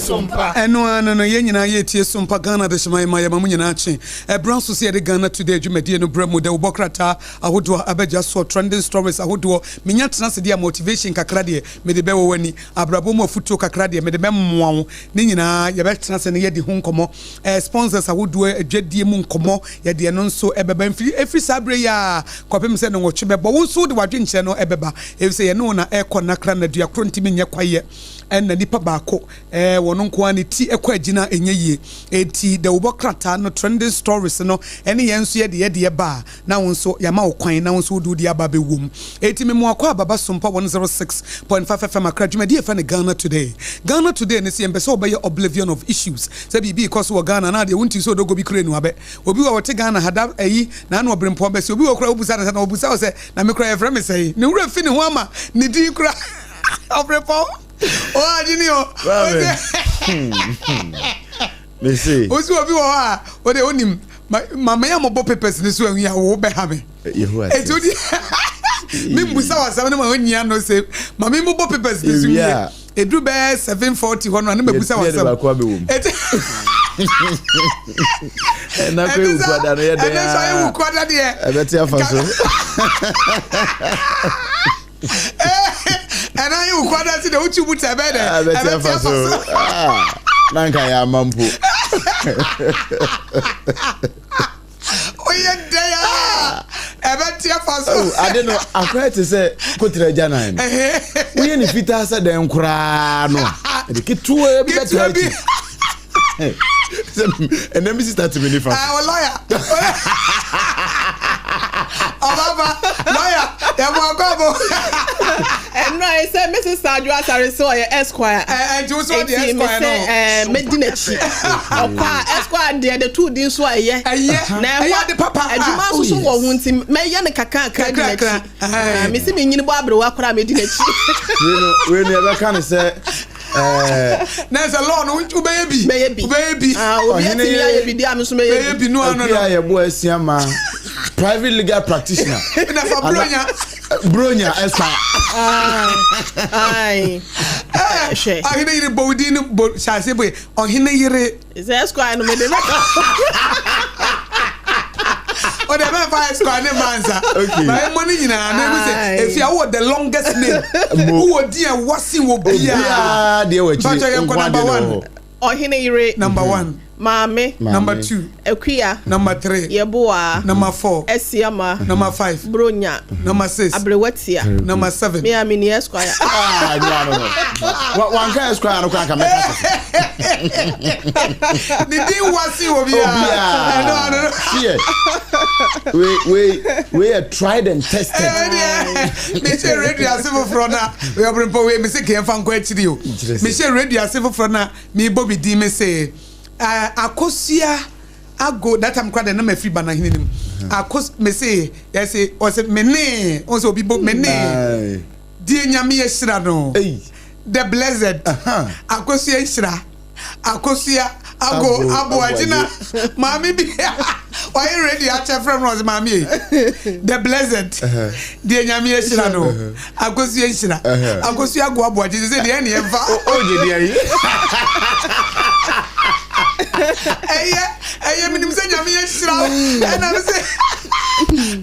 Sompa. Ɛno ara no no, yɛn nyinaa yɛretie Sompa Ghana Adehyema ma yɛma mo nyinaa kye. Ɛberɛ nso sɛ yɛde Ghana Today dwumadie no brɛ mo, dawubɔ krataa ahodoɔ a abɛgya soɔ, trending stories ahodoɔ, menya tena ase deɛ a motivation kakra deɛ mede bɛwɔ w'ani, abrabɔ mu afutuo kakra deɛ mede bɛmoa wo, ne nyinaa yɛbɛtena ase na yɛadi ho nkɔmmɔ. Eh, sponsors ahodoɔ, adwadie mu nkɔmmɔ, yɛde ɛno nso ɛbɛba. Mfiri, ɛfiri saa berɛ yi ara kɔpem sɛ nnɔnwɔtwe bɛbɔ, wo nso wode w'adwenkyerɛ no ɛbɛba, ɛfiri sɛ yɛne wo na ɛrekɔ nnakra na dua koro ntumi nyɛ kwaeɛ. Ɛna nipa baako ɛɛ wɔn nko ara ne ti ɛkɔ agyina a ɛnyɛ yie. Enti dawubɔ krataa no, trending stories no, ɛne yɛn nso yɛde yɛn deɛ ba a, na wo nso yɛama wo kwan na wo nso wode wo deɛ aba abɛwɔ mu. Enti me Moakɔ Ababa Sompa 106.5 FM Accra dwumadie a yɛfrɛ no Ghana Today. Ghana Today no sɛ yɛmpɛ sɛ wobɛyɛ oblivion of issues, sɛ biribi rekɔ so wɔ Ghana na adeɛ wonte sɛ odogo bi kura anuabɛ. Obi wɔ hɔ ɔte Ghana ha da ayi na ano ɔbrempɔn bɛsi. Obi wɔ hɔ koraa wobisa no sɛ na ɔbusa wo sɛ na me koraa yɛfrɛ me sɛn? Ne werɛ fi ne ho ama ne din koraa. Ɔbrepɔn o adwene o. Mese. Osi obi wɔ hɔ a o de onim ma me a mobɔ papers ne so anwi a wo bɛ ha me. Yehowa Eti o di me mbusa wɔ asɛm no ma onyia no se ma me mobɔ papers ne so wie. Eduru bɛyɛ 7:40 hɔ no a ne ma busa wɔ asɛm. Eti Ɛna kɔ ewu kwada no yɛ dɛ. Ɛna nso ayi wu kwada deɛ. Ɛbɛte afa so. Ɛna ayi wu kwada si de wotwi mu tɛ ɛbɛyɛ dɛ. Ɛbɛte afa so. Na nka yɛ ama mpo. Oyɛ dɛ ya ɛbɛte afa so. Ade no akɔyɛ te sɛ kotra agya nan no. Woyɛ ne fitaa sɛ dɛn koraa no a ɛde ketewa bi bɛtaa akyi. Ɛnɛ mi sista te mi nifa so. Ɔ lɔya. Ɔbaba lɔya yɛ bɔ akɔ abo. Ɛnura yi sɛ mi sista Adwo Asare sɛ ɔyɛ esquire. Ɛnti wo so ɔde esquire no. Eti mi sɛ medi n'akyi. Ɔkɔ a esquire deɛ de tu din so a ɛyɛ. Ɛyɛ. Na ɛyɛ ade papa. Adwuma nso so wɔ ho nti mɛyɛ no kakra kakra di n'akyi. Mi si mi nyini bɔ aberewa koraa medi n'akyi. Wei no wei no yɛbɛka no sɛ. Na sɛ law no wobɛyɛ bi. Mɛyɛ bi. Wobɛyɛ bi. Obi atumi ayɛ bi di a mi nso mɛyɛ bi. Bi no ano no. Akua yɛ bo asia ma private legal practitioner. Na fa bronya. Bronya esquire. Ayi. Hwɛ. Ɔhene yere bɔ odin no bɔ hyɛ ase bɔ ɔhene yere. Sɛ esquire no mede bɛka. O de bɛ fa esquire ne mansa. Okay. Ba emo ne nyinaa na emu sɛ efi a wowɔ the longest name. Mo. Wowɔ din a ɛwɔ sen wɔ biara. Obiara deɛ wɔ akyire. Mpakyɛ yɛnkɔ Nko number adeɛ na one. ɛwɔ hɔ. Ɔhene yere. Number one. Maame. Number 2. Akua. Number 3. Yeboah. Number 4. Asiama. Number 5. Bronya. Number 6. Aberewatia. Number 7. Me a me ni Esquire. Ah, no, no, no. Wanka Esquire no kora nka mɛka sɛ. Ne din wasi wɔ biara. Obiara. No, no, no. Fear. Wei, wei, wei yɛ tried and tested. Mehyɛ radio ase foforɔ na ɔbrempɔ wei mese kɛmfa nkɔ akyiri o. Mehyɛ radio ase foforɔ na mebɔ me din mese Akosua ago that time kora de na mafiri banahene no mu. Akos mese yɛse ɔse mene ɔse obi bo mene deɛ Nyame ahyira no. The blessed Akosua nhyira Akosua ago aboagyina maame bi ɔyɛ radio akyɛ frɛ no ɔse maame yi the blessed deɛ Nyame ahyira no. Akosua nhyira. Akosua ago aboagye sɛ deɛ ɛne ɛmfa. Ogye deɛ yi. Ɛyɛ ɛyɛ menim sɛ Nyame ahyira wo. Ɛna me sɛ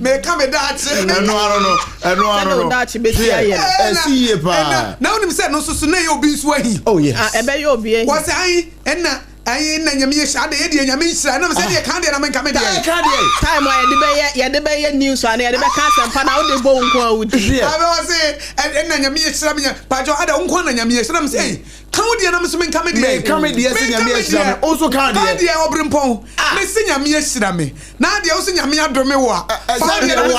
meka me daakye. Ɛno ano no ɛno ano no. Daakye bɛsi ayɛ no. Ɛsi yie paa. Na wonim sɛ no nso so na ɛyɛ obi nso ahi. Oh yes. Ɛbɛyɛ obi ahi. Wɔsɛ ayi ɛna Ayi na Nyame ahyira ade yɛ deɛ Nyame nhyira ɛnam sɛ deɛ kan deɛ na menka me deɛ. Kan deɛ. Time a yɛde bɛyɛ yɛde bɛyɛ news ana yɛde bɛka asɛmpa na wode bɔ wo nko a wodi. Abɛ wɔ se ɛna Nyame ahyira me paatwɔ ada wo nko na Nyame ahyira me sɛ ei ka wo deɛ na me so menka me deɛ. Menka me deɛ sɛ Nyame ahyira me wo nso ka deɛ. Ka deɛ ɔbrempɔn me se Nyame ahyira me na deɛ wo se Nyame adome wo a fa deɛ na me so.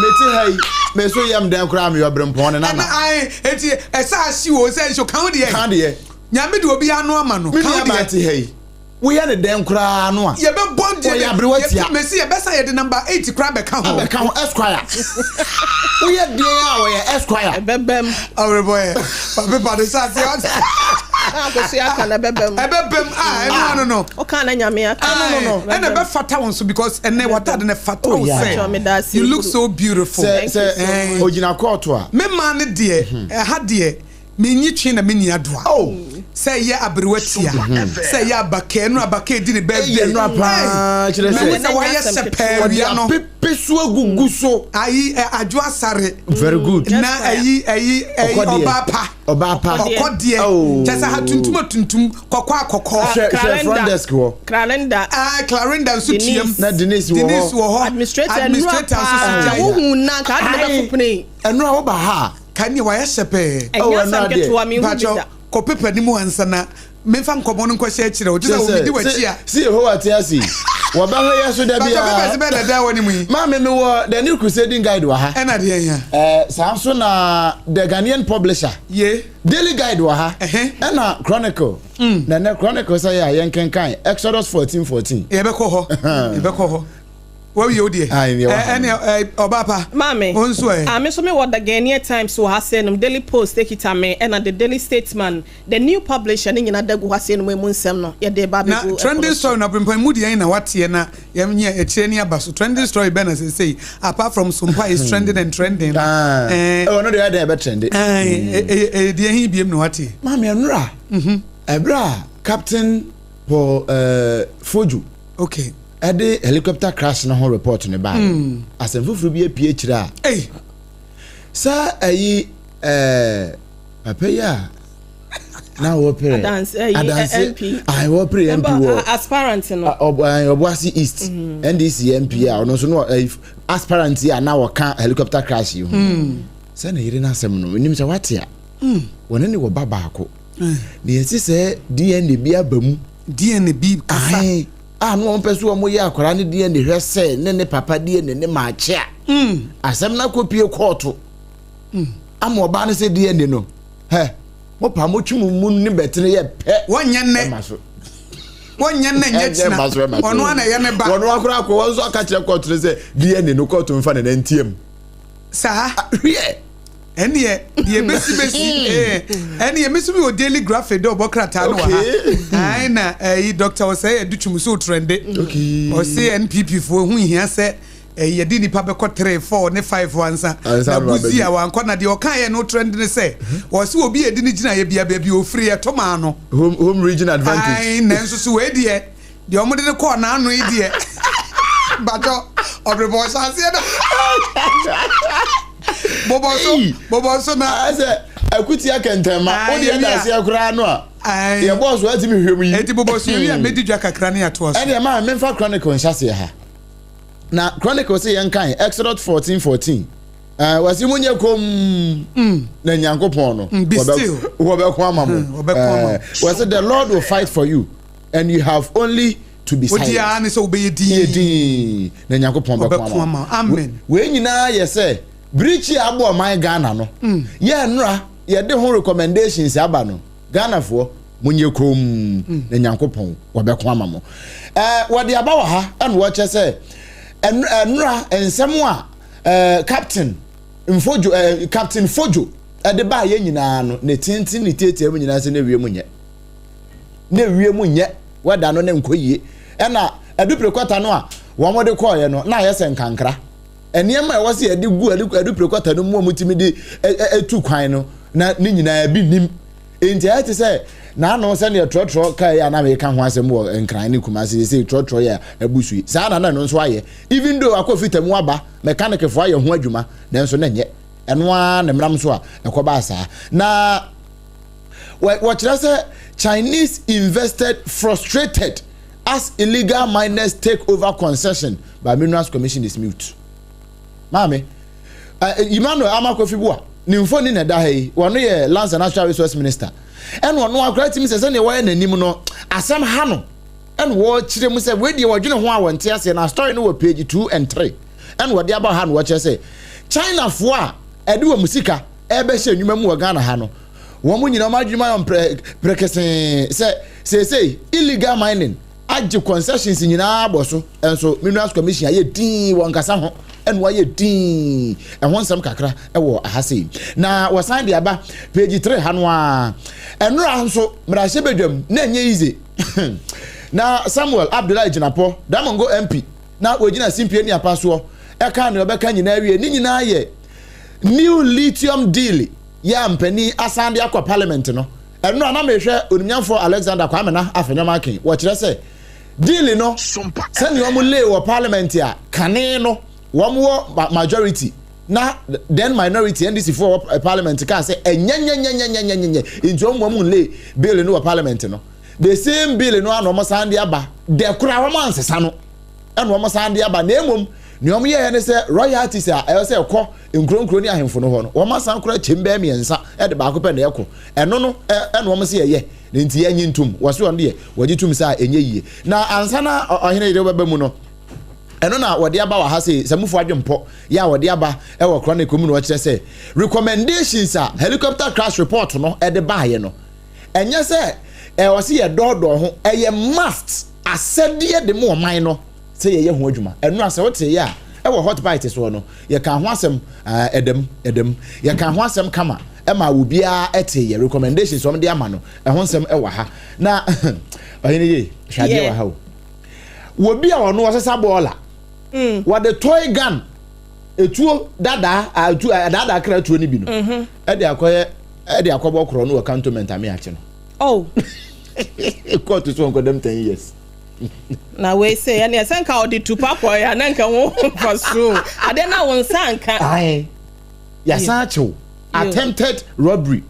Mete ha yi me so yam dɛn koraa meyɛ ɔbrempɔn ne nana. Ɛna ae enti ɛsɛ ahye o sɛ nso ka wo deɛ. Ka deɛ. Nyame de obi ano ama no. Me nua baa te ha yi, woyɛ no dɛn koraa no a. Yɛbɛbɔ deɛ. Ɔyɛ aberewa tia. Mesi yɛbɛsa yɛde number 8 koraa bɛka ho. Abɛka ho Esquire. Woyɛ deɛn a ɔyɛ Esquire. Ɛbɛbɛm. Ɔrebɔ yɛ. Fa paper de hyɛ aseɛ wate. Akosua aka no ɛbɛbɛm. Ɛbɛbɛm ah ɛno ano no. Ɔka na Nyame aka. Ɛno no no. Ɛna ɛbɛfata wo nso because ɛnɛ w'ataade no ɛfata wo sɛ. You look so beautiful. Sɛ sɛ ogyina kɔɔto a. Me maa no deɛ ɛha deɛ. Menyi twe na menni adoa. Oh. Sɛ ɛyɛ aberewa tia, sɛ ɛyɛ abakɛɛ no abakɛɛ di ne birthday. Ɛyɛ no paa kyerɛ sɛ. Mehu sɛ wayɛ sɛ pɛɛ wia no. Wɔde apepe so agugu so. Ayi adwo asare. Very good. Na ayi ayi ayi ɔbaa pa. Ɔbaa pa. Ɔkɔdeɛ. Oh. Kyɛ sɛ ha tuntum atuntum kɔkɔɔ akɔkɔɔ. Hwɛ hwɛ front desk hɔ. Clarinda. Ah Clarinda nso tuam. Na Denise wɔ hɔ. Denise wɔ hɔ. Administrator Administrator nso so gyae. Wohu na nka adi ne bɛfo pene. Ɛno a woba ha. Ka neɛ wayɛ hyɛ pɛɛ. Ɛnyɛ asɛm ketewa menhu bi Mpakyɛw da. kɔ paper no mu ansa na memfa nkɔmmɔ no nkɔhyɛ akyire o. Gye sɛ obi di w'akyi a. Se Yehowa te ase yi, wɔbɛhwɛ yɛ so da Mpakyɛw biara. papers bɛn na ɛda wɔ ne mu yi? Maame mewɔ The New Crusading Guide wɔ ha. Ɛna deɛ hia? Saa nso na The Ghanaian Publisher. Ye. Daily Guide wɔ ha. Ɛhɛ. Ɛna Chronicle. Na ɛnɛ Chronicle sɛ yɛ a yɛnkenkan Exodus 14 14. Yɛbɛkɔ hɔ. Yɛbɛkɔ hɔ. Wawie wo deɛ. Ayi, deɛ wɔ ha. Ɛne ɔbaa pa. Maame. Wo nso ɛ. Ah, me nso mewɔ The Ghanaian Times wɔ ha sei nom, Daily Post ekita me, ɛna The Daily Statesman, The New Publisher ne nyinaa da gu ha sei nom, emu nsɛm no yɛde reba Na abɛgu ɛpono trending so. story no abrempɔn emu deɛn na wateɛ na yɛnyɛ akyire ne aba so. Trending story bɛn na seesei apart from Sompa is trending and trending no. Ah, Ɛɛ, ɛwɔ no deɛ ɛdɛn ɛbɛ trende. ɛɛ, ɛyɛ ɛyɛ deɛ he biem na wateɛ? Maame ɛnora, ɛberɛ a Captain Paul eh, Foju Okay. ɛde helicopter crash no ho report no baeɛ. Asɛm foforɔ bi apue akyire a. Ei. Sɛ ɛyi ɛɛ papa yi a na wɔpere Adanse ɛyi adanse MP. ayi wɔpere MP wɔ aspirant no. Ɔboase East NDC MP a ɔno nso no ɛyi aspirant yi a na wɔka helicopter crash yi ho. Sɛ ne yere n'asɛm no menim sɛ wate a wɔne ne wɔ ba baako. Na yɛsi sɛ DNA bi aba mu. DNA bi kasa. Ahe. A na wɔn pɛ so wɔn yɛ akwadaa no DNA hwɛ sɛ ne ne papa DNA ne maakye a. Asɛm no akɔpie kɔɔto. Ama ɔbaa no sɛ DNA no. Hɛ, mo pa mo twe mo mu ne bɛtene yɛ pɛ. Wɔnyɛ nnɛ. Ɛma so. Wɔnyɛ nnɛ nyɛ kyena. Ɛma so ɛma so. Ɔno ara na ɛyɛ ne ba. Wɔn akora akɔ wɔn nso aka kyerɛ kɔɔto no sɛ DNA no kɔɔto nfa ne nan ntiam. Saa. Hwiɛ. Ɛneɛ deɛ bɛsi bɛsi ɛɛ ɛneɛ me nso mi wɔ Daily Graphic dɛ ɔbɔ krataa no wɔ ha. Ae na ɛyi Dr. Osei Adutwum so trende. Ɔse NPP foɔ ho hia sɛ ɛyi yɛde nipa bɛkɔ 3, 4 ne 5 ansa na Buzi a wankɔ na deɛ ɔka yɛ no trende ne sɛ ɔse obi yɛde ne gyina yɛ bia baabi ofiri yɛto maa no. Home region advantage. Ae nanso so wei deɛ deɛ wɔn de no kɔɔ n'ano yi deɛ batɔ ɔbɛbɔ ɔhyɛ aseɛ na bɔbɔ so bɔbɔ so na. Ayɛ akutia kɛntɛnma o deɛ da aseɛ koraa no a yɛ bɔɔ so atumi hwɛ mu yi. Eti bɔbɔ so yɛ medi dwa kakra ne atoa so. Ɛdeɛ maa memfa Chronicle nhyɛ aseɛ ha na Chronicle sɛ yɛn kan Exodus 14:14. Wɔsi mo nyɛ komm na Nyankopɔn no wɔbɛko ama mo. Wɔsi the Lord will fight for you. And you have only to be silent. Wodi ara ne sɛ wobɛyɛ dinn. Yɛ dinn na Nyankopɔn bɛko ama wo. Amen. Wei nyinaa yɛ sɛ birikyi a abɔ ɔman Ghana no, yɛ nnora yɛde ho recommendations aba no, Ghanafoɔ monyɛ komm na Nyankopɔn wɔbɛko ama mo. Ɛɛ wɔde aba wɔ ha ɛna wɔkyɛ sɛ nnora nsɛm a ɛɛ Captain Mfojo ɛɛ Captain Fojo ɛde baa yɛ nyinaa no ne tenten ne tietia mu nyinaa sɛ ne wiem nyɛ. Na wiem nyɛ wɛda no na nkɔ yie. Ɛna adupire kwata no a wɔn de kɔɔeɛ no na ayɛ sɛ nkankra. Nneɛma a ɛwɔ sɛ yɛde gu adupire kwata no mu a wɔtumi de tu kwan no na ne nyinaa bi nim. Nti ayɛ te sɛ n'ano sɛdeɛ trɔtrɔ kaa yi a na meka ho asɛm wɔ Nkran ne Kumasi sɛ trɔtrɔ yɛ abu so yi. Saa na na ɛno nso ayɛ. Even though akɔ fita mu aba, mɛkanikfoɔ ayɛ ho adwuma nanso na ɛnyɛ. Ɛno ara ne mmram so a ɛkɔbaa saa. Na wɔkyerɛ sɛ Chinese invested frustrated as illegal miners take over concession by Minerals Commission is mute. Maame, Emmanuel Armah-Kofi Buah, ne mfoni na ɛda ha yi, wɔno yɛ Lands and Natural Resource Minister. Ɛna ɔno akora tumi sɛ sɛdeɛ wɔyɛ n'anim no, asɛm ha no, ɛna wɔkyerɛ mu sɛ wei deɛ wɔdwene ho a wɔnte aseɛ na story no wɔ page 2 and 3. Ɛna wɔde aba ha na wɔkyerɛ sɛ Chinafoɔ a ɛde wɔn sika ɛrebɛhyɛ nnwuma mu wɔ Ghana ha no, wɔn nyinaa wɔn adwene mu ayɛ wɔn prekesee sɛ seesei illegal mining agye concessions nyinaa abɔ so, nso Minerals Commission ayɛ dinn, wɔn nkasa ho ɛna wɔayɛ dinn. Ɛho nsɛm kakra ɛwɔ aha sei. Na wɔsan de aba page 3 ha no ara. Ɛnora nso mmarahyɛ badwam na ɛnyɛ easy. Na Samuel Abdullahi Jinapor, Damongo MP, na wɔgyina simpie ne apa soɔ ɛka nea ɔbɛka nyinaa wie. Ne nyinaa yɛ new lithium deal. yɛ a mpanin asan de akɔ parliament no, ɛno a na mehwɛ Onimnyamfoɔ Alexander Kwamena Afenyo-Markin, wɔkyerɛ sɛ deal no sɛnea wɔn lay wɔ parliament a kane no wɔn wɔ majority na then minority NDC foɔ wɔ parliament kaa sɛ ɛnyɛnyɛnyɛnyɛnyɛnyɛ nti wɔn wɔn lay bill no wɔ parliament no, the same bill no ano wɔn san de aba dɛ koraa wɔn ansesa no ɛna wɔn san de aba. Na emom nea wɔn yɛɛ ne sɛ royalties a ɛwɔ sɛ ɛkɔ nkuronkuro ne ahemfo no hɔ no, wɔn asan koraa kyɛm bɛɛ mmiɛnsa ɛde baako pɛ na ɛkɔ ɛno no ɛna wɔn sɛ yɛyɛ ne nti yɛnyi ntum wɔsi wɔn deɛ wɔgye tum sɛ a ɛnyɛ yie. Na ansa na ɔhene yɛde bɛba mu no, ɛno na wɔde aba wɔ ha sɛ Samufo Adwempɔ yɛ a wɔde aba ɛwɔ Chronicle mu na wɔkyerɛ sɛ recommendations a helicopter crash report no ɛde baayɛ no, ɛnyɛ sɛ ɛwɔ sɛ yɛ dɔɔdɔɔ ho, ɛyɛ must, asɛdeɛ de mu ɔman no sɛ yɛyɛ ho adwuma. Ɛno a sɛ wote yɛ a ɛwɔ Hot Bite soɔ no, yɛka ho asɛm ɛdɛm ɛdɛm, yɛka ho asɛm kama ɛma obiara ɛte yɛ recommendations wɔn de ama no ɛho nsɛm ɛwɔ ha. Na ɔhene yie, hwɛ adeɛ wɔ ha o, wobi a ɔno ɔsesa bɔɔla, wɔde toy gun, etuo dadaa a etuo daadaa kra tuo ni bi no ɛde akɔyɛ ɛde akɔbɔ korɔ no wɔ Cantonment ame akyi no. Oh. Court so nkɔdɛm 10 years. Na wei sɛ ɛne ɛsɛ nka ɔde tupa kɔ ya na nka wo mfa so ade na wo nsa nka. Ayi, yasan akyew attempted robbery,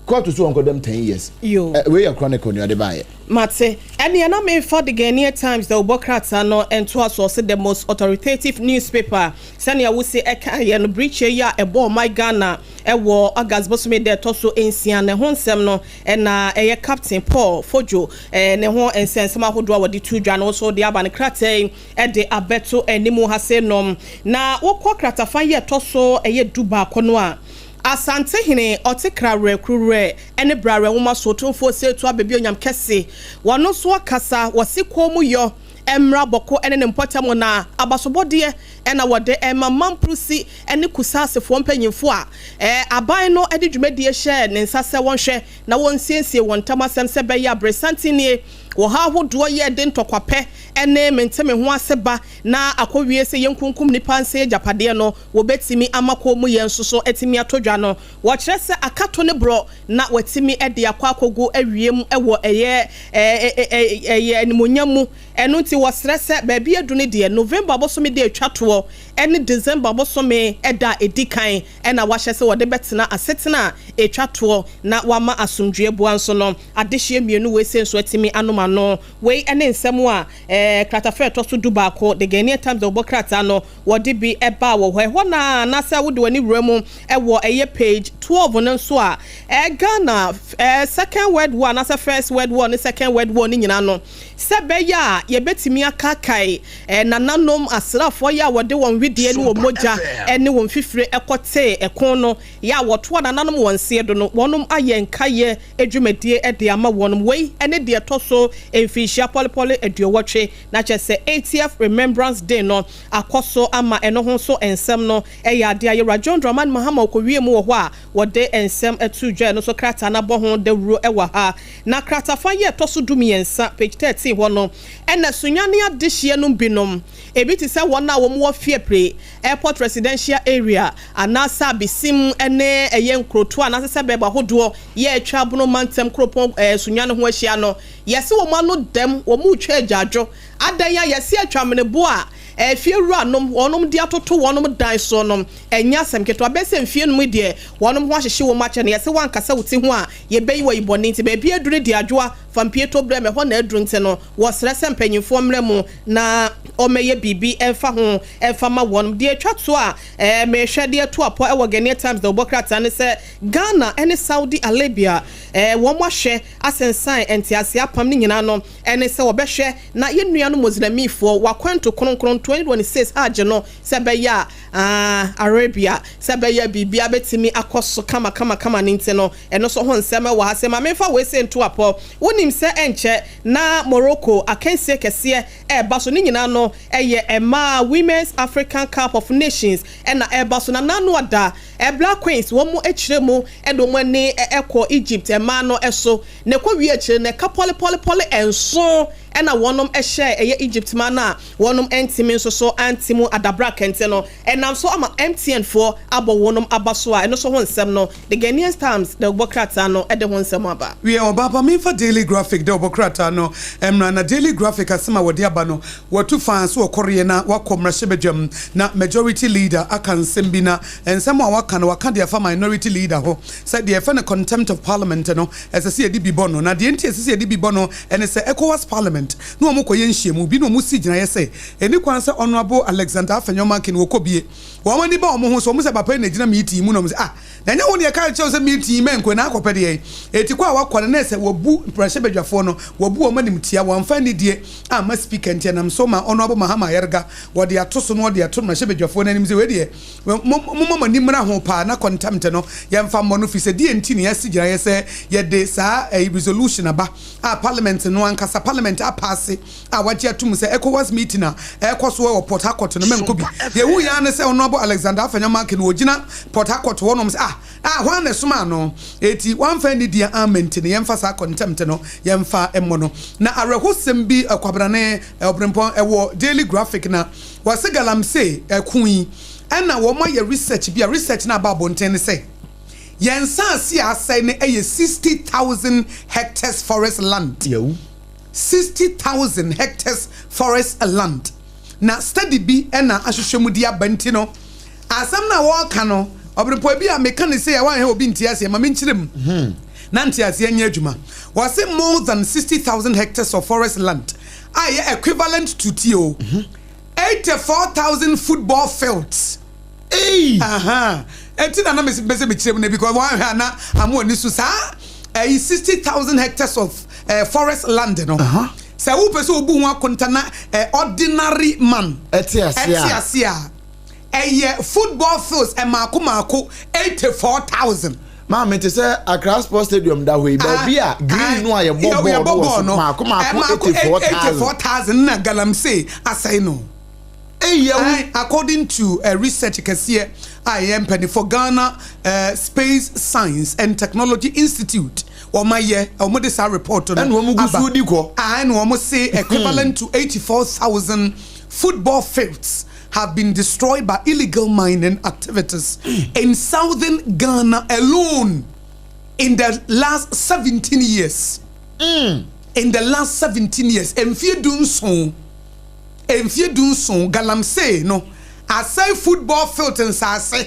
court so nkɔdɛm 10 years. Yo. Wei yɛ Chronicle ni ɔde baayɛ. Mate, ɛne ɛna memfa The Ghanaian Times da wobɔ krataa no ntoa so. Ɔse the most authoritative newspaper, sɛnea wosi ɛka yɛ no, birikyie yi a ɛbɔ ɔman Ghana ɛwɔ August bosome da ɛtɔ so 6 ne ho nsɛm no, ɛna ɛyɛ Captain Paul Fojo ne ho nsɛnsɛm ahodoɔ a wɔde to dwa no nso de aba ne krataa yi ɛde abɛto anim ha se nom. Na wokɔ kratafa yi ɛtɔ so ɛyɛ 11 no a, Asantehene ɔte Krawerɛ Kuruwerɛ ne Brawerɛ Nwoma so Otumfoɔ Osei Abɛbi Onyam Kɛse, wɔno nso akasa. Wɔse kɔn mu yɔ mmra Bɔko ne ne mpɔtam na abasobɔdeɛ ɛna wɔde ɛma Mamprusi ne Kusaasefoɔ mpanyimfoɔ a aban no de dwumadie hyɛ ne nsa sɛ wɔnhwɛ na wɔnsiesie wɔn ntam asɛm sɛ bɛyɛ aberesantennie wɔ ha ahodoɔ yɛ de ntɔkwapɛ ne mente me ho ase ba na akɔwie sɛ yɛnkunkum nipa nsɛ agyapadeɛ no, wɔbɛtumi ama kɔn mu yɛn nso so atumi ato dwa no. Wɔkyerɛ sɛ akato ne borɔ na wɔatumi de akɔ akɔgu awiem wɔ ɛyɛ animonyam mu. Ɛno nti wɔsrɛ sɛ baabi adu no deɛ, November bosome de atwa toɔ ɛne December bosome ɛda a ɛdi kan ɛna wahyɛ sɛ wɔde bɛtena asetena a ɛtwa toɔ na wama asomdwoe boa nso no adehyeɛ mmienu wei sɛ nso atumi anom ano. Wei ɛne nsɛm a kratafa ɛtɔ so 11, The Ghanaian Times, de wɔbɔ krataa no wɔde bi ɛbaa wɔ hɔ. Ɛhɔ na anaasɛ wode w'ani wura mu ɛwɔ ɛyɛ page 12 no nso a, Ghana Second World War anaasɛ First World War ne Second World War ne nyinaa no, sɛ bɛyɛ a yɛbɛtumi akakae nananom asraafoɔ yi a wɔde wɔn widie ne wɔn mogya ne wɔn fifire ɛkɔtee ɛko no yɛ a wɔtoa nananom wɔn nseɛ do no, wɔnom ayɛ nkayɛ adwumadie de ama wɔnom. Wei ne deɛ ɛtɔ so mfinhyia pɔlepɔle 80, na kyerɛ sɛ 80th Remembrance Day no akɔ so ama ɛno ho nso nsɛm no ɛyɛ adeɛ a yɛwura John Dramani Mahama ɔkɔwie mu wɔ hɔ a wɔde nsɛm ɛto dwa. Ɛno nso krataa no abɔ ho dawuro ɛwɔ ha. Na kratafa yi ɛtɔ so 13, page 13 hɔ no, ɛna Sunyani adehyeɛ no binom ebi te sɛ wɔn a wɔn wɔ Fiepre Airport Residential Area anaasɛ Abesim ne ɛyɛ nkurotoɔ anaasɛ sɛ bɛɛbɔ ahodoɔ yɛ atwa Abono mantam kuropɔn Sunyani ho ahyia no, yɛsi wɔn ano dɛm wɔn retwa agyaadwo adan a yɛsi atwa amenebo a efie wuranom wɔnom de atoto wɔnom dan so no. Ɛnyɛ asɛm ketewa, bɛsɛ mfie no mu deɛ wɔnom ho ahyehyɛ wɔn akyɛ no, yɛsɛ wankasa wo ti ho a yɛbɛyi wɔ yi bɔne nti baabi aduru de adwoa fampie to brɛ mɛ hɔ na aduru. Nti no wɔsrɛ sɛ mpanyinfoɔ mmerɛ mu na ɔmɛyɛ biribi ɛmfa ho ɛmfa ma wɔnom. Deɛ atwa to a mehwɛ deɛ to apɔ ɛwɔ Ghanaian Times de wɔbɔ krataa ne sɛ Ghana ɛne Saudi Arabia wɔn ahwɛ asensan ntease apam ne nyinaa no, ɛne sɛ wɔbɛhwɛ na yɛn nua no Muslimifoɔ wakwanto kronkron 2026 Hajj no, sɛ bɛyɛ a Arabia sɛ bɛyɛ biribia bɛtumi akɔ so kama kama kama ne nti no, ɛno nso ho nsɛm ɛwɔ ha. Sɛ maame nfa wei sɛ nto apɔ, wonim sɛ ɛnkyɛ na Morocco akansie kɛseɛ ɛɛba so. Ne nyinaa no ɛyɛ mmaa Women's African Cup of Nations ɛna ɛɛba so na nano ada. Black Queens wɔn kyerɛ mu de wɔn ani kɔ Egypt mmaa no so, na ɛkɔ wie akyire no ɛka pɔlepɔlepɔle nson na wɔnom hyɛɛ ɛyɛ Egypt mmaa no a wɔnom antumi nso so ante mu adabra kɛntɛ no ɛnam so ama MTN foɔ abɔ wɔnom aba so a ɛno nso ho nsɛm no The Ghanaian Times dawubɔ krataa no de ho nsɛm aba. Wiɛ, ɔbaapa memfa Daily Graphic dawubɔ krataa no mmra na Daily Graphic asɛm a wɔde aba no wɔatu faa so wɔkɔreɛ na wakɔ mmarahyɛbadwam na Majority Leader aka nsɛm bi na nsɛm a waka no waka de afa Minority Leader ho sɛ deɛ yɛfrɛ no contempt of parliament no ɛsɛ sɛ yɛde bi bɔ no na deɛ nti ɛsɛ sɛ yɛde bi bɔ no ɛne sɛ ECOWAS parliament na wɔn kɔyɛ nhyiamu bi na wɔn si gyinaeɛ sɛ ɛni kwan sɛ Honourable Alexander Afenyo-Markin wɔkɔ bie wɔn ani ba wɔn ho so wɔn sɛ papa yi na ɛgyina meeting mu na wɔn sɛ ah Na ɛnyɛ wo na yɛka kyerɛ wo sɛ meeting yi mɛnkɔ na akɔpɛ deɛn? Enti kɔ a woakɔ no na ɛsɛ wɔbu mmarahyɛbadwafoɔ no, wɔbu wɔn animtia, wɔamfa anidie amma speaker nti ɛnam so ma Honourable Mahama Ayariga wɔde ato so na wɔde ato mmarahyɛbadwafoɔ no anim sɛ wei deɛ momma mo ani mmra ho paa na contempt no yɛmfa mmɔ no firi sɛ deɛn nti na yɛasi gyinaeɛ sɛ yɛde saa resolution aba a parliament no ankasa parliament apaase a wagye atom sɛ ECOWAS meeting a ɛrekɔ so wɔ Port Harcourt no mɛnkɔ bi. Deɛ ɛhu yɛ ara ne sɛ Honourable Alexander Afenyo-Markin ɔgyina Port Harcourt hɔ nom sɛ ah ah hwan na ɛsomaa no? Eti wamfa anidie amma nti no yɛmfa saa contempt no yɛmfa mmɔ no. Na awerɛhosɛm bi Kwabena ne Ɔberempɔn ɛwɔ Daily Graphic na wɔse Galamsey ɛko yi ɛna wɔn ayɛ research bi a research no aba abɔnten ne sɛ yɛn nsaase a asɛe no ɛyɛ 60,000 hectares forest land. Yawu. 60,000 hectares forest land na study bi na ahwehwɛ mu de aba nti no asɛm no a wɔreka no ɔbrempɔ ebi a meka no sei a wanhwɛ obi nte aseɛ ma menkyerɛ mu na nteaseɛ nyɛ adwuma. Wɔse more than 60,000 hectares of forest land a ɛyɛ equivalent to tie o 84,000 football fields. Ei! Ahaa enti na na mepɛ sɛ mekyerɛ mu no because wɔanhwɛ a na ama ani so saa ɛyi 60,000 hectares of eh, forest land no sɛ wopɛ sɛ wobu ho akonta na eh, ordinary man Ɛte ase ɛte a. ase a ɛyɛ football fields ɛmaako maako 84,000. Maame te sɛ Accra Sports Stadium da hɔ yi baabi a green no a yɛbɔ bɔɔl no wɔ so maako maako 84,000. 84,000 na galamsey asɛe no. Eyi awu. Ae, according to eh, research kɛseɛ a ɛyɛ mpanimfoɔ Ghana eh, Space Science and Technology Institute wɔn ayɛ, wɔn de saa report no Ɛna wɔn gu aba. so di kɔ. Ae, na wɔn se equivalent to 84,000 football fields have been destroyed by illegal mining activities in southern Ghana alone in the last 17 years. In the last 17 years, mfie 17. Mfeɛ 17, galamsey no asɛe football field nsaase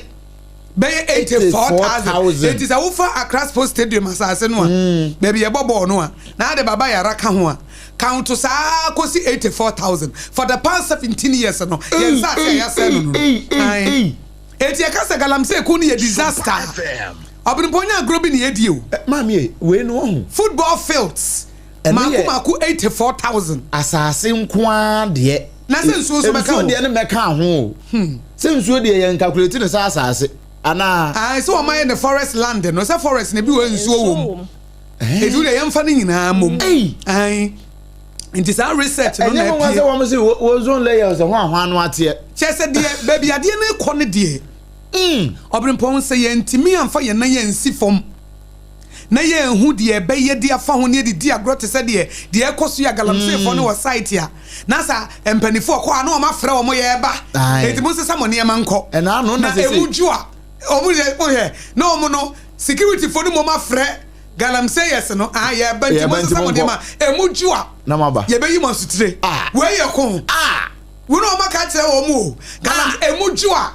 bɛyɛ 84,000. Enti sɛ wofa Accra Sports Stadium asase no a, baabi yɛbɔ bɔɔl no a, na ade Baba Yara ka ho a, count saa kɔsi 84,000. For the past 17 years no, yɛn nsaase a yɛasɛe no no no. Ae. Enti yɛka sɛ galamsey ko no yɛ disaster a, ɔbenpɔn nyɛ agorɔ bi na yɛdie o. Maame ei, wei no wahu. Football fields Ɛno Mako yɛ mako 84,000. asase nko ara deɛ. Na sɛ nsuo nso bɛka Nsuo ho. deɛ no mmɛka ho o. Sɛ nsuo deɛ yɛn calculate no sɛ asase anaa? Ae sɛ wɔn ayɛ no forest land no, sɛ forest no ebi wɔ nsuo wɔ mu. Eti wo deɛ yɛnfa ne nyinaa mmom. Ei! Ae. Nti saa research no na Ɛnyɛ nwanwa apue. sɛ wɔn se ozone layers ho ahwan no ateɛ. Kyerɛ sɛ deɛ baabi adeɛ no rekɔ no deɛ, ɔbrempɔn sɛ yɛntumi amfa yɛn nan ansi fam na yɛanhu deɛ ɛbɛyɛ de afa ho na yɛde di agorɔ te sɛ deɛ deɛ ɛrekɔ so yi a galamseyfoɔ no wɔ site a na sa mpanimfoɔ kɔ a na wɔn afrɛ wɔn yɛreba enti mo nsesa mo nneɛma nkɔ na emu dwo a wɔn yɛ wohwɛ na wɔn no securityfoɔ no mmom afrɛ galamseyers no ah yɛreba nti mo nsesa mo nneɛma emu dwo a yɛbɛyi mo asutire wei yɛ ko wɔn a wɔn aka akyerɛ wɔn o galamsey emu dwo a.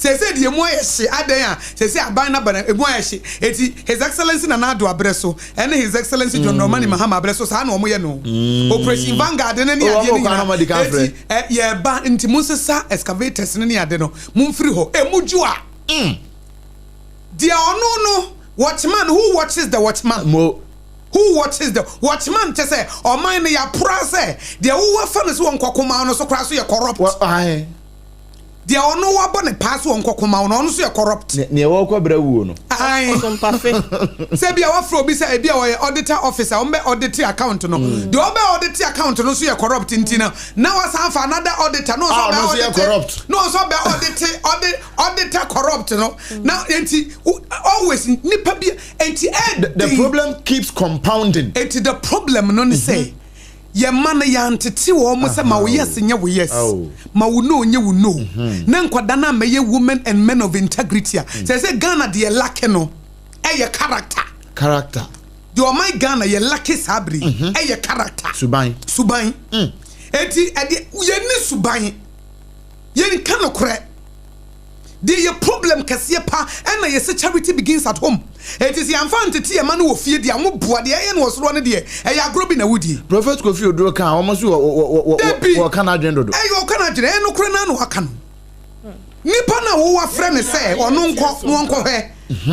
Seesei deɛ emu ayɛ hye, adɛn a seesei aban no aba na emu ayɛ hye, enti His Excellency Nana Addo abrɛ so ɛne His Excellency John Dramani Mahama abrɛ so saa na wɔn yɛ no, Operation Vanguard no ne adeɛ no nyinaa, enti ɛ yɛreba nti monsesa excavators no ne ade no momfiri hɔ, emu dwo a deɛ ɔno no watchman who watches the watchman. Who watches the watchman kyɛ sɛ ɔman no yɛapora sɛ deɛ wowɔ afa no sɛ wɔnkɔko ma wo no so koraa so yɛ corrupt. Deɛ ɔno wabɔ ne paa so ɔnkɔko ma wo no, ɔno nso yɛ corrupt. Neɛ wɔkɔ brɛ wuo no. Ae. Ɔsompafe. Sɛ ebia wafrɛ obi sɛ ebia ɔyɛ auditor officer, ɔmbɛ audit account no. Deɛ ɔbɛ audit account no nso yɛ corrupt nti no, na wasan afa another auditor na ɔnso Ah, ɔbɛ ɔno nso yɛ audit, corrupt. na ɔnso ɔbɛ audit, audit, auditor corrupt no. Na nti, always nipa bi, nti The, the ɛden. problem keeps compounding. Nti the problem no ne sɛ, yɛn mma no yɛantete wɔn sɛ ma wo yes nyɛ wo yes, ma wo no nyɛ wo no, na nkwadaa no ammɛyɛ women and men of integrity a, sɛ sɛ Ghana deɛ lacke no ɛyɛ character. Character. Deɛ ɔman Ghana yɛ lacke saa bere yi ɛyɛ character. Suban. Suban. Eti ɛdeɛ yɛnni suban, yɛnka nokorɛ. Deɛ yɛ problem kɛseɛ pa ɛna yɛsɛ charity begins at home. Enti sɛ yɛamfa antete yɛn mma no wɔ fie deɛ a, wɔn boa deɛ ɛyɛ no wɔ soro hɔ no deɛ, ɛyɛ agorɔ bi na wodie. Prophet Kofi Oduro ka a, wɔn nso wɔ wɔ wɔ Dabi! wɔ wɔka n'adwene dodo. Ɛyɛ ɔka n'adwene, ɛyɛ nokorɛ no ara na waka no. Nipa no a wo wafrɛ no sɛ ɔno nkɔ na ɔnkɔhwɛ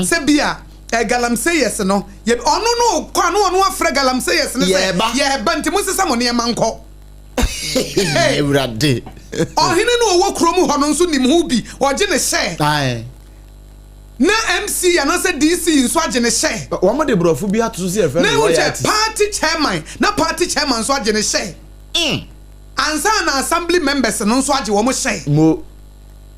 sɛ bi a eh, galamseyers no, yɛ, ɔno no kɔ a na ɔno afrɛ galamseyers no sɛ Yɛreba. yɛreba nti monsesa mo nneɛma nkɔ. Hey! Awurade. Ɔhene no a ɔwɔ kurom hɔ no nso nim ho bi, ɔgye ne hyɛ. Ae. Na MC anaasɛ DC nso agye ne hyɛ. Wɔn de borɔfo bi ato so sɛ yɛfrɛ Na no ehu kyɛ royalties. party chairman, na party chairman nso agye ne hyɛ. Ansa na assembly members no nso agye wɔn hyɛ. Mo.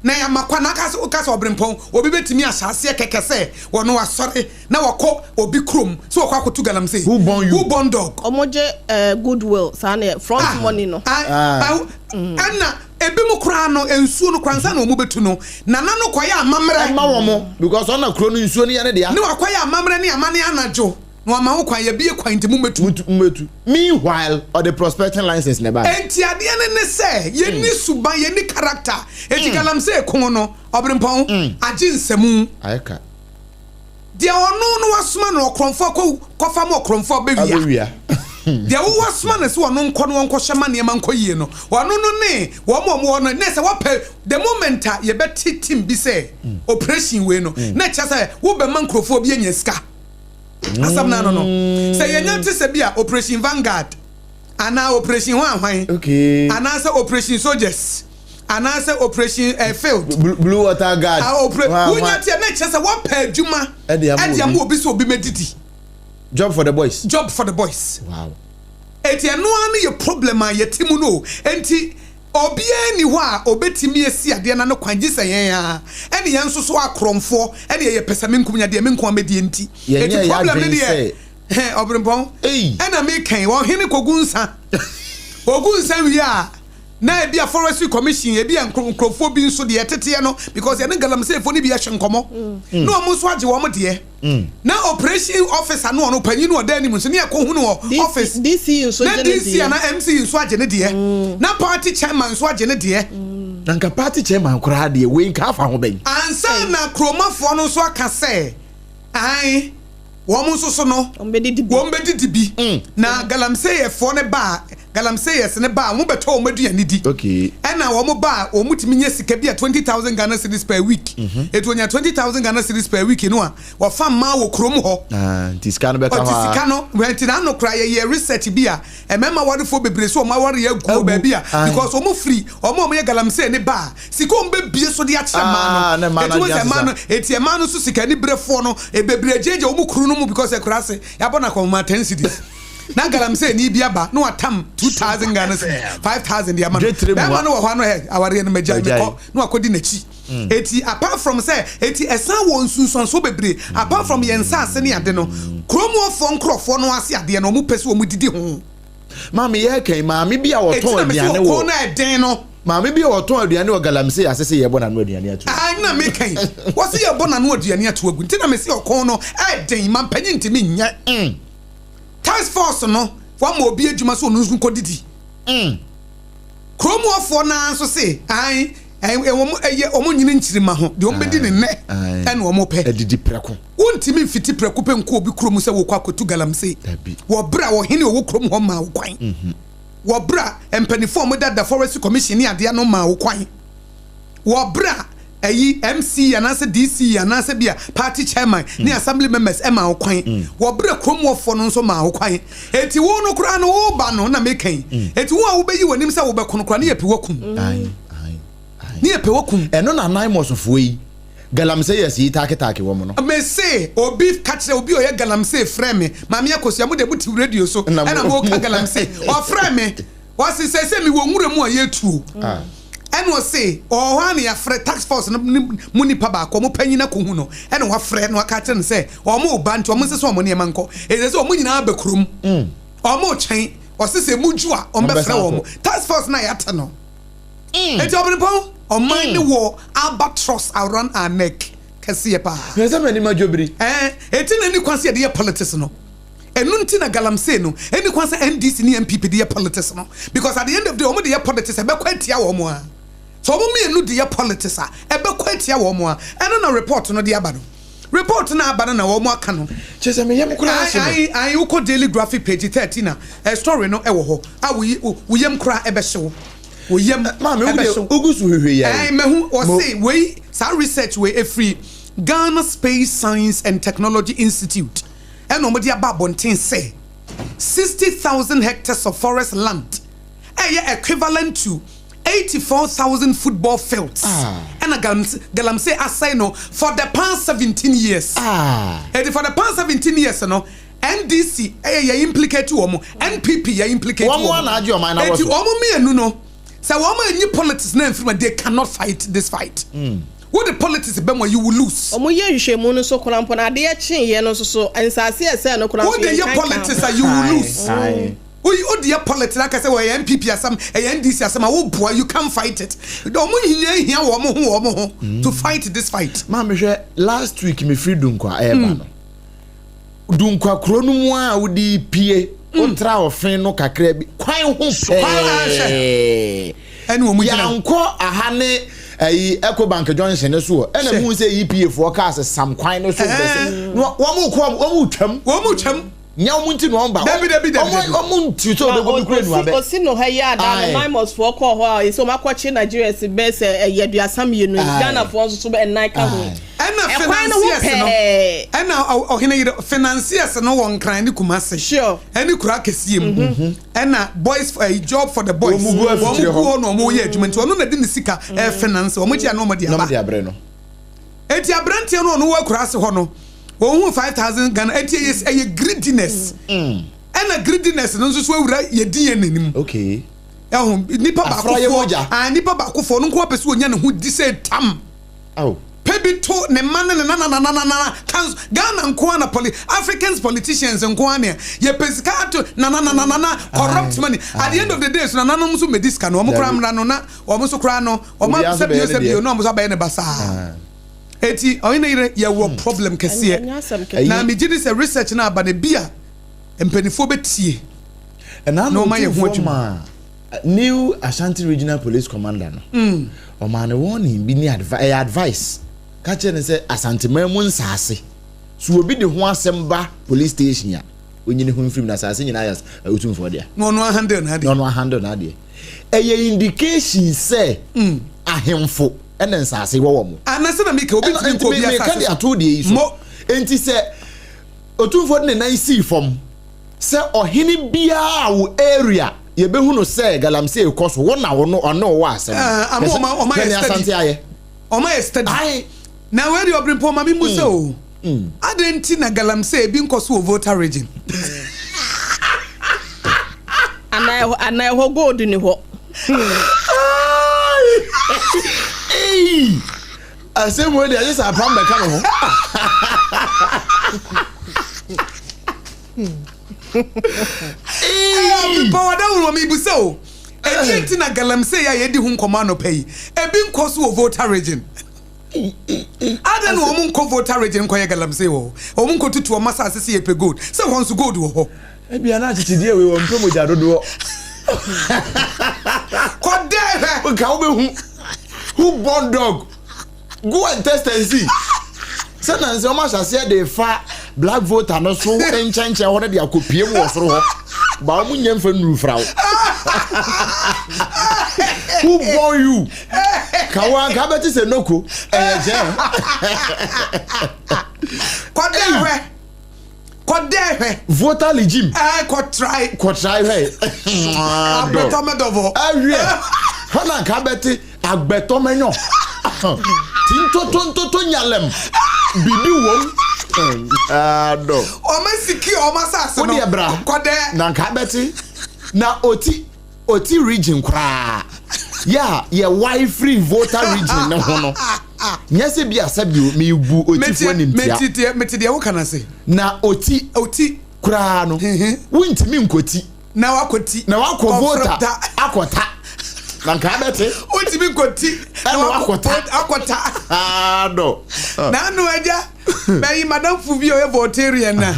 Na yɛama kwan, na aka sɛ, woka sɛ ɔberempɔn, obi bɛtumi ahyɛ aseɛ kɛkɛ sɛ ɔno wasɔre na wakɔ obi kurom sɛ ɔkɔ akɔtu galamsey. Who born you? Who born dog? Wɔn gye eh, goodwill saa na yɛ front Ah, money no. ah, ah, ɛna ebinom koraa no nsuo no koraa ansa na wɔn bɛtu no, nana no kɔyɛ amammerɛ. Ɛma wɔn because ɔna kuro no nsuo no yɛ ne dea. Ne wakɔyɛ amammerɛ ne amane anadwo na wama ho kwan, yɛbie kwan nti mommɛtu. Mutu mmɛtu. Meanwhile ɔde prospecting license na ɛbaeɛ. Enti adeɛ no ne sɛ yɛnni suban, yɛnni character. Enti galamsey ko no, ɔberempɔn, agye nsamu. Ayɛ ka. Deɛ ɔno no wasoma no ɔkorɔmfoɔ kɔ kɔfa ma ɔkorɔmfoɔ bɛwia. Abɛwia. Deɛ wo wasoma no sɛ ɔno nkɔ na ɔnkɔhwɛ ma nneɛma nkɔ yie no, ɔno no ne wɔn a wɔwɔ no, na sɛ wɔpɛ the moment a yɛbɛte team bi sɛ operation wei no, na ɛkyerɛ sɛ wobɛma nkurɔfoɔ bi anya sika. Asɛm no ano no, sɛ yɛnya te sɛ bi a operation Vanguard anaa operation hwan hwan, Okay. anaasɛ operation soldiers anaasɛ operation eh, field. Blue, blue water guard. Ah, opere Hwan, wonya hwan. teɛ na ɛkyerɛ sɛ woapɛ adwuma Ɛde ama ɛde obi. ama obi sɛ obi mɛdidi. Job for the boys. Job for the boys. Wow. Enti ɛno ara ne yɛ problem a yɛte mu no o. Enti obiara nni hɔ a obetumi asi adeɛ no ano kwan gye sɛ yɛn ara. Ɛne yɛn nso so akorɔmfoɔ ɛne yɛyɛ pɛsɛmenkominya deɛ me nko ara mɛdie nti. Yɛnyɛɛ Enti yɛn problem no adwene deɛ sɛ. hɛ ɔberempɔn Ei. ɛna meka yi ɔhene kɔgu nsa. Ɔgu nsa wie a na ebi a forestry commission ebi a nkurɔfoɔ bi nso deɛ ɛteteɛ no because yɛne galamseyfoɔ no bi ɛhwɛ nkɔmmɔ na wɔn nso agye wɔn deɛ. Na operation officer no ɔno panyin no ɔda anim nso ne ɛkɔ hu no wɔ office. DC nso Na gye ne DC deɛ. ana MC nso agye ne deɛ. Na party chairman nso agye ne deɛ. Na nka party chairman koraa deɛ wei nka afa ho bɛn. Ansa na kuromafoɔ no nso aka sɛ ae wɔn nso so no Wɔn bɛdidi bi. wɔn bɛdidi bi. Na galamseyɛfoɔ no ba a galamseyers no ba a wɔn bɛtɔ wɔn aduane di. Okay. Ɛna wɔn ba a wɔn tumi nya sika bi a 20,000 Ghana cedis per week. Eti onya 20,000 Ghana cedis per week no a wɔfa mmaa wɔ kurom hɔ. Ah, nti sika no bɛka hɔ Ɔte ara. sika no nti n'ano koraa yɛyɛ research bi a mmarima awarefoɔ bebree sɛ wɔn aware agu wɔ Agu. baabi a Aye. because wɔn firi wɔn a wɔyɛ galamsey ne ba a sika wɔn bɛbie so de akyerɛ mmaa Ah, no na mmaa eti no wɔn sɛ adwene mmaa no asesa. eti mmaa no nso sika aniberefoɔ no bebree gyegye wɔn kunu no mu because akura ase yɛabɔ no akɔnhoma 10 cedis na galamsey ni bi aba na watam 2000 Ghana cedis 5000 de ama no Dwetire mua. bɛrima no wɔ hɔ ano ɛ awareɛ no magyae Magyae. mekɔ na wakɔdi n'akyi. Eti apart from sɛ eti ɛsan wɔ nsunsuansoɔ bebree apart from yɛn nsaase ne ade no kurom hɔfoɔ nkorɔfoɔ no ase adeɛ no wɔn pɛ sɛ wɔn didi ho. Maame yɛ kɛn maame bi a Eti ɔtɔn na mesi aduane ɔko wɔ no a ɛden no. maame bi a ɔtɔn aduane wɔ galamsey ase sɛ yɛbɔ n'ano aduane ato agu. Ae na meka yi wɔse yɛbɔ n'ano aduane ato agu nti na mesi ɔko no ɛden mampanyin ntumi nyɛ. Task force no wama obi adwuma sɛ ɔno nso nkɔdidi. Kurom hɔfoɔ no ara nso se ae wɔn ɛyɛ wɔn nyini nkyirimma ho deɛ wɔn bɛdi ne nnɛ ɛna wɔn pɛ. Adidi prɛko. Wontumi mfiti prɛko pɛ nkɔ obi kurom sɛ wokɔ akɔtu galamsey Dabi. wɔ berɛ a ɔhene a ɔwɔ kurom hɔ mmaa wo kwan, wɔ berɛ a mpanimfoɔ a wɔda da Forestry Commission ne adeɛ ano mmaa wo kwan, wɔ berɛ a ɛyi MC anaasɛ DC anaasɛ bi a party chairman ne assembly members maa wo kwan, wɔ berɛ a kurom hɔfoɔ no nso maa wo kwan. Enti wo no koraa no woreba no na meka yi, enti wo a wobɛyi w'anim sɛ wobɛko no koraa no yɛ pe woakum. Ae, ae, ae. Ne yɛpɛ wakum. Ɛno na Naimos-foɔ yi, galamseyers yi taaketaake wɔn no. Mese obi ka kyerɛ obi a ɔyɛ galamsey frɛ me, Maame Akosua mo deɛ mo te radio so ɛna mo ka galamsey. Ɔfrɛ me, ɔse seesei mewɔ nwura mu a yɛtuo. Ɛna ɔse ɔwɔ hɔ a na yɛafrɛ task force no mu nipa baako, ɔmo panyin akɔhu no, ɛna wafrɛ na waka akyerɛ no sɛ ɔmo reba nti ɔmo nsesa ɔmo nneɛma nkɔ. Ɛsɛ sɛ ɔmo nyinaa ba kurom. Ɔmo retwɛn. Ɔse sɛ emu dwo a ɔmo bɛfrɛ wɔn. Task force no a yɛate no. Enti Ɔbenepɔn, ɔman no wɔ albatross around our neck kɛseɛ paa. Hwɛ sɛ m'anim adwo biri. Ɛɛ, enti na ɛnni kwan sɛ yɛde yɛ politics no. Ɛno nti na galamsey no, ɛnni kwan sɛ NDC ne NPP de yɛ politics no. Because at the end of the day, wɔn de yɛ politics a, ɛbɛkɔ atia wɔn ara. Sɛ wɔn mmienu de yɛ politics a, ɛbɛkɔ atia wɔn ara. Ɛno na report no de aba no. Report no a aba no na wɔn aka no. Kyerɛ sɛ me yam koraa ahye me. Ae, ae, wokɔ Daily Graphic page 13 a, eh, story no wɔ hɔ a wo, wo yam koraa ɛbɛhye wo. Wo yam Maame, wo ɛbɛhye deɛ wo. wogu so hwehwɛ yi Ae, ae. mahu, Mo. wɔse wei, saa research wei ɛfiri Ghana Space Science and Technology Institute ɛna wɔde aba abɔnten sɛ 60,000 hectares of forest land ɛyɛ equivalent to 84,000 football fields ɛna galamsey asɛe no for the past 17 years. Ɛti for the past 17 years no, NDC ɛyɛ yɛ implicate wɔn, NPP yɛ implicate wɔn. Wɔn na agye ɔman na wɔ Eti so. wɔn mmienu no, sɛ wɔn anyi politics na nfiri mu, they cannot fight this fight. Wo de politics bɛ mu a, you will lose. Ɔmo yɛ nhwehwɛmu no so koraa mpo na adeɛ kyeeɛ no nso so nsaase a ɛsɛɛ no koraa Wo nso de yɛn yɛ kan kan politics a, you will lose. Woyi wo deɛ politics aka sɛ ɛyɛ NPP asɛm, ɛyɛ NDC asɛm a, wo boa, you can't fight it. Ɔmo nyinaa hia wɔn ho wɔn ho to fight this fight. Maame hwɛ, last week me firi Dunkwa ɛɛba no, Dunkwa kuro no mu a wode pie, wotra ɔfe no kakra bi kwan ho pɛɛ. Ɛne wɔn gyina. Yankɔ aha ne ɛyi Ecobank junction ne so ɛna mu sɛ EPA foɔ cars sam kwan no so bɛsɛ wɔn kɔ wɔn twam. Wɔn twam. Nyɛ wɔn nti na wɔn ba. Dabi dabi dabi dabi. Wɔn nti sɛ ɔbɛkɔ bi kura nua bɛ. Osi no ha yi a da no Naimos foɔ kɔɔ hɔ a yɛsɛ wɔn akɔkye Nigerians bɛyɛ sɛ ɛyɛ 32 yi, Ghana foɔ nso so nnan ka ho. Ɛna Ɛkwan no ho financiers no pɛɛ. ɛna ɔhene yere financiers no wɔ Nkran ne Kumasi. Sure. Ɛne kura akɛseɛ mu. Ɛna boys job for the boys. Wɔn gu afikyire Wɔn gu hɔ. hɔ na wɔn yɛ adwuma nti ɔno na de ne sika ɛfinance wɔn gye a na wɔn de Na wɔn de aba. abrɛ no. Eti aberanteɛ no ɔno wɔ akuraase hɔ no, wɔn hu 5,000 Ghana eti ɛyɛ ɛyɛ greediness. Ɛna greediness no nso so awura yɛ di yɛn n'anim. Okay. Ɛho nipa Afra yɛ baakofoɔ mogya. ah nipa baakofoɔ no nko apɛ sɛ onya ne ho di sɛ tam. Aw. Pɛ bi to ne mma ne ne nanananana council Ghana nko ara na poli Africans politicians nko ara nea yɛpɛ sika ato nanananana corrupt money. At the end of the day so nananom nso mmɛdi sika no wɔn koraa mmra no na wɔn nso koraa no wɔn Obiara nso sɛ bio bɛyɛ ne sɛ bio deɛ. na wɔn nso abɛyɛ ne basaa. Eti ɔhene yere yɛwɔ problem kɛseɛ Ɛnyɛ asɛm ketewa. na megye di sɛ research no aba no bi a mpanimfoɔ bɛtie Ɛna na ano wɔn ayɛ ho otumfoɔ adwuma. maa new Ashanti Regional Police Commander no. Ɔmaa no warning bi ne advice, ɛyɛ advice. Ka kyerɛ no sɛ Asanteman mu nsaase, so obi de ho asɛm ba police station a, onyi ne ho mfirim na asase nyinaa yɛ otumfoɔ dea. Na ɔno ahandle n'adeɛ. Na ɔno ahandle n'adeɛ. Ɛyɛ indication sɛ ahemfo ɛna nsaase wɔ wɔn. Anase na meka obi ntumi nkɔ obi Meka asase de so. ato deɛ yi so. Mo. Enti sɛ otumfoɔ de ne nan sii fam sɛ ɔhene biara a wo area yɛbɛhu no sɛ galamsey kɔ so, wo na wo no ɔne wo wɔ asɛm no. Ama ɔma ɔma Hwɛ yɛ nea steady. Asante ayɛ. Ɔma yɛ steady. Aye. Na wei deɛ ɔbere ma me mu sɛ o. Adɛn nti na galamsey ebi nkɔ so wɔ Volta region? Ana ɛhɔ gold ni hɔ. Ei! Asɛm wei deɛ ɛgye sɛ apam bɛka me ho. Ɔbere wada wo ma me sɛ o. Ɛdeɛ nti na galamsey a yɛdi ho nkɔmmɔ anɔpa yi ebi nkɔ so wɔ Volta region? Adɛn na wɔn nkɔ Volta region nkɔyɛ galamsey wɔ hɔ? Wɔn nkɔ tutu wɔn asase sɛ yɛpɛ gold sɛ hɔ nso gold wɔ hɔ. Ebia na akyekyedeɛ wei wɔmpɛ mogya dodoɔ. Kɔdɛ hwɛ. Nka wobɛhu. Who born dog? Go and test and see. Sɛ nansi wɔn ahyɛ aseɛ de fa Black Volta no so nkyɛnkyɛn hɔ no de akɔpie mu wɔ soro hɔ. Ba wɔn nyɛ nfa nnuru fra wo. Who born you? Ka wo anka bɛte sɛ noko ɛyɛ gyɛn. Kɔdɛ hwɛ. Kɔdɛ hwɛ. Volta regime. Ɛɛ kɔtrae. Kɔtrae hwɛ. Abɛtɔ mɛdɔbɔ. Ɛhwɛ. Hɔ na nka bɛte. Agbɛtɔ mɛnyɔ. Ti ntoto ntoto nyalɛm. Bibi wom. Adɔ. Ɔma siki ɔma asase no. Wodeɛ bra. Kɔdɛ. Na nka abɛte. Na oti oti region koraa. Yɛ a yɛ wae firi Volta region ne ho no. Nyɛ sɛ bi a sɛbi mebu otifoɔ animtia. Mete deɛ mete deɛ woka no ase. Na oti. Oti. Koraa no. Wontumi nkɔti. Na wakɔti. Na wakɔ Volta akɔta. Na nka abɛte. Wontumi nkɔti. Ɛna wakɔta. Akɔta. Adɔ. Na ano agya. Bɛyi madamfo bi a ɔyɛ Voltarian na.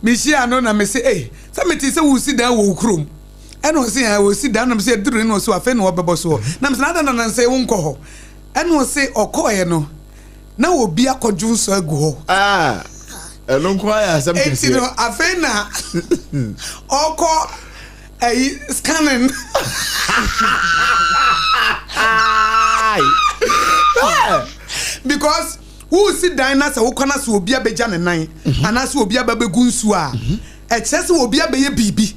Mehyia no na mese ei sɛ mete sɛ wosi dan wɔ wo kurom. Ɛna ɔse ɛɛ wɔsi dan na mese aduru ne na ɔse afei na wɔbɛbɔ soɔ. Na mese na adɛn na nansɛ wonkɔ hɔ. Ɛna ɔse ɔkɔɔɛ no na obi akɔdwo nsɔ agu hɔ. Ah, ɛno nko ara yɛ asɛm kɛseɛ. Enti no afei na ɔkɔ ɛyi scanning. Because wosi dan na sɛ wokɔ na sɛ obi abɛgya ne nan anaasɛ obi aba bɛgu nsuo a ɛkyerɛ sɛ obi abɛyɛ biribi.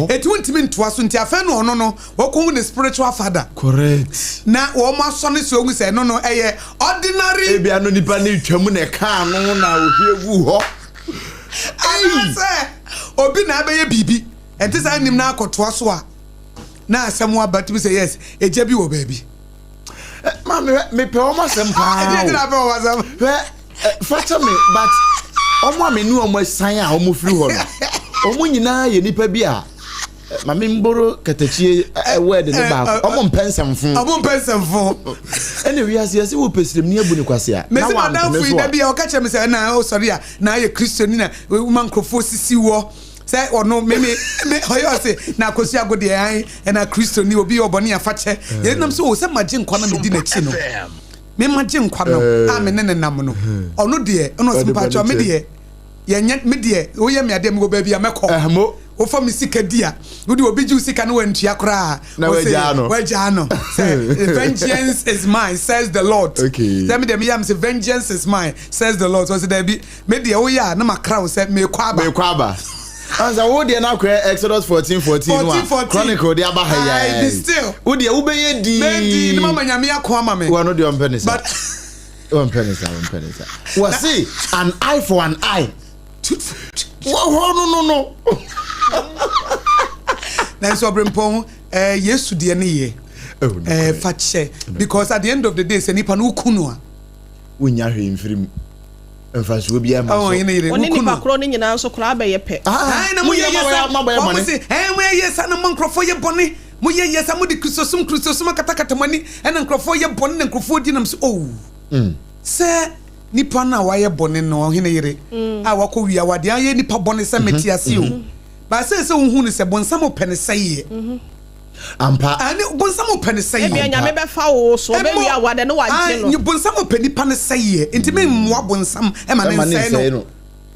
Eti wontumi ntoa so nti afei na ɔno no wɔkɔhu ne spiritual father. Correct. Na wɔn asɔ ne so ehu sɛ ɛno no ɛyɛ ordinary. Ebi ano nipa ne twam na ɛka ano na ohwie gu hɔ. Anaasɛ obi na abɛyɛ biribi ɛnte saa nim na akɔtoa so a na asɛm aba tumi sɛ yes egya bi wɔ baabi. Maame mepɛ wɔn asɛm paa o. Ɛdi na apɛ wɔn asɛm. Hwɛ fakyɛ me but wɔn a me ne wɔn asan a wɔn firi hɔ no wɔn nyinaa yɛ nipa bi a maame mboro katakyie word ne baako wɔn mpɛ nsɛmfo. Wɔn mpɛ nsɛmfo. Ɛna wiase yɛsɛ wɔ pɛsirem ni abu ne kwase a. Mesi madamfo yi dabi a ɔka kyerɛ me sɛ ɛna ɔsɔre a na ayɛ kristoni na ma nkurɔfoɔ sisi wɔ sɛ ɔno me me me ɔyɛ ɔse na akosi ago deɛ an ɛna kristoni obi yɛ ɔbɔne afakyɛ yɛn nam sɛ o sɛ magye nkwa na medi n'akyi no me magye nkwa no a me ne ne nam no ɔno deɛ ɛna ɔse mpakyɛ me deɛ yɛnyɛ me deɛ woyɛ me adeɛ mewɔ baabi a mɛkɔ wofa me sika di a wode obi gye wo sika no wantua koraa na wagyaa no wagyaa no sɛ vengeance is mine says the Lord okay. Sɛ me deɛ meyam sɛ vengeance is mine says the Lord so ɔsɛ daabi me deɛ woyɛ a na makra wo sɛ mekɔ aba mekɔ aba ansa wo deɛ no akɔyɛ Exodus 14 14 no a Chronicle de aba ha yɛ wo deɛ wobɛyɛ dii mɛdi ne mama nyame ako ama me wɔno deɛ ɔmpɛ ne sa ɔmpɛ ne sa ɔmpɛ ne sa wɔse an eye for an eye wɔhɔ no no no nanso ɔberempɔn eh, Yesu deɛ ne yɛ eh, fa kyɛ because at the end of the day sɛ nipa no woku no a wonya hwee mfiri mu mfasoɔ biara ma so. Wo ne nipa korɔ no nyinaa nso koraa bɛyɛ pɛ. Ah, na moyɛ yɛ sa wɔn se ɛn moyɛ yɛ sa na mo nkurɔfoɔ yɛ bɔne moyɛ yɛ sa mode kristosom kristosom akatakata mo ani ɛna nkurɔfoɔ yɛ bɔne na nkurɔfoɔ di nam so oh mm. sɛ nipa no a wayɛ bɔne no ɔhene yere mm. a wakɔ wia wadeɛ ayɛ nipa bɔne sɛ mete ase o mm-hmm. baasɛ sɛ wohu no sɛ bonsam pɛ ne sɛyeɛ mm-hmm. Ampa. Aane, bonsam pɛ ne sɛeɛ. Ebia Nyame bɛfa wo so, ɔbɛwie awade na wagye no. Aane, bonsam pɛ nipa no sɛeɛ, nti me mmoa bonsam ma ne nsɛe no.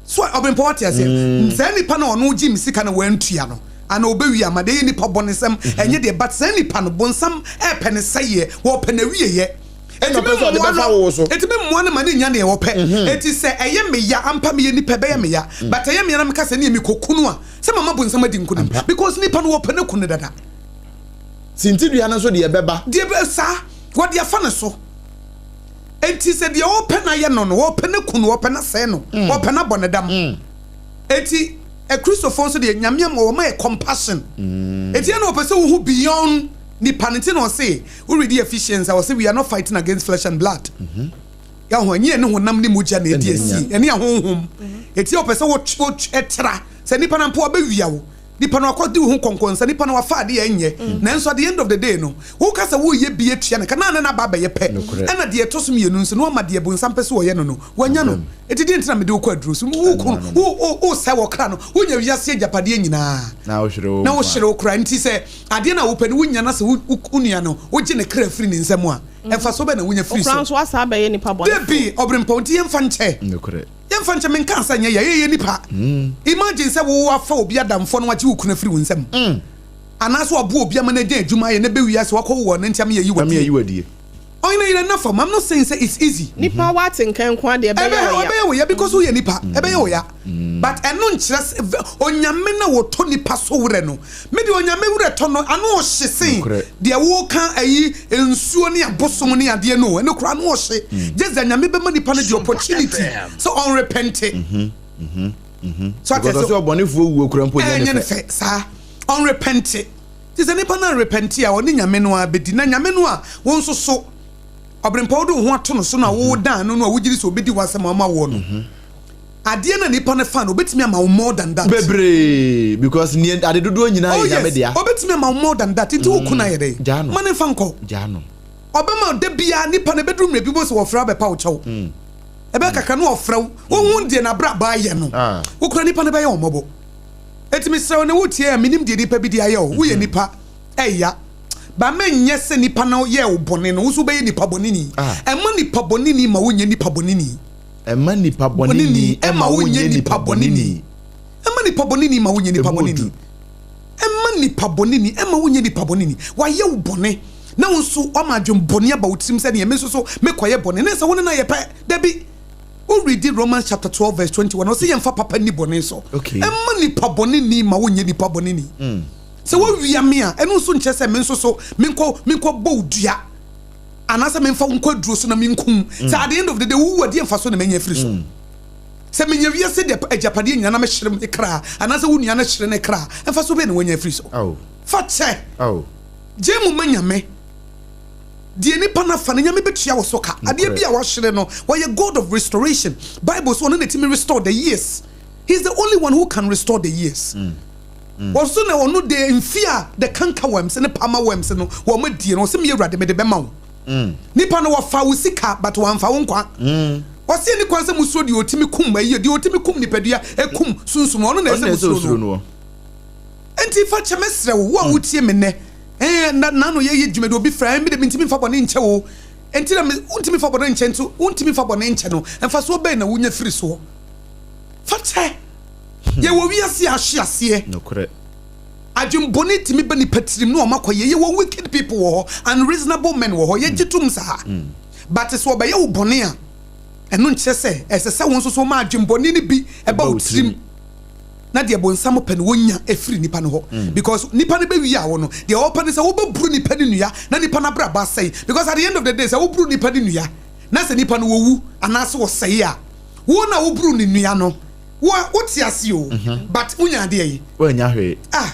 So ɔbenpɔ wate aseɛ? Mm. Saa nipa no ɔno gye me sika na wantua no, ana ɔbɛwie ama deɛ ɛyɛ nipa bɔnesɛm, mhm. ɛnyɛ deɛ, but saa nipa no bonsam ɛpɛ ne sɛeɛ, wɔpɛ n'awieɛ. Enti me mmoa no, enti me mmoa no ma ne nya deɛ wɔpɛ. Mhm. Enti sɛ ɛyɛ me ya, ampa meyɛ nipa ɛbɛyɛ me ya, mm. but ɛyɛ me ya na meka sɛ ne yɛ mekɔku no a, Sɛ mama bonsam adi nkonim. Because nipa no wɔpɛ no aku no dada. Sintidua no nso deɛ ɛbɛba. Deɛ bɛ saa wɔde afa ne so. Enti sɛ deɛ ɔpɛ no ayɛ no no wɔpɛ no aku no wɔpɛ no asɛe no mm. wɔpɛ no abɔ ne dam. Mm. Enti akristofoɔ nso deɛ nyame ama wɔma yɛ compassion. Mm. Enti ɛna ɔpɛ sɛ wohu beyond nipa no nti na ɔse woredi Ephesians a ɔse we are not fighting against flesh and blood. Mm -hmm. Yɛahu, ɛnyɛ yɛne honam ne mogya na ɛdi asie, ɛne ahonhom. Enti ɔpɛ sɛ wotra sɛ nipa no mpo abɛwia wo, nipa no akɔdi wo ho kɔnkɔnsa, nipa no wafa adeɛ a ɛnyɛ. Mm. Nanso at the end of the day no, woka sɛ woreyɛ bi atua no ka na ne n'aba abɛyɛ pɛ. Ɛna deɛ ɛtɔ so mmienu nso, na wama deɛ bonsam pɛ sɛ ɔyɛ no no, wanya no. Enti deɛ nti na mede wo kɔ aduro so? Wosɛe wɔ kra no, wonya wiase agyapadeɛ nyinaa na wohyere wo kra. Nti sɛ adeɛ no a wopɛ no wonya na sɛ wo nua no wogye ne kra firi ne nsam a, Mfaso bɛn na wonya firi so? Okura nso asan abɛyɛ nipa bɔnefo. Dabi, ɔbrempɔn nti yɛmfa nkyɛ. Nokorɛ. Yɛmfa nkyɛ, menkaa sɛ nyɛ yɛ, yɛyɛ nipa. Imagine sɛ wo afa obi adamfoɔ na wagye wo kunu afiri wo nsam. Anaasɛ waboa obi ama no anya adwuma ayɛ na ɛbɛwie ase wakɔ wo wɔ no nti ama yɛayi wo adie. Ɔhene yere nna fam. I'm not saying sɛ it's easy. Nipa wate nka nko ara deɛ ɛbɛyɛ wo ya. Ɛbɛyɛ wo ya because woyɛ nipa. Ɛbɛyɛ wo ya. But ɛno nkyerɛ sɛ Onyame na wɔtɔ nipa so werɛ no. Me deɛ Onyame werɛ tɔ no ano ɔhye sen deɛ woka ayi nsuo ne abosom ne adeɛ no o. Ɛno koraa ano ɔhye. Just that Nyame bɛma nipa no the opportunity sɛ ɔnrepɛnte. So ate aseɛ? Because ɔsɛ ɔbɔnefoɔ wuo koraa mpo nyɛ ne fɛ. Saa. Ɔnrepɛnte. Nti sɛ nipa no anrepɛnte a, ɔne Nyame no ara bɛdi. Na Nyame no a wo nso so, ɔberempɔn wode wo ho ato no so no a wodan no no a wogyedi sɛ ɔbɛdi w'asɛm ama woɔ no, adeɛ no a nipa no fa no, ɔbɛtumi ama wo more than that. Bebree, because neɛ ade dodoɔ nyinaa Oh yɛ Nyame yes, dea. ɔbɛtumi ama wo more than that. Nti wo ko no ayɛ dɛn? Gyaa no. Ma no mfa nkɔ. Gyaa no. Ɔbɛma wo da biara, nipa no ɛbɛduru mmerɛ bi wobɛhu sɛ wɔfrɛ wo abɛpa wo kyɛw. Ɛbɛyɛ kakra na ɔfrɛ wo, wohu deɛ n'abrabɔ ayɛ no, wo koraa nipa no bɛyɛ wo mmɔbɔ. Enti mesrɛ wo, na wotie a, menim deɛ nipa bi de ayɛ wo. Woyɛ nipa, ɛya. Ba menyɛ sɛ nipa no yɛɛ wo bɔne no, wo nso wobɛyɛ nipa bɔneni. Ɛmma nipa bɔneni ma wonyɛ nipa bɔneni. Ɛmma nipa bɔneni ma wonyɛ nipa bɔneni. Ɛmma nipa bɔneni ma wonyɛ nipa bɔneni. Ɛmma nipa bɔneni ma wonyɛ nipa bɔneni. Wayɛ wo bɔne, na wo nso wama adwene bɔne aba wo tirim sɛ neɛ me nso so mekɔyɛ bɔne. Na ɛsɛ wo ne no ayɛ pɛ? Dabi. Wo readi Romans chapter 12 verse 21 ɔsɛ yɛmfa papa nni bɔne so. Ɛmma nipa bɔne ni ma wonyɛ nipa bɔne ni. Sɛ wowia me a, ɛno nso nkyerɛ sɛ me nso so menkɔ menkɔ bɔ wo dua anaasɛ memfa wo nkɔ aduro so na menkum. Sɛ at the end of the day wowu a, deɛ mfaso na manya afiri so? Sɛ menya wiase de agyapadeɛ nyinaa na mehyere me kra anaasɛ wo nua no hyere ne kra a, mfaso bɛn na wanya afiri so? Fa kyɛ. Gyae mu ma Nyame. Deɛ nipa no afa no, Nyame bɛtua wo so ka. Adeɛ bi a wahyere no, ɔyɛ God of restoration. Bible sɛ ɔno na ɛtumi restore the years. He is the only one who can restore the years. Ɔso na ɔno deɛ mfie a the canker worms ne palmer worms no wɔn adie no, ɔse me Awurade mede bɛma wo. Nipa no wɔfa wo sika but wɔamfa wo nkwa. Ɔse ɛni kwan sɛ musuro deɛ ɔtumi kum ayi, deɛ ɔtumi kum nipadua, ɛkum sunsum, ɔno na ɛsɛ musuro no. Enti fa kyɛ mɛsrɛ wo, wo a wotie me nnɛ, eh, na n'ano yɛ yɛ dwumadi, obi frɛ, eh, me de mintumi mfa bɔne nkyɛ wo, enti na me, wontumi mfa bɔne nkyɛ nti, wontumi mfa bɔne nkyɛ no, mfasoɔ bɛn na wonya firi soɔ? Fa kyɛ. Yɛwɔ wiase a ahwe aseɛ. Nokorɛ. Adwenbɔne tumi ba nipa tirim na wɔn akɔyɛ. Yɛwɔ wicked people wɔ hɔ, unreasonable men wɔ hɔ, yɛgye tom saa. But sɛ wɔbɛyɛ wo bɔne a, ɛno nkyerɛ sɛ ɛsɛ sɛ wo nso so woma adwenbɔne no bi ba wo tirim. Na deɛ bonsam pɛ no wonya firi nipa no hɔ because nipa no bɛwia wo no deɛ ɔpɛ no sɛ wobɛburu nipa no nua na nipa no abrabɔ asɛe because at the end of the day sɛ woburu nipa no nua na sɛ nipa no wɔwu anaasɛ wɔsɛe a wo na woburu ne nua no wo wote ase o but wonya adeɛ yi woanya hwee ah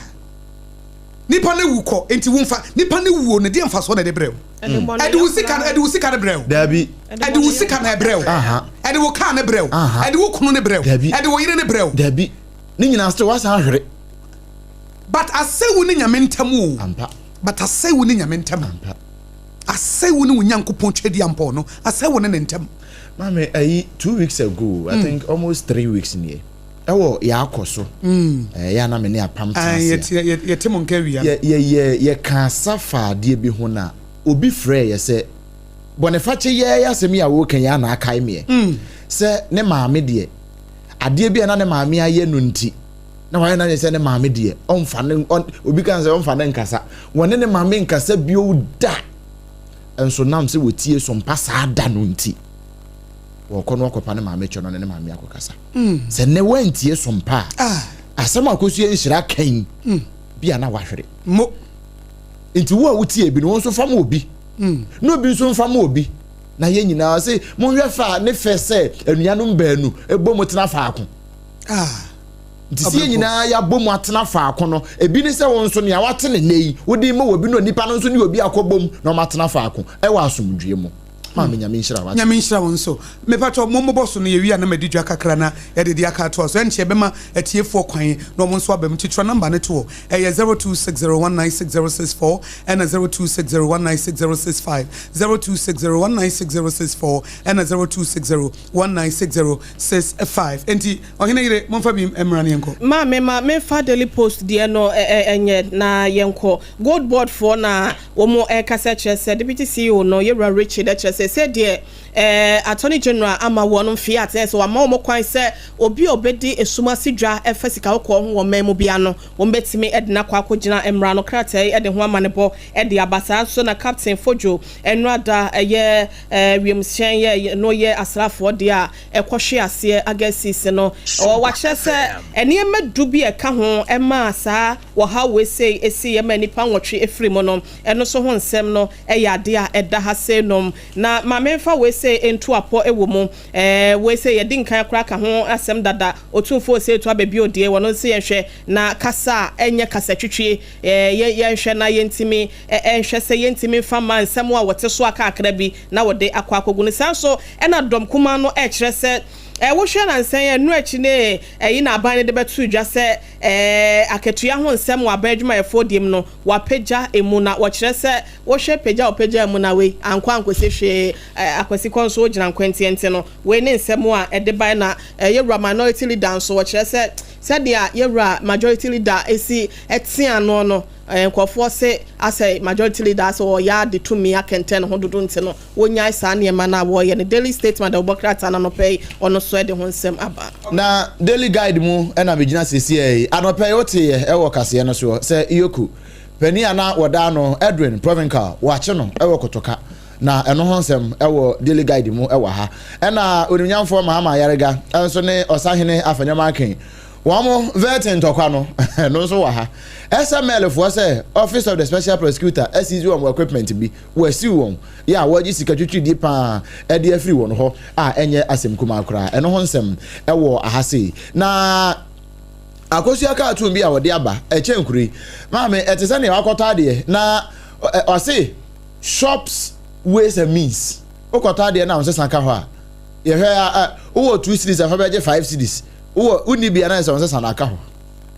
nipa no awu kɔ nti wo nfa nipa no wuo no deɛ mfasoɔ na ɛde brɛ wo ɛde wo sika no ɛde wo sika no brɛ wo dabi ɛde wo sika na ɛbrɛ wo ɛde wo kaa no brɛ wo ɛde wo kunu no brɛ wo dabi ɛde wo yere no brɛ wo dabi ne nyinaa still wasan ahwere but asɛ wo ne Nyame ntam o ampa but asɛ wo ne Nyame ntam ampa asɛ wo ne wo Nyankopɔn Twadiampɔn no asɛ wo ne ne ntam. Maame ayi 2 weeks ago, I think almost 3 weeks nie. Ɛwɔ yɛakɔ so ɛyɛ a na me ne apam tena ase a yɛte mo nka awia yɛ yɛ yɛka asa fa adeɛ bi ho na obi frɛ yɛ sɛ bɔnefakyɛ yɛ asɛm yi a wɔka yi ana akae meɛ sɛ ne maame deɛ adeɛ bi a na ne maame ayɛ no nti na wayɛ n'adwene sɛ ne maame deɛ ɔmfa ne obi kan sɛ ɔmfa ne nkasa wɔne ne maame nkasa bio da nso nam sɛ wɔtie so mpa saa da no nti wɔkɔ no akɔpa ne maame kyɛ no ne ne maame akɔkasa sɛ nnɛ woantie so mpa a asɛm a akɔsua nhyira kan bi a na wahwere mo nti wo a wotie bi no wo nso fa ma obi na obi nso mfa ma obi na yɛn nyinaa sɛ monhwɛ fa ne fɛ sɛ anuanom baanu ɛbɔ mu tena faako nti sɛ yɛn nyinaa yɛabɔ mu atena faako no ebi ne sɛ wo nso nea wate ne nne yi wode ma obi no nipa no nso ne obi akɔbɔ mu na ɔmatena faako ɛwɔ asomdwie mu. Maame, Nyame nhyira wate. Nyame nhyira wo nso. Mepatɔ mo mmobɔ so no yɛwie a na madi dwa kakra na yɛde de aka atoa so. Ɛnkyɛ yɛbɛma atiefoɔ kwan na wɔn nso aba mu. Nti twerɛ number no to hɔ. Ɛyɛ 0260196064 ɛna 0260196065, 0260196064 ɛna 0260196065. Enti ɔhene yere momfa bi mmra na yɛnkɔ. Maame, ma memfa Daily Post deɛ no nyɛ na yɛnkɔ. Gold Board foɔ na wɔn ɛrekasa kyerɛ sɛ Deputy CEO no, Yɛwura Richard kyerɛ sɛ sɛdeɛ. Attorney General ama wɔn fiat sɛ wama wɔn kwan sɛ obi a obɛdi esum ase dwa ɛfa sika kɔkɔɔ ho wɔ man mu bia no, wɔn bɛtumi ɛde n'akɔ akɔgyina mmara no. Krataa yi ɛde ho ama ne bɔ ɛde aba. Saa nso na Captain Fojo ɛnurada ɛyɛ wiemhyɛn yɛ no yɛ asraafoɔ deɛ a ɛkɔhwe aseɛ August no, wakyerɛ sɛ nneɛma 10 bi ɛka ho ɛmaa saa wɔha wei esi yɛ ma nipa 8 efiri mu no, ɛno nso ho nsɛm no ɛyɛ adeɛ a ɛda ha sei nom. Na maame nfa wei sɛ ntu apɔ ɛwɔ mu wei sɛ yɛdi nkan koraa ka ho asɛm dada. Otumfoɔ Osei Tutu abɛbi odie wɔn nso, yɛnhwɛ na kasa a ɛnyɛ kasa twitwie yɛnhwɛ na yɛntumi ɛnhwɛ sɛ yɛntumi nfa ma nsɛm a wɔte so akakra bi na wɔde akɔ akɔgu no. Saa nso ɛna dɔm kumaa no ɛkyerɛ sɛ wohwɛ nansɛn ɛnu akyi ne ɛyi na aban no de bɛto dwa sɛ akatua ho nsɛm wɔ aban adwumayɛfoɔ deɛ mu no, wapagya emu, na wɔkyerɛ sɛ wohwɛ pagya ɔpagya mu na wei ankɔ ankɔsi hwee. Akwasi kɔ nso wogyina nkwantiɛnti no, wei ne nsɛm a ɛde ban. Na yɛwura Minority Leader nso wɔkyerɛ sɛ sɛdeɛ yɛwura Majority Leader esi ɛte ano no, nkurɔfoɔ se asɛ Majority Leader asɛ ɔyɛ ade tumi akɛntɛn ne ho dodo, nti no wɔnyae saa nneɛma no a wɔyɛ no. Daily Statement a wɔbɔ krataa no anɔpɛ yi, ɔno nso ɛde ho nsɛm aba. Na Daily Guide mu ɛna megyina siesie yi anɔpɛ yi. Wote ɛwɔ kaseɛ no soɔ sɛ EOCO panin a na wɔda no Edwin Provincial, wɔakye no ɛwɔ Kotoka, na ɛno ho nsɛm ɛwɔ Daily Guide mu ɛwɔ ha. Ɛna onimnyamfoɔ Mahama Ayariga ɛnso ne Ɔsahene Afenyo Markin wɔn mo vetting ntɔkwa no, ɛno nso wɔ ha. SML foɔ sɛ Office of the Special Prosecutor asisi wɔn equipment bi, wɔasiw wɔn yɛ a wɔgye sika twitwidie paa ɛde afiri wɔn hɔ a ɛnyɛ asɛm kumaa koraa. Ɛno ho nsɛm ɛwɔ aha sei. Na Akosua cartoon bi a wɔde aba ɛkyɛn nkuro yi, maame, ɛte sɛ nea wakɔtɔ adeɛ na ɔse "shops, ways and means". Wokɔtɔ adeɛ na ɔsesa ka hɔ a, yɛhwɛ a, wowɔ 2 cedis afa bɛgye 5 cedis, wowɔ wonni bia na ɛsɛ ɔsesa na aka hɔ.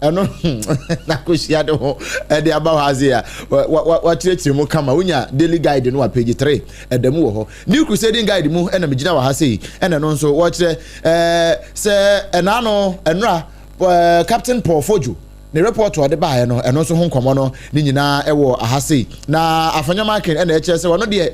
Ɛno na Akosua de ho ɛde aba hɔ ase a wakyerɛkyerɛ mu kama. Wonya Daily Guide no wɔ page 3, ɛda mu wɔ hɔ. New Crusading Guide mu ɛna megyina wɔ ha sei, ɛna no nso wɔkyerɛ sɛ ɛna no ɛnora Captain Paul Fojo ne report a ɔde baeɛ no, ɛno nso ho nkɔmmɔ no ne nyinaa ɛwɔ aha sei. Na Afenyo Markin ɛna ɛkyerɛ sɛ ɔno deɛ,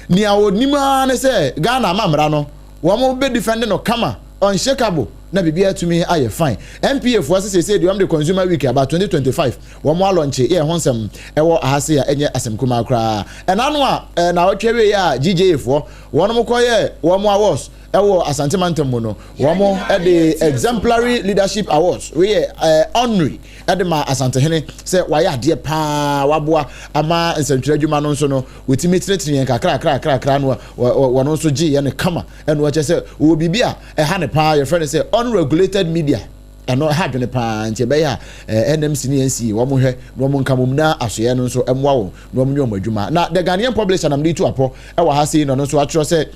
nea onim ara ne sɛ Ghana amammerɛ no, wɔn bɛ defend no kama, unshakable, na biribi atumi ayɛ fine. NPA foɔ sɛ sɛsɛ deɛ wɔn de Consumer Week aba 2025, wɔn alɔnkye yɛ ho nsɛm ɛwɔ aha sei a ɛnyɛ asɛm kumaa koraa. Ɛna no a na ɔtwe wie a GJA foɔ wɔn kɔyɛ wɔn awards ɛwɔ Asante mantam mu no, wɔn ɛde Exemplary Leadership Awards wei yɛ honorary ɛde ma Asantehene sɛ wayɛ adeɛ paa, waboa ama nsɛntwerɛ adwuma no nso no wɔtumi tenetene yɛn kakra kakra kakra no, wɔn nso gye yɛn no kama. Ɛno ɛkyɛ sɛ wɔwɔ biribi a ɛha ne paa, yɛfrɛ no sɛ unregulated media. Ɛno ɛha adwene paa, nti ɛbɛyɛ a NMC ne NCA wɔn hwɛ na wɔn nka wɔn na asoɛ no nso mmoa wɔn na wɔn nyɛ wɔn adwuma. Na The Ghanaian Publisher nam de tu apɔ ɛwɔ ha sei, na ɔno nso atwerɛ sɛ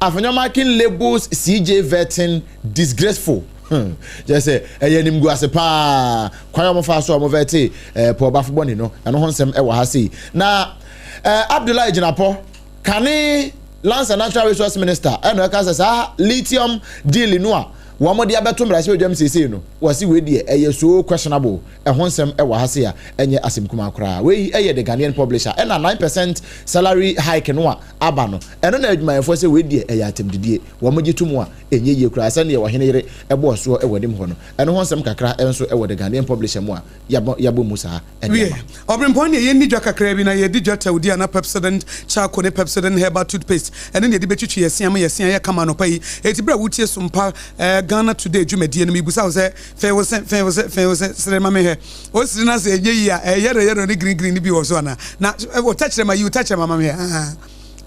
Afenyo Markin labels CJ vetting disgraceful. Kyerɛ sɛ ɛyɛ animguase paa kwan a wɔfa so a wɔvet Paul Baffoe-Bonnie no. Ɛno ho nsɛm ɛwɔ ha sei. Na Abdullahi Jinapor, kane Lands and Natural Resource Minister, ɛna ɛka sɛ saa lithium deal no a wɔn de abɛto mmarahyɛ badwam seesei no, wɔsi wei deɛ ɛyɛ so questionable. Ɛho nsɛm ɛwɔ ha sei a ɛnyɛ asɛm kumaa koraa. Wei ɛyɛ The Ghanaian Publisher. Ɛna 9% salary hike no a aba no, ɛno na adwumayɛfoɔ sɛ wei deɛ ɛyɛ atɛmdidie, wɔn gye to mu a ɛnyɛ yie koraa sɛdeɛ ɔhene yere ɛbɔɔ soɔ ɛwɔ anim hɔ no. Ɛno ho nsɛm kakra ɛnso ɛwɔ The Ghanaian Publisher mu a yɛabɔ mu saa ɛde Wie ama. Ɔbrempɔn ne yɛnni dwa kakra bi na yɛdi dwa tɛwdi a na Pepsodent Charcoal ne Pepsodent Herbal Toothpaste ɛne ne yɛde bɛtwitwi yɛse ama yɛse ayɛ kama anɔpa yi. Ɛti berɛ a wotie so mpa Ghana Today dwumadie no, mebusa wo sɛ fɛn wo se, fɛn wo se, fɛn wo se, sere ma mehwɛ. Ɔsiri no sɛ ɛnyɛ yi a ɛyɛ yɛrɛ ne green green no bi wɔ so ana? Na wo tɛkyerɛma yi, wo tɛkyerɛma ma mehwɛ.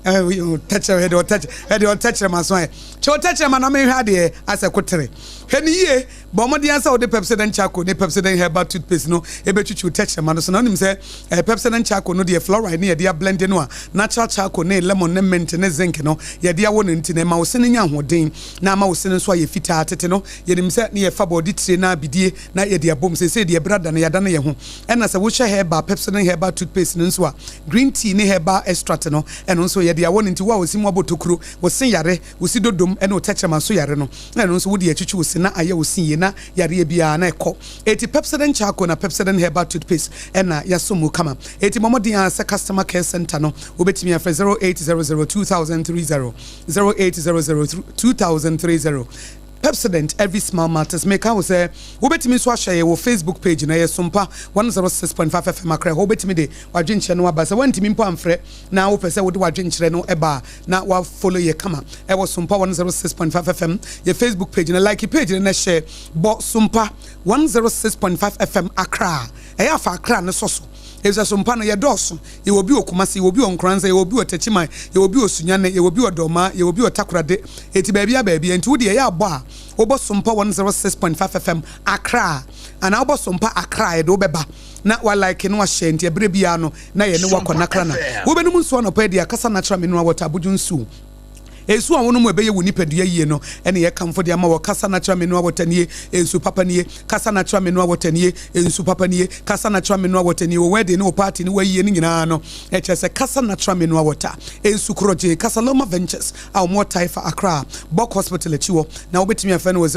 Tɛkyerɛ ɛde ɔtɛkyerɛ ɛde ɔtɛkyerɛma so ayɛ kyɛ ɔtɛkyerɛma na mehwɛ adeɛ asɛ kotere. Hwɛ ne yie, bɔ mmɔden sɛ wode Pepsodent Charcoal ne Pepsodent Herbal Toothpaste no ɛbɛtwitwi wo tɛkyerɛma no so. Na wonim sɛ Pepsodent Charcoal no deɛ, fluoride ne yɛde ablend no a natural charcoal ne lemon ne mint ne zinc no yɛde awɔ no, nti na ɛma wo se no nya ahoɔden na ama wo se no nso ayɛ fitaa. Tete no, yɛnim sɛ ne yɛfa bɔɔde tire na abidie na yɛde abom. Seesei deɛ, ɛberɛ ada no, yɛada no yɛ ho. Ɛna sɛ wohyɛ herbal Pepsodent Herbal Toothpaste no nso a, green tea ne herbal extract no, ɛno nso yɛde awɔ no, nti wo a wosi mu abɔ tokuro, wo se yare, wo si dodom, ɛne wo tɛkyerɛma so yare no, ɛno nso wode atwitwi wo se. se na ayɛ wo se yie na yareɛ biara na ɛkɔ. Eti Pepsodent Charcoal na Pepsodent Herbal Toothpaste ɛna yɛasɔ mu kama. Eti bɔ mmɔden ara sɛ Customer Care Centre no wobɛtumi afrɛ 0800 2030, 0800 2030. Pepsodent Every Smile Matters. Meka wo sɛ wobɛtumi nso ahwɛ yɛ wɔ Facebook page no, ɛyɛ Sompa 106.5 FM Accra. Hɔ wobɛtumi de w'adwenkyerɛ no aba. Sɛ woantumi mpo amfrɛ na wopɛ sɛ wode w'adwenkyerɛ no ba a, na woafollow yɛ kama ɛwɔ Sompa 106.5 FM yɛ Facebook page no. Like page no na hyɛ bɔ Sompa 106.5 FM Accra. Ɛyɛ afa Accra no sɔ so. Efisɛ Sompa no yɛdɔɔso. Yɛwɔ bi wɔ Kumasi, yɛwɔ bi wɔ Nkoranza, yɛwɔ bi wɔ Techiman, yɛwɔ bi wɔ Sunyani, yɛwɔ bi wɔ Dormaa, yɛwɔ bi wɔ Takoradi. Enti baabiara baabiara. Enti wo deɛ ɛyɛ a bɔ a wobɔ Sompa 106.5 FM Accra anaa wobɔ Sompa Accra a yɛde wo bɛba na wa like na wa share. Enti ɛberɛ biara no na yɛne wo akɔ Nakrana. Wobɛnom nsuo anɔpa yi deɛ akasa natural mineral water abodwo nsuo. Nsu a wonom a ɛbɛyɛ wo nipadua yie no ne yɛkamfo de ama wɔ Kasa Natural Mineral Water nie, nsu papa nie, Kasa Natural Mineral Water nie, nsu papa nie, Kasa Natural Mineral Water nie, wo wedding ne wo party ne w'ayie no nyinaa no, ɛkyerɛ sɛ Kasa Natural Mineral Water, nsu korɔgyee, Kasa Loma Ventures a wɔwɔ Taifa, Accra, Bok Hospital akyi hɔ, na wobɛtumi afrɛ no wɔ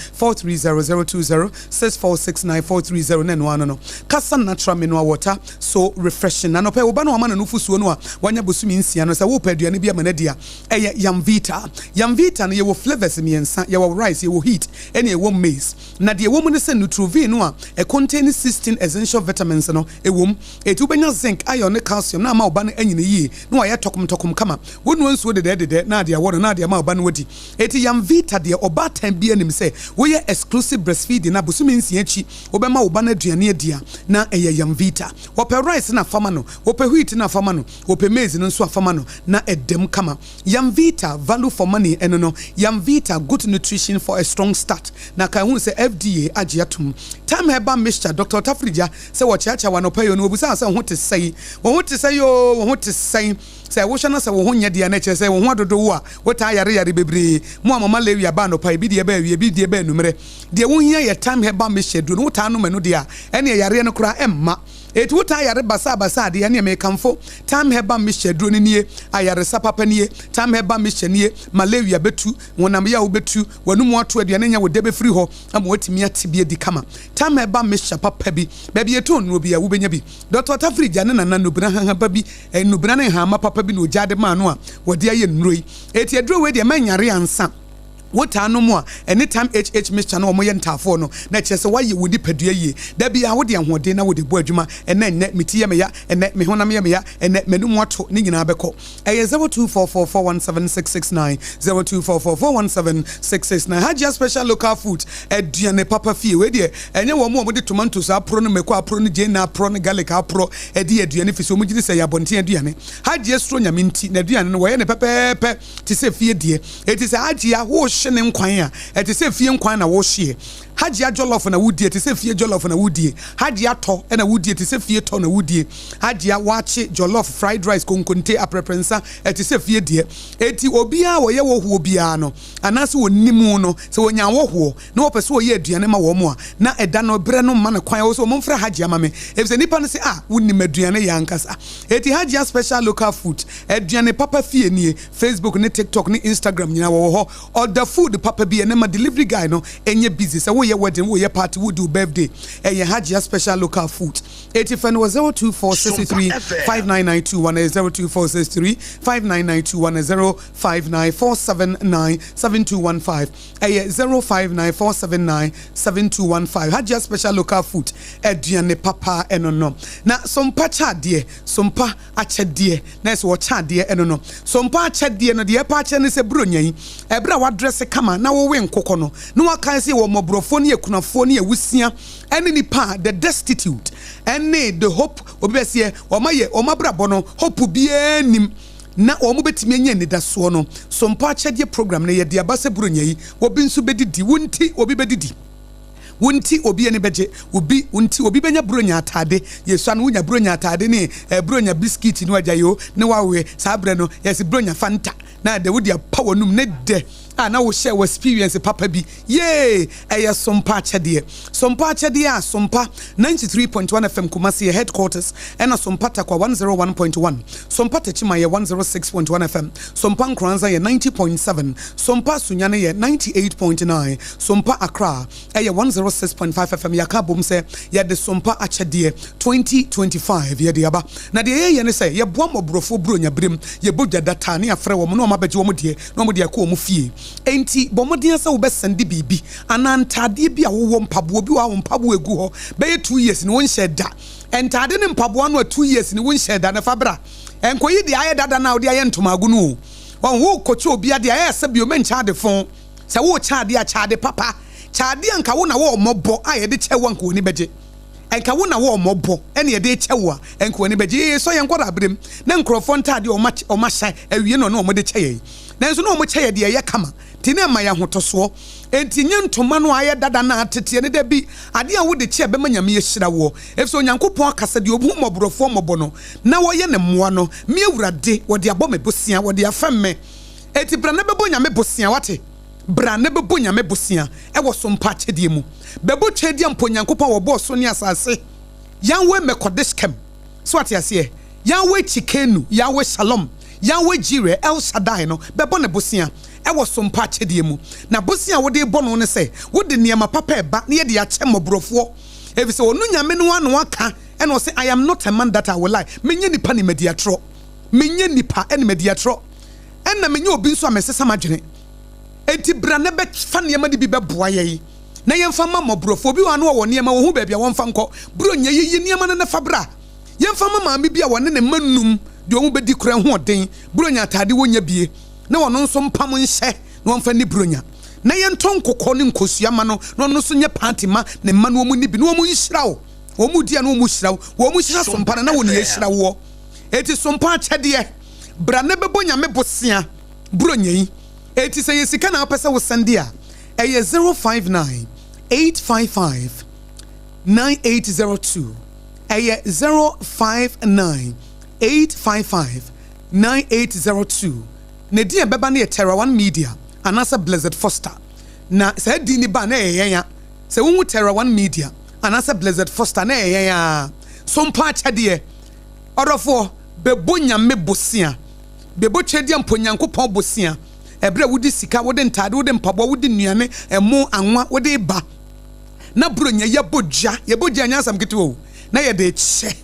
0206469430, 0206469430 na ɛno ano no, Kasa Natural Mineral Water. So refreshing. Anɔpa yi, wo ba no a wama no nufosuo no a wanya bosome nsia no, sɛ worepɛ aduane bi ama no adi a, ɛyɛ Yamvita. Yamvita no, yɛwɔ flavours mmiɛnsa, yɛwɔ rice, yɛwɔ wheat, ɛna yɛwɔ maize. Na deɛ ɛwɔ mu ne sɛ Nutrivin no a ɛcontain 16 essential vitamins no wɔ mu. Enti wobɛnya zinc, iron ne calcium na ama wo ba no anyini yie na wayɛ tɔkomtɔkom kama. Wonoa nsuo dedɛɛdedɛ na ade awɔ no na ade ama wo ba no adi. Enti Yamvita deɛ, ɔbaatan biara nim sɛ woyɛ exclusive breastfeeding a, bosome nsia akyi Wobɛma wo ba no aduane adi a, na ɛyɛ Yamvita. Wɔpɛ rice no a, fa ma no. Wɔpɛ wheat no a, fa ma no. Wɔpɛ maize no nso a, fa ma no, na ɛda mu kama. Yamvita, value for money, ɛno no. Yamvita, good nutrition for a strong start. Na kae hu sɛ FDA agye atom. Thyme Herbal Mixture, Doctor Otafirigya, sɛ wɔkyeakyea wo anɔpa yi o, na wɔbisa wo sɛ wo ho te sɛn? Wo ho te sɛn oo, wo ho te sɛn? Sɛ wohwɛ na sɛ wo ho nyɛ deɛ a, na ɛkyerɛ sɛ wo ho adodo wo a wotaa yare yare bebree. Mo a mo malaria ba anɔpa, ebi deɛ ba awia, ebi deɛ ba anwummerɛ. Deɛ wohia yɛ Thyme Herbal Mixture aduro no, wotaa nom ɛno deɛ a, ɛneɛ yareɛ no koraa ɛmma. Enti wotaa yare basaa basaa deɛ, ɛneɛ mekamfo Thyme Herbal Mixture aduro no nie, ayaresa papa nie, Thyme Herbal Mixture nie, malaria bɛtu, honam yaw bɛtu, w'anomu ato, aduane nyɛ wo dɛ bɛfiri hɔ ama woatumi ate bi adi kama. Thyme Herbal Mixture papa bi, baabi yɛtɔn nnuro biara wobɛnya bi. Dɔkta Tafiri gya ne nana nnubena hahaba bi, nnubena ne nhahamma papa bi na ogyaa de maa no a wɔde ayɛ nnuro yi. Enti aduro wei deɛ mɛnyare ansa. Wotaa nom a, ɛne Time HH mixture no a wɔyɛ ntaafoɔ no, na ɛkyerɛ sɛ woayɛ wo nipadua yie. Da biara wode ahoɔden na wode bɔ adwuma. Ɛnnɛ, ɛnnɛ, me ti yɛ me ya, ɛnnɛ, me honam yɛ me ya, ɛnnɛ, m'anum ato, ne nyinaa bɛkɔ. Ɛyɛ 0244417669, 0244417669. Hajia Special Local Foods, aduane papa fie. Wei deɛ, ɛnyɛ wɔn a wɔde tomatoes aporɔ ne mako aporɔ ne gyeene aporɔ ne garlic aporɔ de yɛ aduane firi sɛ wɔgye di sɛ ɛyɛ abɔnten aduane. Hajia suro Nyame nti, n'aduane no, wɔyɛ no pɛpɛɛpɛ. te sɛ fie deɛ. Enti sɛ Hajia wohye ne nkwan a, ɛte sɛ fie nkwan na wohyeɛ. Hajia jollof na wodie, ɛte sɛ fie jollof na wodie. Hajia tɔ na wodie, ɛte sɛ fie tɔ na wodie. Hajia waakye, jollof, fried rice, konkonte, aprɛprɛnsa, ɛte sɛ fie deɛ. Enti obiara a ɔyɛ wɔhoɔ biara no, anaasɛ ɔnim no, sɛ ɔnya ahɔhoɔ na ɔpɛ sɛ ɔyɛ aduane ma wɔn a, na ɛda no berɛ no mma no kwan, ɔwɔ sɛ wɔmfrɛ Hajia ma me, efisɛ nnipa no se, Ah, wonim aduane yɛ ankasa. Enti Hajia Special Local Food, Aduane papa fie nie, Facebook ne TikTok ne Instagram nyinaa wɔwɔ hɔ. Order food papa bi ɛnɛ ma delivery guy no nyɛ busy. Sɛ woyɛ wedding, woyɛ party, wodi wo birthday, ɛyɛ Hajia Special Local Food. Enti frɛ no wɔ 02463 59921, ɛyɛ 02463 59921, 059479 7215, ɛyɛ 059479 7215. Hajia Special Local Food, aduane papa ɛno no. Na Sompa kyɛ adeɛ, Sompa. akyɛdeɛ, na ɛsɛ wɔkyɛ adeɛ ɛno no. So mpo akyɛdeɛ no, deɛ ɛpɛ akyerɛ ne sɛ Buronya yi, ɛberɛ a wadrɛse kama na wowe nkokɔ no, na wakae sɛ yɛwɔ mmɔborɔfoɔ ne akunafoɔ ne awusia ɛne nipa a the destitute ɛne the hope, obi bɛseɛ, wɔn ayɛ, wɔn abrabɔ no hope biara nnim na wɔn bɛtumi anya anidasoɔ no. So mpo akyɛdeɛ program no yɛde aba sɛ Buronya yi, obi nso bɛdidi, wo nti obi bɛdidi. Wo nti obi ani bɛgye, obi wo nti obi bɛnya buronya ataade, yɛsua no wonya buronya ataade ne eh, buronya biskit no agya yoo ne wawe saa berɛ no yɛse buronya fanta na de wode apa w'anum ne dɛ a na wo share wɔ experience papa bi. Yee, ɛyɛ Sompa akyɛdeɛ. Sompa akyɛdeɛ a Sompa 93.1 FM Kumasi yɛ headquarters, ɛna Sompa Takwa 101.1, Sompa Techiman yɛ 106.1 FM, Sompa Nkoranza yɛ 90.7, Sompa Sunyani yɛ 98.9, Sompa Accra ɛyɛ 106.5 FM. Yɛaka bom sɛ yɛde Sompa akyɛdeɛ 2025 yɛde aba, na deɛ yɛyɛ ne sɛ yɛboa mmɔborɔfoɔ Buronya berem. Yɛbɔ dwa data ne yɛafrɛ wɔn na wɔn abɛgye wɔn deɛ na wɔn de akɔ wɔn fie. Enti bɔ mmɔden sɛ wobɛsɛnde biribi anaa ntaadeɛ bi a wowɔ, mpaboa bi wɔ a wo mpaboa egu hɔ bɛyɛ 2 years ne wɔnhyɛ da. Ntaade ne mpaboa no a 2 years ne wɔnhyɛ da ne fa bra. Nkɔyi deɛ ayɛ dada na wode ayɛ ntomago no o. Wɔn wo kɔkye obi adeɛ ayɛ sɛ bio mɛnkyɛ ade fon sɛ wokyɛ adeɛ a, kyɛ ade papa, kyɛ adeɛ a nka wo na wɔ ɔmɔbɔ a yɛde kyɛ wo, nka w'ani bɛgye. Nka wo na wɔ ɔmɔbɔ ɛne yɛde kyɛ wo a, nka w'ani bɛgye. Yɛyɛ sɔ yɛn nkɔda aberem na nkurɔfoɔ ntaadeɛ a ɔma hyɛ awie no, ɔne ɔmo de kyɛ yɛn, nanso na ɔmo kyɛ yɛ deɛ ɛyɛ kama nti na ɛma yɛ ahotɔsoɔ. Enti nye ntoma no a ayɛ dada na ateteɛ ne da bi adeɛ a wode kyɛ bɛma Nyame ahyira woɔ, ɛfisɛ Onyankopɔn akasa deɛ ɔbu mmɔborɔfoɔ mmɔbɔ no na wɔyɛ ne mmoa no, me Awurade wɔde abɔ me bosea, wɔde afɛm me. Enti bra na bɛbɔ Nyame bosea. Wate? Bra na bɛbɔ Nyame bosea ɛwɔ so mpa akyɛdeɛ mu. Bɛbɔ twɛdeɛ mpo Onyankopɔn a wɔbɔɔ so ne asase, Yahweh Mekɔdeskem. So ate aseɛ? Yahweh Tsidkenu, Yahweh Shalom, Yahweh Jireh, El Shaddai no, bɛbɔ ne bosea ɛwɔ so mpa akyɛdeɛ mu. Na bosea a wode bɔ no ne sɛ wode nneɛma papa ɛba na yɛde akyɛ mmɔborɔfoɔ, ɛfiri sɛ ɔno Nyame no ano aka, ɛna ɔsɛ, "I am not a man that I will lie." Menyɛ nipa ne madi atorɔ, menyɛ nipa ne madi atorɔ, ɛna menyɛ obi nso a mesesa m'adwene. Enti bra na bɛfa nneɛma no bi bɛboa yɛn na yɛmfa ma mmɔborɔfoɔ. Obi wɔ ano a wɔ nneɛma wɔhu baabi a wɔmfa nkɔ buro nyɛ yiyi nneɛma no na fa bra. Yɛmfa ma maame bi a wɔne ne mma num deɛ wɔn bɛdi kora ho ɔden Buronya ataade wɔnya bie na wɔn nso mpam nhyɛ na wɔmfa ni Buronya, na yɛntɔ nkokɔ ne nkosua ma no na ɔno nso nyɛ party ma ne mma no, wɔn ni bi na wɔn nhyira wo. Wɔn mu di a na wɔn hyira wo, wɔn hyira Sompa no na wɔn yɛ hyira woɔ. Eti Sompa akyɛdeɛ, bra na bɛbɔ Nyame bosea Buronya yi. Eti sɛ yɛ sika na wopɛ sɛ wosɛnde a, ɛyɛ 059 855 9802. Ɛyɛ 059 855 9802. Na din a ɛbɛba no yɛ Terra One Media anaasɛ Blessed Foster. Na saa din ni ba na ɛyɛ yɛn a sɛ wohu Terra One Media anaasɛ Blessed Foster na ɛyɛ yɛn a. So mpo akyɛdeɛ, ɔdɔfoɔ, bɛbɔ Nyame bosea, bɛbɔ twɛdeɛ mpo Nyankopɔn bosea. Ɛberɛ a wode sika, wode ntaade, wode mpaboa, wode nnuane, ɛmo, anwa, wode ba na Buronya yɛbɔ dwa, yɛbɔ dwa, nyɛ asɛm ketewa o, na yɛde kyɛ.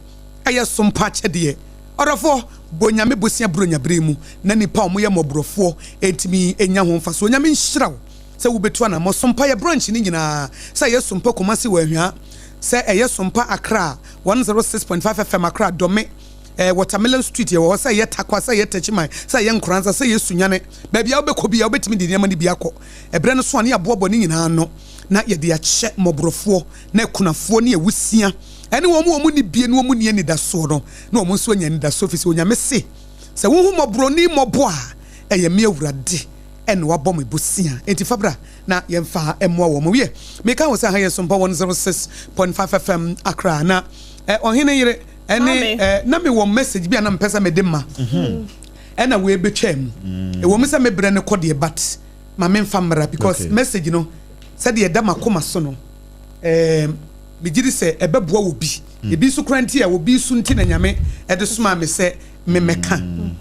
Ɛyɛ sompa akyɛdeɛ. Ɔdɔfoɔ, bɔ Nyame bosea Buronya bere mu na nipa a wɔyɛ mmɔborɔfoɔ ntumi nya ho mfasoɔ. Nyame nhyira wo sɛ wobɛtu anammɔ. Sompa yɛ branch no nyinaa, sɛ ɛyɛ Sompa Kumasi wɔ Ahwia, sɛ ɛyɛ Sompa Accra 106.5 FM Accra Dome, Watermelon Street yɛwɔ hɔ, sɛ ɛyɛ Takwa, sɛ ɛyɛ Techiman, sɛ ɛyɛ Nkoranza, sɛ ɛyɛ Sunyane, baabi a wobɛkɔ bi a wobɛtumi de nneɛma no bi akɔ. Ɛberɛ no so a ne yɛaboaboa ne nyinaa no na yɛde akyɛ mmɔborɔfoɔ na akunafoɔ ne awusia ɛne wɔn a wɔn ni bie ne wɔn ni anidasoɔ no, na wɔn nso anya anidasoɔ, fi sɛ Onyame se sɛ wohu mmɔborɔni mmɔbɔ a, ɛyɛ me Awurade ɛna wabɔ me bosea. Enti fa bra na yɛmfa mmoa wɔn. Wiɛ, meka wo sɛ ha yɛ Sompa 106.5 FM Accra. Na ɔhene yere ɛne na mewɔ message bi a na mpɛ sɛ mede ma, ɛna wei bɛtwa mu. Ɛwɔ mu sɛ mebrɛ no kɔ deɛ, but ma memfa mmra because message no, sɛdeɛ ɛda makoma so no, megye di sɛ ɛbɛboa wɔ bi. Ebi nso kora nti a obi so nti na Nyame ɛde somaa me sɛ memɛka.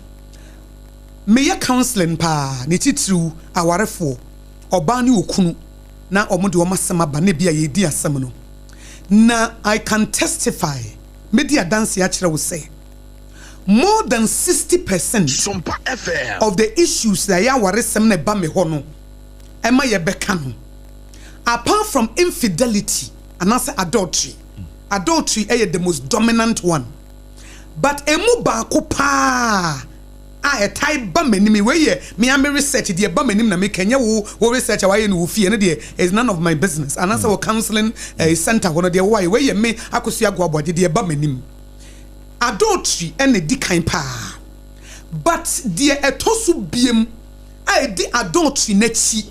Meyɛ counseling paa, ne titiriw awarefoɔ, ɔbaa ne okunu, na ɔmo de ɔmo asɛm aba na ebi a yɛdi asɛm no, na I can testify, medi adanse akyerɛ wo sɛ more than 60% Sompa FM. of the issues na ɛyɛ awaresɛm na ɛba me hɔ no ɛma yɛbɛka no, apart from infidelity anaasɛ adultery, adultery ɛyɛ the most dominant one, but emu baako paa a ɛtae ba m'anim, wei yɛ me ame research deɛ ɛba m'anim na meka, nyɛ wo research a wayɛ no wɔ fie no deɛ, is none of my business, anaasɛ wɔ counseling center hɔ no deɛ wɔayɛ. Wei yɛ me Akosua Agoaboagye deɛ ɛba m'anim. Adultery ɛna di kan paa, but deɛ ɛtɔ so biem a ɛdi adultery n'akyi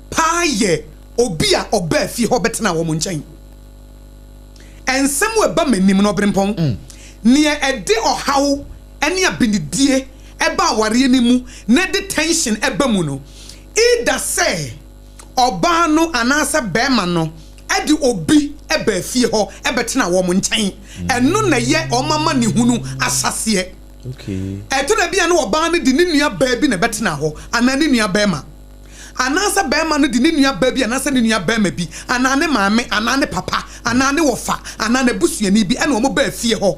paa yɛ obi a ɔbaa fie hɔ bɛtena wɔn nkyɛn. Nsɛm a ɛba m'anim no, ɔberempɔn, nea ɛde ɔhaw ne abenedie ɛba awareɛ no mu na ɛde tension ɛba mu no. Either sɛ ɔbaa no anaasɛ bɛrima no ɛde obi ɛbaa fie hɔ ɛbɛtena wɔn nkyɛn, ɛno na ɛyɛ wɔn amanehunu ahyɛseɛ. Ɛtɔ da bi a na ɔbaa no de ne nua baa bi na ɛbɛtena hɔ anaa ne nua bɛrima, anaasɛ bɛrima no de ne nua baa bi anaasɛ ne nua bɛrima bi anaa ne maame anaa ne papa anaa ne wɔfa anaa n'abusuani bi ɛna wɔn baa fie hɔ,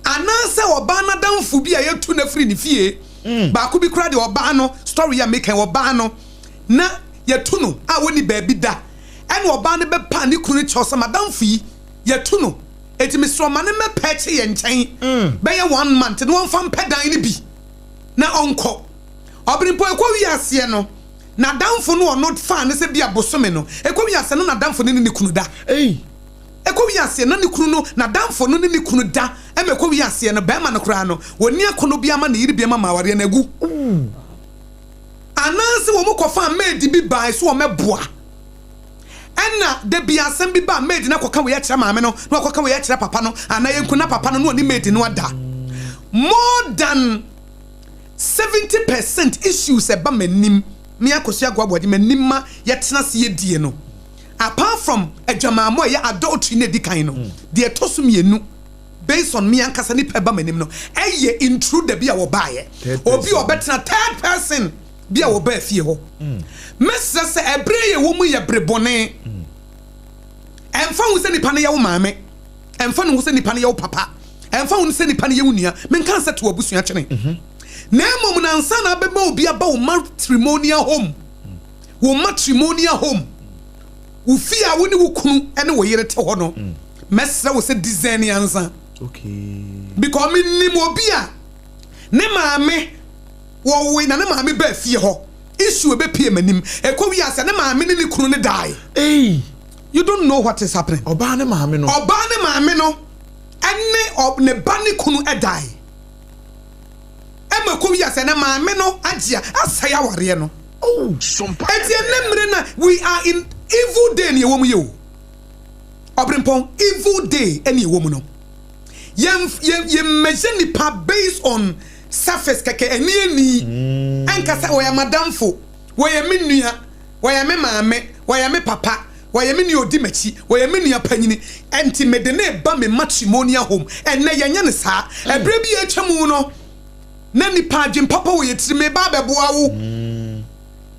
anaasɛ ɔbaa n'adamfo bi a yɛtu no afiri ne fie. Baako bi koraa deɛ, ɔbaa no story a meka, ɔbaa no na yɛtu no a wɔni baabi da, ɛna ɔbaa no bɛpa ne kunu kyɛw sɛ, "Madamfo yi, yɛtu no, eti mesrɛ ɔma ne mmɛpɛ akyi yɛn nkyɛn bɛyɛ one month na wɔmfa mpɛ dan no bi na ɔnkɔ." Ɔbɛn mpo ɛkɔ wiaseɛ no, n'adamfo no, ɔno fa ne sɛ bi abosome no ɛkɔ wiaseɛ no, n'adamfo no ne ne kunu da. Ɛkɔ wiaseɛ na ne kunu no, n'adamfo no ne ne kunu da. Ɛma ɛkɔ wiaseɛ no, bɛrima no koraa no wɔni akɔnɔ bi ama ne yere bi ama ma awareɛ no agu, anaasɛ wɔn kɔfa maid bi baa so wɔn mɛboa, ɛna dabi asɛm bi ba, maid no akɔka wei akyerɛ maame no na wakɔka wei akyerɛ papa no, anaa yɛnku na papa no na ɔne maid no ada. More than 70% issues ɛba m'anim, me Akosua Agoaboagye m'anim ma yɛtena se yɛdie no, apart from adwamammɔ a ɛyɛ adultery na ɛdi kan no, deɛ ɛtɔ so mmienu, based on me ankasa nipa ɛba m'anim no, ɛyɛ intruder bi a wɔbaeɛ, obi a ɔbɛtena, third person bi a wɔbaa fie hɔ. Mɛsrɛ sɛ ɛberɛ yɛ wɔ mu yɛ bere bɔne. Ɛmfa ho sɛ nipa no yɛ wo maame, ɛmfa ne ho sɛ nipa no yɛ wo papa, ɛmfa ho sɛ nipa no yɛ wo nua. Menka sɛ to abusua twene, na mmom nansa na abɛma obi aba wo matrimonial home, wo matrimonial home, wo fie a wo ne wo kunu ne wo yere te hɔ no, mɛsrɛ wo sɛ discern ansa, because menim obi a ne maame wɔwoe na ne maame baa fie hɔ, issue ebɛpie m'anim, ɛkɔ wi ase ne maame ne ne kunu ne die. You don't know what is happening. Ɔbaa ne maame no. Ɔbaa ne maame no ɛne ne ba ne kunu ɛdae, ɛma kɔ wi ase ne maame no agye a asɛe awareɛ no. Eti ɛnɛ mmerɛ na we are in evil day ne ɛwɔ mu yɛ o. Ɔbrempɔn, evil day ɛne ɛwɔ mu no. Yɛn yɛn yɛn measure nipa based on surface kɛkɛ, ɛni ɛni ɛnka sɛ wɔyɛ madamfo, wɔyɛ me nua, wɔyɛ me maame, wɔyɛ me papa, wɔyɛ me nua odi m'akyi, wɔyɛ me nua panyini, ɛnti mede ne ba me matrimonial home. Ɛnɛ yɛnyɛ ne saa. Ɛberɛ bi atwa mu no na nipa adwen papa wɔ yɛ tiri, me ba bɛboa wo.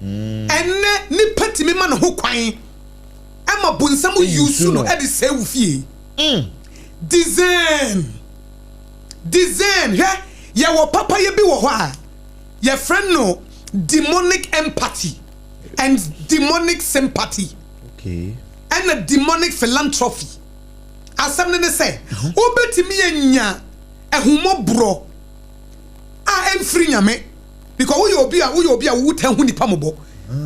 Ɛnɛ nipa tumi ma ne ho kwan ɛma bonsam yusu no ɛde sɛe wo fie. Discern, discern. Hwɛ, yɛwɔ papayɛ bi wɔ hɔ a yɛfrɛ no demonic empathy and demonic sympathy ɛna demonic philanthropy. Asɛm no ne sɛ wobɛtumi anya ahumɔborɔ a ɛmfiri Nyame, because woyɛ obi a wotan hu nipa mmɔbɔ,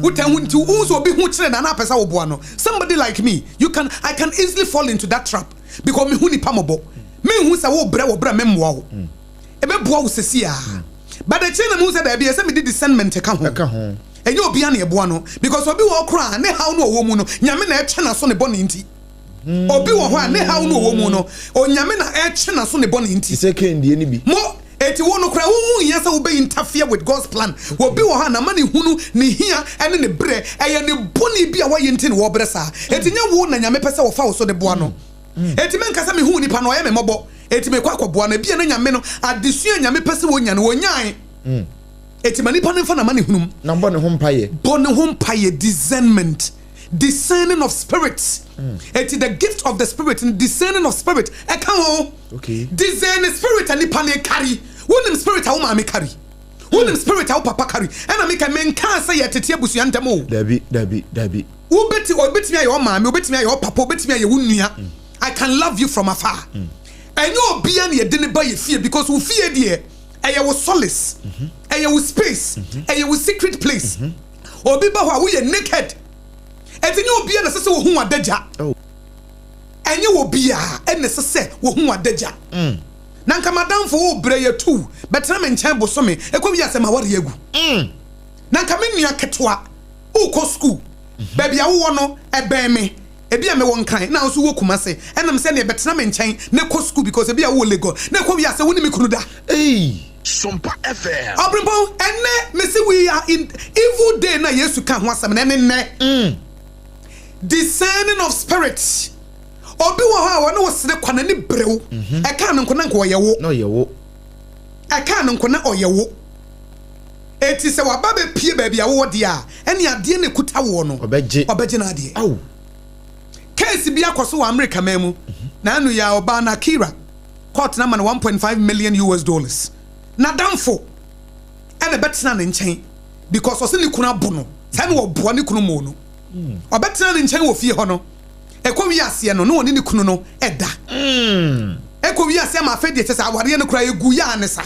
wotan hu, nti wohu sɛ obi ho kyerɛ na na apɛ sɛ woboa no. Somebody like me, you can I can easily fall into that trap because mehu nipa mmɔbɔ. Mehu sɛ wobrɛ wɔ brɛ, memmoa wo, ɛbɛboa wo sɛsi a, but akyire na mehu sɛ daabi, ɛsɛ mede discernment ka ho. Ɛka ho. Ɛnyɛ obia na ɛboa no, because obi wɔ hɔ koraa ne haw no ɔwɔ mu no, Nyame na ɛtwe n'aso ne bɔne nti. Obi wɔ hɔ a ne haw no ɔwɔ mu no, Onyame na ɛtwe n'aso ne bɔne nti. Sɛ kendie ni bi. Mo eti wo no koraa wohu hia sɛ wobɛ interfere with God's plan. Obi wɔ hɔ a nama ne hunu ne hia ɛne ne berɛ ɛyɛ ne bɔne bi a wɔyɛ nti ne wɔbrɛ saa. Eti nyɛ wo na Nyame pɛ sɛ wɔfa wo so de boa no. Eti menka sɛ mehu nipa no ɔyɛ me mmɔbɔ, eti mekɔ akɔboa no. Ebia na Nyame no adesua a Nyame pɛ sɛ wɔnya no wɔnyae. Eti ma nipa no mfa nama ne hunum. Na bɔ ne ho mpayɛ. Bɔ ne ho mpayɛ. Discernment, discerning of spirits. Eti the gift of the spirit, discerning of spirit ɛka ho. Discern spirit a nipa ne carry. Wonim spirit a wo maame carry, wonim spirit a wo papa carry. Ɛna meka menkaa sɛ yɛtete abusua ntam o. Dabi, dabi, dabi. Wobɛti, obɛtumi ayɛ wo maame, obɛtumi ayɛ wo papa, obɛtumi ayɛ wo nua. I can love you from afar. Ɛnyɛ obia ne yɛde ne ba yɛ fie, because wo fie deɛ, ɛyɛ wo solace, ɛyɛ wo space, ɛyɛ wo secret place. Obi ba hɔ a, woyɛ naked. Ɛnti nyɛ obia na ɛsɛ sɛ wohu adagya. Ɛnyɛ obiaa ɛna ɛsɛ sɛ wohu adagya. Na nka madamfo wo brɛ yɛ tu bɛtena me nkyɛn bosome, ɛkɔ wi asɛm aware agu. Na nka me nua ketewa wokɔ school, baabi a wowɔ no ɛbɛn me, ebi a mewɔ Nkran na nso wɔ Kumase, ɛnam sɛ neɛ bɛtena me nkyɛn na kɔ school, because ebi a wowɔ Lagos, na ɛkɔ wi asɛ wo ne me kunu da. Ei. Sompa FM. Ɔbrempɔn, ɛnnɛ mese we are in evil day na Yesu ka ho asɛm no ɛne nnɛ. Discerning of spirit. Obi wɔ hɔ a ɔne wo sere kwa n'ani bere wo. Ɛkaa no nko na nka ɔyɛ wo. Na ɔyɛ wo. Ɛkaa no nko na ɔyɛ wo. Enti sɛ waba bɛpie baabi a wowɔ deɛ a, ɛne adeɛ na ɛkuta woɔ no. Ɔbɛgye. Ɔbɛgye n'adeɛ. Ao. Case bi akɔ so wɔ Amerika man mu. Naanu yi ara ɔbaa no Akira. Court no ama no 1.5 million US dollars. N'adamfo ɛna ɛbɛtena ne nkyɛn because ɔsɛ ne kunu abo no. Saa na ɔboa ne kunu moo no. Ɔbɛtena ne nkyɛn wɔ fie hɔ no, ɛkɔ wie aseɛ no na ɔne ne kunu no ɛda. Ɛkɔ wie aseɛ ma afei deɛ kyɛ sɛ awareɛ no koraa ɛgu yɛ a ne sa.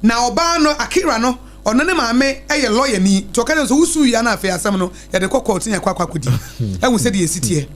Na ɔbaa no Akira no ɔno ne maame yɛ lawyer ni nti ɔka kyerɛ no sɛ wosu wie a na afei asɛm no yɛde kɔ court ne yɛakɔ akɔ akɔdi ahu sɛdeɛ ɛsi teɛ.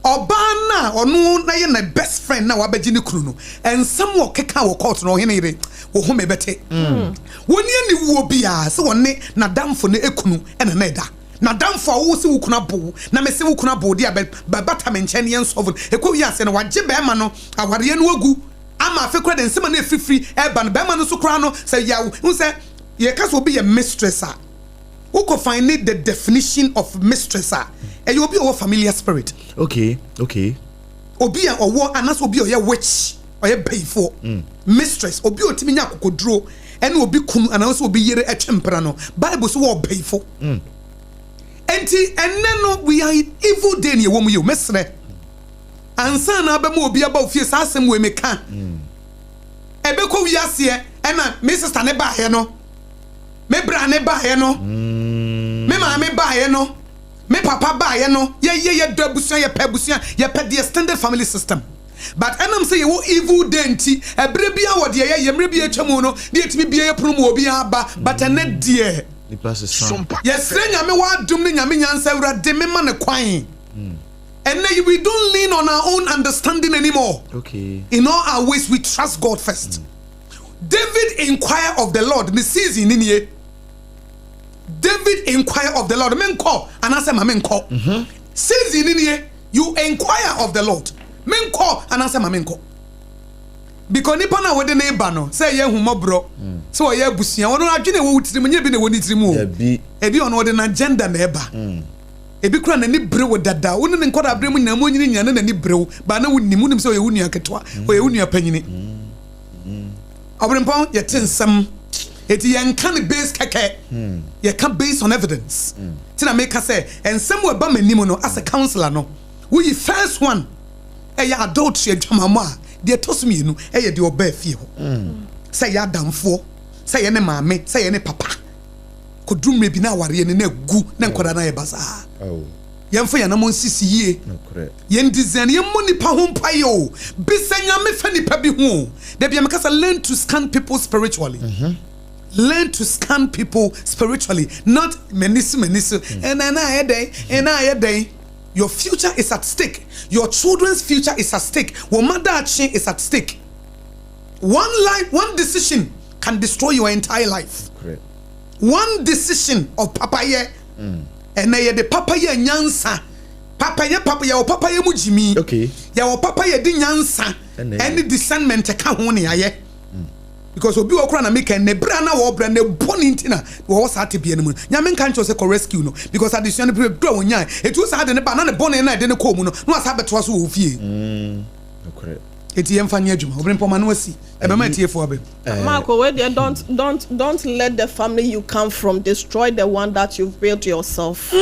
Ɔbaa no a ɔno na yɛ ne best friend na wabɛgye ne kunu no, nsɛm a ɔkeka wɔ court no, ɔhene yere, wo home bɛte. Wɔnni aniwuo biara sɛ ɔne n'adamfo no kunu na na ɛda. N'adamfo a wose wo kunu abo wo, na mese wo kunu abo wo deɛ a, bɛbata me nkyɛn na yɛnsɔlve no. Ɛkɔ wie aseɛ no, wagye barima no awareɛ no agu ama afei koraa deɛ nsɛm a na ɛfirifiri reba no, barima no nso koraa no, sɛ yɛ, wohu sɛ yɛka sɛ obi yɛ mistress a, Wokɔ finde the definition of mistress a, ɛyɛ obi a ɔwɔ familiar spirit. Okay, okay. Obi a ɔwɔ anaasɛ obi a ɔyɛ witch, ɔyɛ bayifoɔ. Mm. Mistress, obi a ɔtumi nya akokoduro ɛne obi kunu anaasɛ obi yere ɛtwe mpena no, Bible so wɔ ɔbayifo. Mm. Enti ɛnɛ no we are in evil day ne ɛwɔ mu yi o, mɛsrɛ. Ansa na abɛma obi aba ofie saa asɛm wei meka. Mm. Ɛbɛkɔ wiaseɛ ɛna me sister ne baeɛ no. Me bra ne baeɛ no, me maame baeɛ no, me papa baeɛ no, yɛyɛ yɛdɔ abusua, yɛpɛ abusua, yɛpɛ the extended family system. But ɛnam sɛ yɛwɔ evil day nti, ɛberɛ biara wɔ deɛ yɛyɛ, mmerɛ bi atwa mu no, ne yɛtumi bie yɛ pono mu obiara ba, but ɛnɛ deɛ, yɛsrɛ Nyame wɔ adom ne Nyame nyansa, Awurade mema no kwan. Ɛnɛ yi, we don't lean on our own understanding anymore. Okay. In all our ways, we trust God first. David inquire of the Lord ne season ne nie. David inquire of the Lord menkɔ anaasɛ ma menkɔ. Mhm. Season ne nie you inquire of the Lord menkɔ anaasɛ ma menkɔ. Because nipa no a wode ne ba no sɛ ɛyɛ ahummɔborɔ mm. sɛ ɔyɛ abusua ɔno adwene ɛwɔ wo tirim nyɛ bi na ɛwɔ ne tirim o. Ebi ɔno ɔde n'agenda na ɛba. Mm. Ebi koraa n'ani bere wo dada. Wo ne no nkwadaa-bere mu nyinaa, monyini nyinaa na n'ani bere wo. But na wonnim. Wonim sɛ ɔyɛ wo nua ketewa, ɔyɛ wo nua panyini. Ɔberempɔn, yɛte nsɛm. Enti yɛnka no base kɛkɛ. Yɛka based on evidence. Nti na meka sɛ, nsɛm a ɛba m'anim no, as a counsellor no, woyi first one, ɛyɛ adultery, adwamammɔ a, deɛ ɛtɔ so mmienu, ɛyɛ deɛ ɔbaa fie hɔ. Sɛ ɛyɛ adamfoɔ, sɛ ɛyɛ ne maame, sɛ ɛyɛ ne papa. Kɔduru mmerɛ bi na awareɛ no na agu na nkwadaa no ayɛ basaa. Yɛmfa yɛn anammɔn nsisi yie. Yɛn design yɛmmɔ nipa ho mpaeɛ o. Bisa Nyame fa nipa bi ho o. Da bia meka sɛ learn to scan people spiritually. Learn to scan people spiritually not m'ani so m'ani so ɛna ɛna ayɛ dɛn ɛna ayɛ dɛn. Your future is at stake. Your children's future is at stake. Wɔn mma daakye is at stake. One life, one decision can destroy your entire life. One decision of papayɛ. Ɛnɛ yɛde papayɛ nyansa. Papayɛ papa yɛwɔ papayɛ mu gyimi. Okay. Yɛwɔ papayɛ de nyansa ɛne discernment ka ho ne ayɛ. Because obi wɔ kora na meka ne bra na wɔbrɛ ne bɔ ne nti na wɔwɔ saa tebea no mu. Nyame nka nkyɛw sɛ kɔ rescue no because adesua no bere a wɔnyae. Etu saa de ne ba na ne bɔne na ɛde ne kɔɔ mu no na wasa abɛtoa so wɔ wo fie. Enti yɛmfa nyɛ adwuma. Obirɛmpɔn ma no asi. Ɛbɛma atiefo aba mu. Marco, wei deɛ don't don't don't let the family you come from destroy the one that you've built yourself.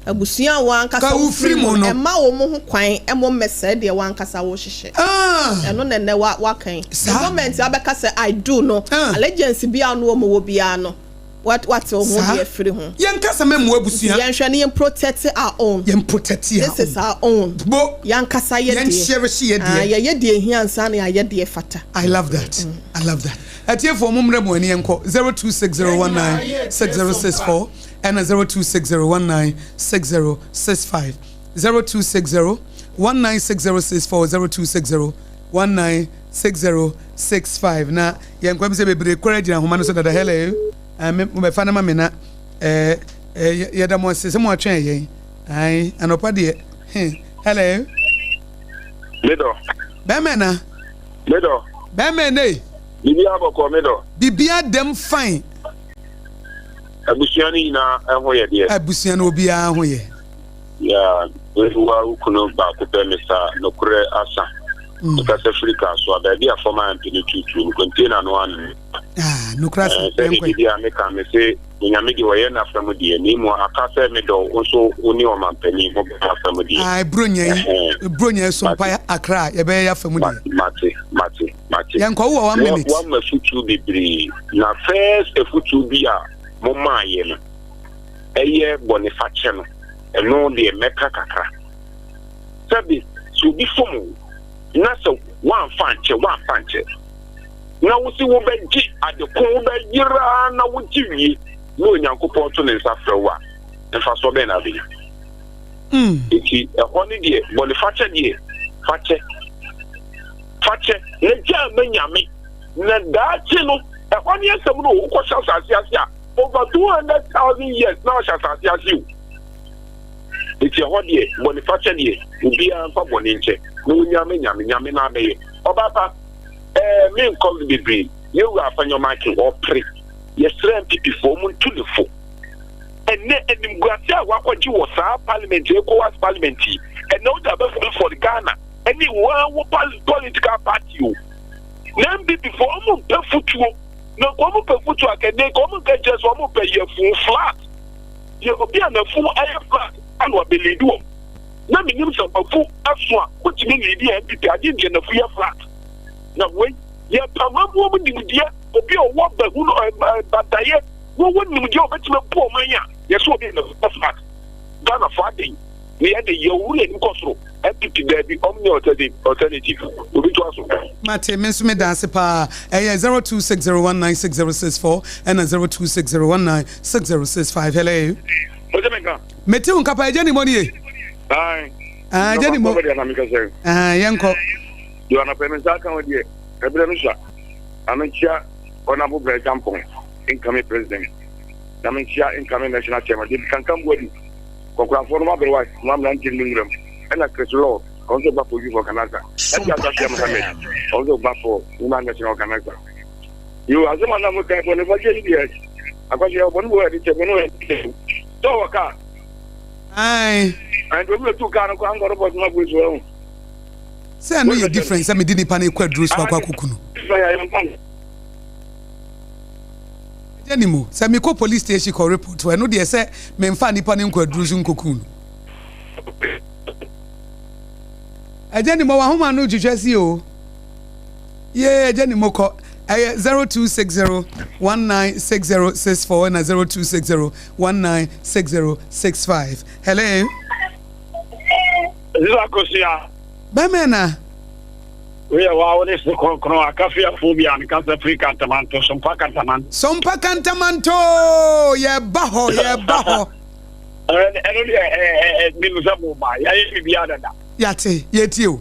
Abusua a w'ankasa Ka wo wo firi firi mu mu no, no. mma wɔn ho kwan mmɔ mmɛsɛe deɛ w'ankasa wohyehyɛ. Ah. Ɛno na ɛnnɛ wa waka yi. The Saa. moment abɛka sɛ I do no, Ah. allegiance biara a ɔne wɔn wɔ biara no, What wate wo ho Saa. de afiri ho. Yɛnka sɛ mɛmmoa Nti abusua. yɛnhwɛ na yɛn protect our own. Yɛn protect our This is own. our own. Bo. Yɛankasa yɛ Yɛn deɛ. cherish yɛ Ah, deɛ. yɛyɛ deɛ ehia ansa na yɛayɛ deɛ fata. I love that. I love that. Atiefoɔ mo mmerɛ mo ani yɛnkɔ 0260196064 ɛna 0260196065 0260196064 0260196065 na yɛnkɔ mi sɛ bebree kora gyina ahoma no so dada hello. Ɛɛ me mobɛfa no ma me na ɛɛ ɛɛ yɛda mo ase sɛ mo atwɛn yɛn. Ae anɔpa deɛ he hello. Medɔ. Bɛmɛ na. Medɔ. Bɛmɛ ne. Biribiara bɔkɔɔ me dɔ. Biribiara dɛm fine. Abusua no nyinaa ɛho yɛ deɛ. Abusua no obiara ho yɛ. Yeah, wo wo kunu baako pɛ Mister Nokorɛ Asa. Mm. Mekasa firi Kasoa, baabi a fam a mpe no tuutuu no, container no ano. Ah, nokorɛ asa. Sɛdeɛ biribi a meka me se Onyame deɛ ɔyɛ n'afa mu deɛ, na mmom aka sɛ medɔ wo nso wo ne ɔmampanin ho bɛyɛ afa mu deɛ. Ah, Bronya yi, Bronya yi so mpa Accra, yɛbɛyɛ yɛafa mu deɛ. Mate, mate, mate. Yɛnkɔ, wowɔ one minute. Woama afutuo bebree, na first afutuo bi a momaayɛ no, ɛyɛ bɔnefakyɛ no, ɛno deɛ mɛka kakra. Sɛbe, sɛ obi fom wo, na sɛ woamfa ankyɛ, woamfa ankyɛ. na wose wobɛgye ade ko, wobɛyera ara na wogye wie na Onyankopɔn to ne nsa frɛ wo a, mfasoɔ bɛn na wobɛnya? Mm. Enti ɛhɔ no deɛ, bɔnefakyɛ deɛ, fakyɛ. Fakyɛ na gyaa ma Nyame. Na daakye no, ɛhɔ ne asɛm no, wokɔhyɛ asase ase a, over 200,000 years na wahyɛ asase ase o. Enti ɛhɔ deɛ, bɔnefakyɛ deɛ, obiara mfa bɔne nkyɛ na ɔnyaa ma Nyame, Nyame na abɛyɛ. Ɔbaa pa. Ɛɛ me nkɔ no bebree. Yɛ wura Afanyɔma Akin ɔpere. Yɛsrɛ NPP foɔ ɔmo ntu ne fo. Ɛnɛ animguase a wakɔgye wɔ saa parliament ECOWAS parliament yi ɛnɛ wode abɛ for Ghana ɛne wo ara wo political party o. Na NPP foɔ ɔmo mpɛ futuo. Na nka ɔmo pɛ futuo a kɛnɛ nka ɔmo nka nkyerɛ sɛ ɔmo pɛ yɛfun flat. Yɛ obi a n'afu ayɛ flat ana ɔbɛ lead wɔn. Na menim sɛ wafu aso a wotumi lead NPP agye deɛ n'afu yɛ flat. Na wei yɛ pamamuo mu nimdeɛ, obi a ɔwɔ bahunu badaeɛ na ɔwɔ nimdeɛ a ɔbɛtumi abu ɔman a yɛsɛ obi na smart. Ghana fo aden na yɛde yɛworo yɛn kɔ soro. NPP daabi ɔmo nyɛ alternative alternative obi to aso. Mate, me nso meda ase paa. Ɛyɛ 0260196064 ɛna 0260196065. Hello. Ɔsɛ me nka. Mete wo nka paa, agya ni mɔ nie. Ae. Ah, agya ni mɔ. Ah, yɛnkɔ. Yo, anɔpa yi me nsa aka wo deɛ, ɛberɛ no sua. Ma menkyia Honourable Brɛ Acheampong, incoming President, na menkyia incoming National Chairman, David Kankam Boadu, Kɔkorafoɔ no mo aberewa, mo mmeranteɛ no nwuram, ɛna Chris Lord, ɔno nso ba for Youth Organizer, ɛne Asafia Mohammed, ɔno nso ba for Women National Organizer. Yo, asɛm a na mo kan bɔne fakyɛ yi deɛ, akwahyɛ bɔne bɔ ɛde kyɛ bɔne wɔ ɛde kyɛ. Sɛ ɔwɔ kaa. Ae. Ɛnti obi bɛtu kaa no kɔ ankɔ report ma polisi wɔ ho. Sɛ ɛno yɛ different sɛ mede nipa no kɔ aduro so akɔ akɔku no. Agya ni mu sɛ mekɔ police station kɔ report ɛno deɛ sɛ memfa nipa no nkɔ aduro so nkɔku no. Agya ni mu wahoma no twitwa si o. Yee agya ni mu kɔ ɛyɛ 0260 196064 na 0260 196065. Hello. Ziza Kosua. Bɛmɛ na. Woyɛ wa wo ne se kronkron akafiafoɔ bi a mekasa firi Kantamanto, Sompa Kantamanto. Sompa Kantamanto yɛba hɔ yɛba hɔ. Ɛno deɛ menim sɛ mo ba yɛayɛ biribiara dada. Yɛate yɛtie o.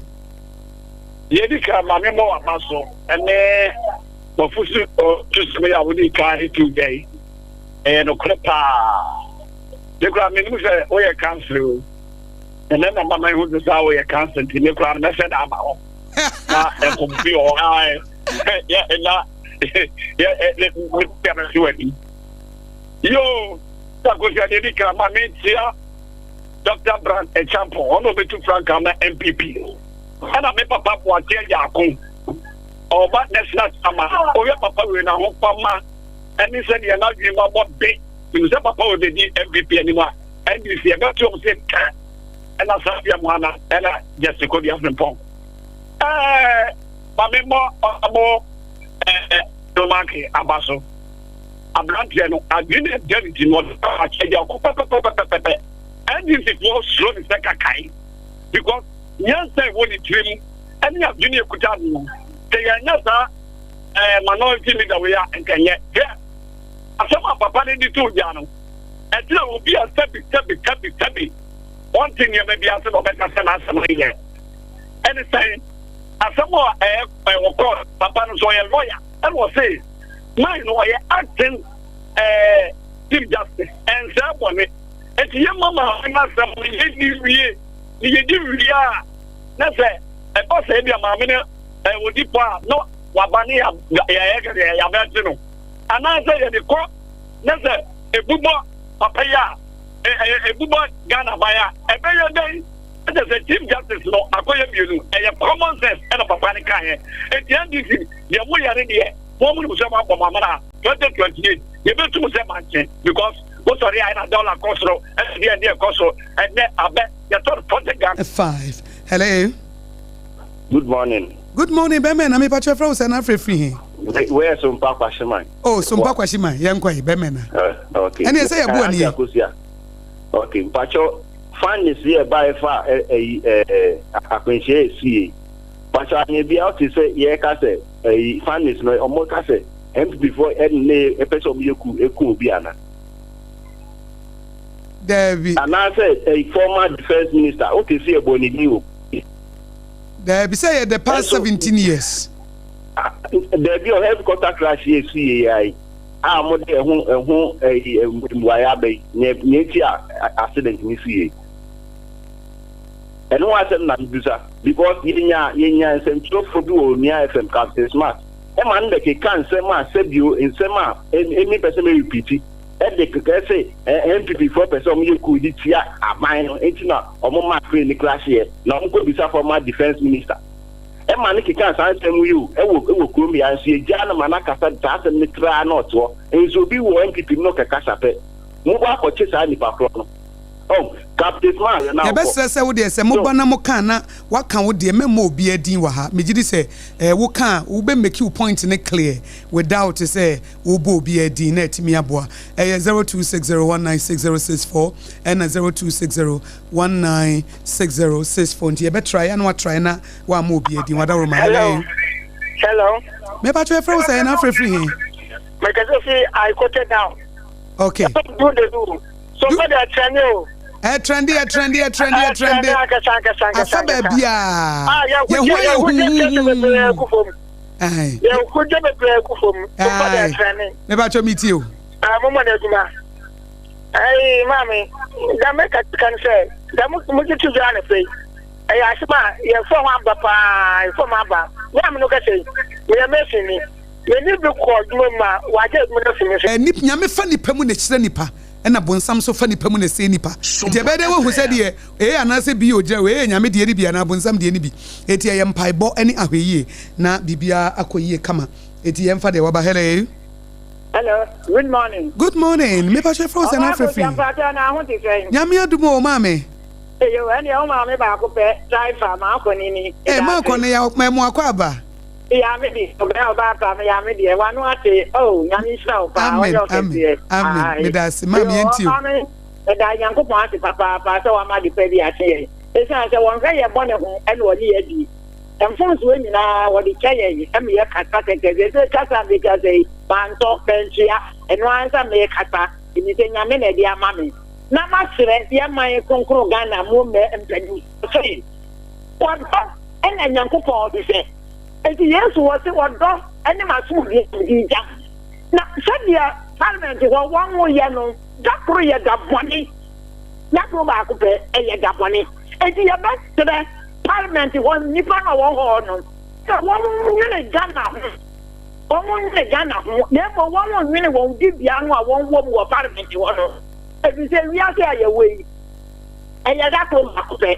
Yɛdi kan ma memmɔ w'aba so ɛne wafusu ɔtusɛm yi a wode kan tu dwa yi ɛyɛ nokorɛ paa. Me koraa menim sɛ woyɛ kansere o. Ɛnɛ na mama ehu sɛ saa woyɛ cancer nti me koraa no mɛsɛ da aba hɔ na nkɔmɔ bi wɔ hɔ yɛ ɛna yɛ ɛ ne ne bia mɛsi w'ani yoo sakosi adeɛ di kan ma mentia Dr. Brand Echampon ɔno ɔbɛtu frankaa ma NPP ɛna me papa Boakye Agyarko ɔba national chairman ɔyɛ papa wei na ho pama ɛne sɛdeɛ n'adwene ma bɔ be nim sɛ papa wɔ bɛdi NPP anim a NDC ɛbɛto wɔn sɛ ka ɛna Safia Moana ɛna Jesse Kodua Frimpong ɛɛ maame mmɔ ɔmo ɛɛ Domake aba so aberanteɛ no adwene ɛda ne ti no ɔde akyɛ deɛ ɔkɔ pɛpɛpɛpɛpɛ NDC foɔ suro ne sɛ kakae because nyansa ɛwɔ ne tirim ɛne adwene ekuta no sɛ yɛnyɛ saa ɛɛ minority leader wei a nkɛnyɛ hwɛ asɛm a papa no de to gya no. Ɛkyerɛ obi a sɛbi sɛbi sɛbi sɛbi ɔnte nneɛma bi ase na ɔbɛka sɛ n'asɛm no yɛ. Ɛne sɛn? Asɛm a ɛyɛ ɛwɔ court, papa no nso ɔyɛ lawyer, ɛna ɔse man no ɔyɛ acting ɛɛ chief justice, ɛnsɛɛ bɔne. Enti yɛmma maame no asɛm no yɛnni wie, na yɛdi wie a na sɛ ɛba sɛ ebia maame no ɛɛ ɔdi pɔ a na. waba ne yɛyɛ kɛdeɛ yɛabɛte no anaasɛ yɛde kɔ ne sɛ ebubɔ papa yi a ebubɔ Ghana ban a ɛbɛyɛ dɛn? Ɛkyɛ sɛ Chief Justice no akɔyɛ mmienu, ɛyɛ common sense ɛna papa no kaeɛ. Enti NDC deɛ moyɛ no deɛ mo mo nim sɛ moabɔ mo amana 2028 yɛbɛtu mo sɛ mankye because wosɔre a ɛna dollar kɔ soro ɛna deɛ ɛdeɛ kɔ soro ɛnɛ abɛ yɛtɔ no 40 Ghana. 5 hello. Good morning. Good morning bɛmɛ na mepa kyɛ frɛ wo sɛ na afrɛ firi he. Where Sompa Kwashiman. Oh Sompa Kwashiman yɛn kɔ yi bɛmɛ na. Okay. Ɛne ɛsɛ yɛ bu ani. Okay mpakyɛw findings yi a ɛbaeɛ fa ɛyi ɛɛ akwanhyia a ɛsi yi mpakyɛw anyɛ bia ɔte sɛ yɛreka sɛ ɛyi findings no ɔmo ka sɛ NPP foɔ ɛne ne ɛpɛ sɛ ɔmo yɛ ku eku obi ana. Daabi. Anaasɛ ɛyi former defence minister wote sɛ yɛbɔ ne din o. Daabi sɛ yɛ the past 17 years. Daabi ɔ helicopter crash yɛ esi yɛ yɛ ayi. a wɔde ɛho ɛho ɛyi mmuaeɛ aba yi nea nea eti a accident ni si yie ɛno ho asɛm na mebisa because yɛnya yɛnya nsɛmtwerɛfoɔ bi wɔ Onua FM Captain Smart ɛma no bɛkeka nsɛm a sɛbio nsɛm a ɛmi pɛ sɛ mɛ repeat ɛde keka ɛsɛ NPP foɔ pɛ sɛ wɔn yɛ coup de tia aban no eti na wɔn maa plane no crash yɛ na wɔn kɔ bisa former defence minister. Ɛma no kekaa saa nsɛm yi o, ɛwɔ ɛwɔ kurom ya nso yɛgyaa no ma no akasa saa asɛm no traa na ɔte hɔ. Nso obi wɔ NPP mu na ɔkɛkasa pɛ, mobɔ akɔkye saa nipa korɔ no. Oh, Captain Smart na wokɔ. Yɛbɛsrɛ sɛ wo deɛ sɛ moba na moka a na waka wo deɛ mɛmmɔ obiara din wɔ ha. Megye di sɛ eh, woka a wobɛ make wo point no clear without sɛ wobɔ obiara din na atumi aboa. Ɛyɛ 0260196064 ɛna 0260196064 nti yɛbɛtrae a na watrae na Woamma obi adi w'adaworoma. Hello. Hello. Mepa kyɛw yɛfrɛ wo sɛ na afrɛ firi he? Mekasa fi Aikote down. Okay. Do the do. So for the trend o. Ɛ trendy ɛ trendy ɛ trendy ɛ trendy. Afa baabi a. Ah, yɛ ho yɛ hu. Yɛ ho gye bebree gu fam. So for the trend. Mepa kyɛw mi tie o. Ah, mo mo na adwuma. Ɛyi maame, da meka kan sɛ, da mo mo gye to dwa na fei. Ɛyɛ asɛm a yɛmfa ho aba paa, yɛmfa ho aba. Me a me no kasa yi, meyɛ masonni. Me ne bi kɔ adwuma mu a, wɔagye adwuma no afi me so. Nip, Nyame fa nipa mu na ɛhyira nipa, ɛna bonsam nso fa nipa mu na ɛsɛe nipa. Nti ɛbɛyɛ dɛn woahu sɛ deɛ A anaasɛ B ogyina, wei yɛ Nyame deɛ no bi anaa bonsam deɛ no bi. Enti ɛyɛ mpaebɔ ne ahwɛyie na biribiara akɔ yie kama. Enti yɛmfa deɛ waba. Hello. Hello, good morning. Good morning. Mepa kyɛ frɛ wo sɛ na afrɛ firi. Nyame adom o maame. Eyo, ɛnneɛ wo maame baako pɛ, Taifa, m'akɔne ni. Ee, m'akɔne, ya mɛmo akɔ aba. Ya me deɛ, ɔbɛn ɔbaa pa, me ya me deɛ, w'ano ate, oh, Nyame nhyira wo paa, Amen, ɔnyɛ wo amen, kɛseɛ. amen, Ae. meda ase, maame Yo, yɛntie o. maame, meda Nyankopɔn ase papaapa sɛ wama ade pa bi akye yɛn. Esiane sɛ wɔnhwɛ yɛn bɔne ho ɛna ɔne yɛn adi. Mfomsoɔ nyinaa wɔde kyɛ yɛn ɛma yɛkasa kɛkɛ. Seesei kasa a mekasa yi, mantɔ, mantua, ɛno ara ne sɛ mekasa, efisɛ Nyame na ɛde ama me. na maserɛ yɛ man kronkron Ghana mu mɛ mpanyimfoɔ sɛ ɔdɔ na Nyankopɔn hwehwɛ. Enti Yesu wɔ se ɔdɔ ne m'asomdwoeɛ a mede gya. Na sɛdeɛ parliament hɔ wɔn yɛ no, da koro yɛ da bɔne, da koro baako pɛ ɛyɛ da bɔne. Enti yɛbɛserɛ parliament hɔ nnipa no a wɔn hɔ no sɛ wɔn nwene Ghana ho, wɔn nwene Ghana ho, na mmom wɔn nwene wɔn dibea no a wɔn wɔ mu wɔ parliament hɔ no. Efisɛ wiase a yɛwɔ yi, ɛyɛ da koro baako pɛ.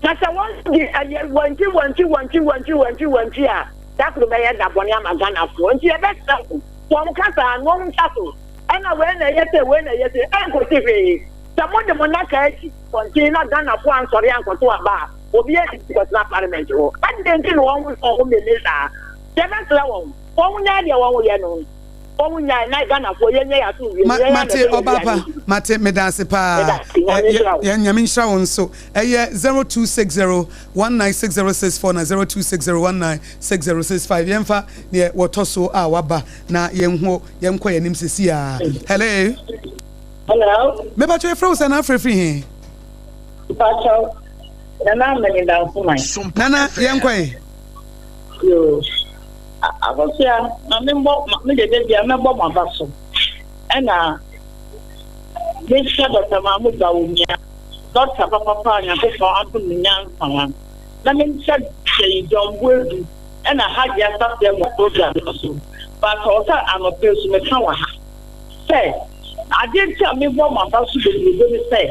Na sɛ wɔn de ɛyɛ wankyi wankyi wankyi wankyi wankyi wankyi a, da koro bɛyɛ da bɔne ama Ghanafoɔ. Nti yɛbɛsrɛ wɔn, wɔn kasa no wɔn ntwa so. Ɛna wei na ɛyɛ sei, wei na ɛyɛ sei, ɛnkɔsi hwee. Sɛ mode mo nnaka asi abɔnten na Ghanafoɔ ansɔre ankɔto aba a, obiara ntumi nkɔtena parliament hɔ. Adɛn nti na wɔn wɔn ho mene saa? Yɛbɛsrɛ wɔn, wɔn nyae deɛ wɔn yɛ no. Wɔn nyae na Ghanafoɔ yɛnyɛ yɛn asomdwie no, yɛn ara na Mate ɛbɛyɛ ɔbaa pa aduane di. mate medaase paa Meda ase, Nyame nhyira wo. Yɛn Nyame nhyira wo nso ɛyɛ 0260196064 na 0260196065 yɛnfa neɛ wɔtɔ so a waba na yɛnho yɛnkɔ yɛn anim sisi a hello. Hello. Mepakyɛ yɛfrɛ wo sɛ na afrɛ firi he? Mepakyɛ Nana Amani Dansoman. Nana yɛnkɔ ɛ. Yoo. Akosua, ma me mbɔ, me deɛ da biara mɛbɔ m'aba so. Ɛna mehyɛ Dɔkta Mahmood Bawumia, dɔkta papapa a Nyankopɔn adom no nyansa, na menhyɛ Kyei John Boadu. Ɛna Hajia Safia mo program no so but ɔwɔ sɛ anɔpa yi so meka wɔ ha sɛ adeɛ nti a mebɔ mo aba so bebrebe ne sɛ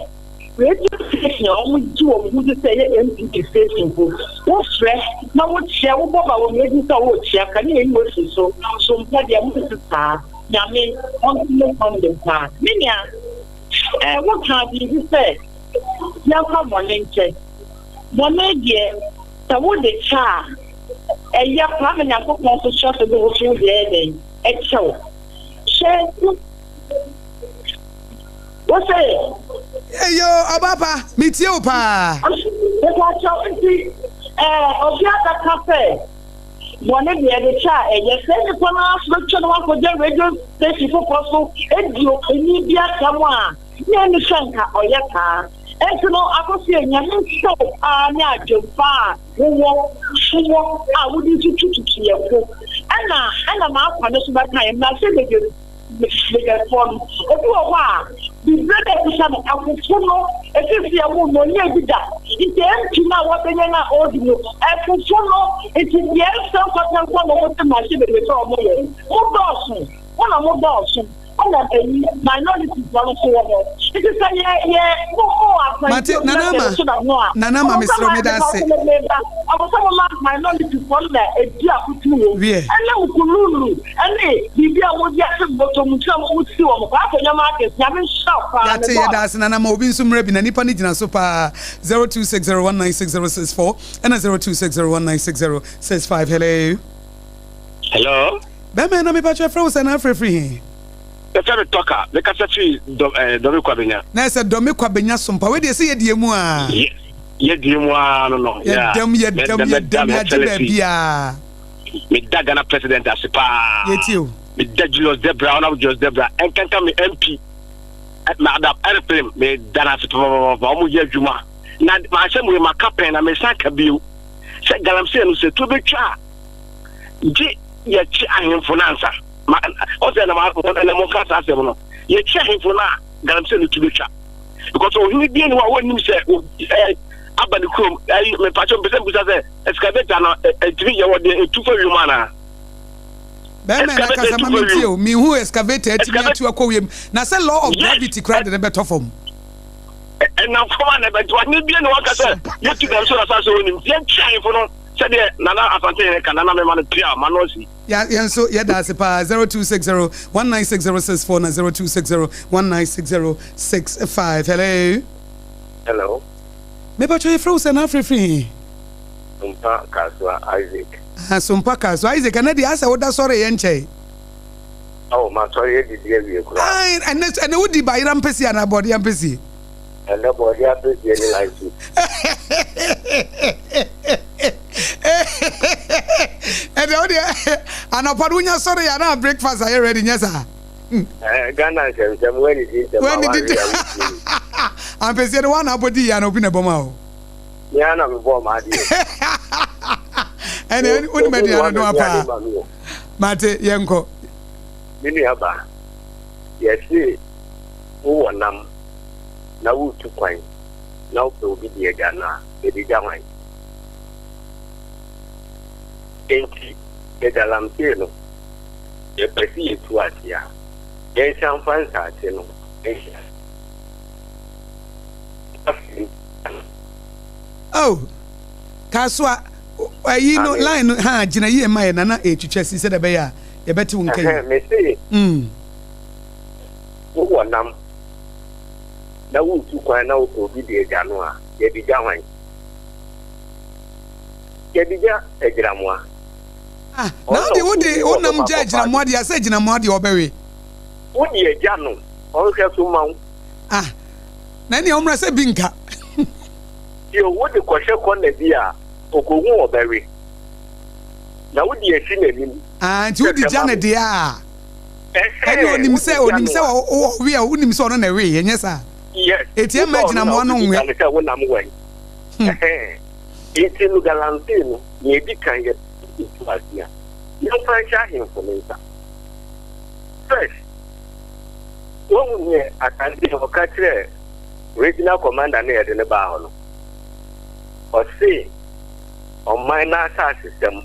radio station a wɔn gye wɔn ho di sɛ ɛyɛ NPP station po wofrɛ na wokyia wobɔ ba wɔn adi sɛ wokyia ka ne yɛyi wɔ so so mpa deɛ mo nte saa nyame ɔnto mo kɔn de paa me nua ɛɛ wokaa biribi sɛ yɛmfa bɔne nkyɛ bɔne deɛ Sɛ wode kyɛ a, ɛyɛ koraa ma Nyankopɔn nso hyɛ so de wo so wo deɛ yɛ dɛn? Ɛkyɛ wo. Hwɛ, wo, wo se. Eyo, ɔba pa, metie wo paa. Mepakyɛw, nti, ɛɛ, obi abɛka sɛ, bɔne deɛ yɛde kyɛ a ɛyɛ. Saa nipa no ara nso bɛtwa ne ho akɔgya radio station foforɔ so adi ɔpanin bi asɛm a, na ɛnni sɛ nka ɔyɛ saa. Enti no, Akosua, Nyame nhyira wo paa ne adwempa a wowɔ, wowɔ a wode tutututu yɛn fo. Ɛna, ɛna m'akwa no so bɛka yɛn, mmarahyɛ badwa, badwafoɔ no. Obi wɔ hɔ a, bibire na ɛkuta no, akofo no, ɛfiri sɛ yɛwoo no, ɔnyɛɛ bi da. Nti MP no a wabɛnya no a ɔredi no, akofo no, nti deɛ ɛnsɛ mfata nko na wɔte mmarahyɛ badwafoɔ a wɔyɛ. Mo dɔɔso, mo na mo dɔɔso. Ɛna ɛyi minority foɔ no nso wɔ hɔ nti sɛ yɛ yɛ mo mo Mate, akwantuo Nana na Ama, yɛ so da ho a Nana Ama, ɔmo sɛ mesrɛ wo, ma meda nipa ase. ko mo ba ɔmo sɛ mo ma minority foɔ no na edi akotene wɔ mu Wiɛ. ɛne nkululu ɛne biribi a mo de ahyɛ bɔtɔ mu nti na mo si wɔn kɔ akɔ nyɛma akɛse nyame nhyira wo paa me Yɛate, God. yɛda ase Nana ma obi nso mmra bi na nipa no gyina so paa 0260196064 ɛna 0260196065 hello. Hello. Bɛma na mepakyɛ frɛ wo sɛ na afrɛ firi he? Yɛfrɛ me Tɔka, mekasa firi dɔ ɛɛ Dɔme Kwabenya. Na ɛsɛ Dɔme Kwabenya sompa, wei deɛ sɛ yɛdeɛ mu aa. Yɛ yɛdeɛ mu aa no no. Yɛdam yɛdam yɛdam yɛagye baabiaa. Meda Ghana president ase paa. Yɛtie o. Meda Julius Debra, Honourable Julius Debra, ɛnkanka me MP, Madam Aeroplane, meda no ase papaapa, wɔn yɛ adwuma. Na m'asɛm wei maka pɛn na mesan ka bio sɛ galamsey no sɛ tuo bɛtwa a, gye yɛkye ahemfo no ansa. Ma ɔsɛ na ma na mo ka saa asɛm no. Yɛkye ahemfo no a galamsey no tu betwa. Because ohene bi ni hɔ a wɔnnim sɛ ɛɛ aba ne kurom. Ɛyi mepakyɛ mpɛ sɛ mbusa sɛ excavator no ɛtumi yɛ wɔ deɛ etu fa wiem anaa? Bɛrima na kasa ma mentie o. Mehu excavator atumi atu akɔ wiem. Na sɛ law of gravity koraa de ne bɛtɔ fam. Ɛnam fam a na ɛbɛnti ɔhene bi ni hɔ aka sɛ yɛtu galamsey wɔ asase wɔnim. Yɛnkye ahemfo no sɛdeɛ Nana Asantehene ka Nana mema no pia ma no asi. Ya yɛn nso yɛda ase paa 0260 196064 na 0260 196065 hello. Hello. Mepatwa yɛfrɛ wo sɛ na afrɛ firi he? Sompa Kasoa Isaac. Ah, Sompa Kasoa Isaac ɛnɛ deɛ asɛ woda sɔre yɛ nkyɛe. Oh, masɔre adidi awie koraa. Ai, ɛnɛ ɛnɛ wodi bayera mpɛsie anaa bɔɔdeɛ ampesie? Ɛnɛ bɔɔdeɛ ampesie ne light soup. Ɛnɛ wo deɛ anɔpa no wonya sɔre yɛ anaa breakfast ayɛ ready nyɛ saa? Eh, Ghana nsɛmsɛm woanidi ntɛm a woanwe a wotumi. Ampesie no woana abɔdi yɛ ana obi na ɛbɔ ma wo? Me ara na mebɔɔ m'adeɛ. Ɛnɛ wonim aduane noa paa. Mate, yɛnkɔ. Me nuabaa, yɛse wowɔ nam na woretu kwan na wopɛ obi de agya no a, yɛde gya hwan? Enti sɛ galamsey no, yɛpɛ sɛ yɛtu ase a, yɛnsan mfa nsase no nhyɛ ase. Afei. Oh, Kasoa, ayi no line no ha gyina yie ma yɛ nana ɛtwitwa si sɛdeɛ ɛbɛyɛ a yɛbɛte wo nka yi. Mese, mm. Wowɔ nam na woretu kwan na wopɛ obi de agya no a, yɛde gya hwan? Yɛde gya agyinamoa. Ah, na wode wode wonam gya agyinamoa deɛ asɛ agyinamoa deɛ ɔbɛwe. Wode agya no, ɔnhwɛ so ma wo. Ah, na ɛnea ɔmmra sɛ bi nka. Bio, wode kɔhyɛ kɔna bi a, ɔkɔhu ɔbɛwe. Na wode asi n'anim. Ah, nti wode gya no deɛ a. Ɛne onim sɛ onim sɛ ɔwe a wonim sɛ ɔno na ɛwe ɛnyɛ saa. Yes. Eti ɛmma agyinamoa no nwe. Sɛ wonam wɛn. Nti no galamsey no nea edi kan yɛ ntu ase a yɛmfa nhyɛ ahemfo no nsa. First, wohu neɛ Asante ɔka kyerɛ regional commander no yɛde no baa hɔ no. Ɔse ɔman n'asasesɛm.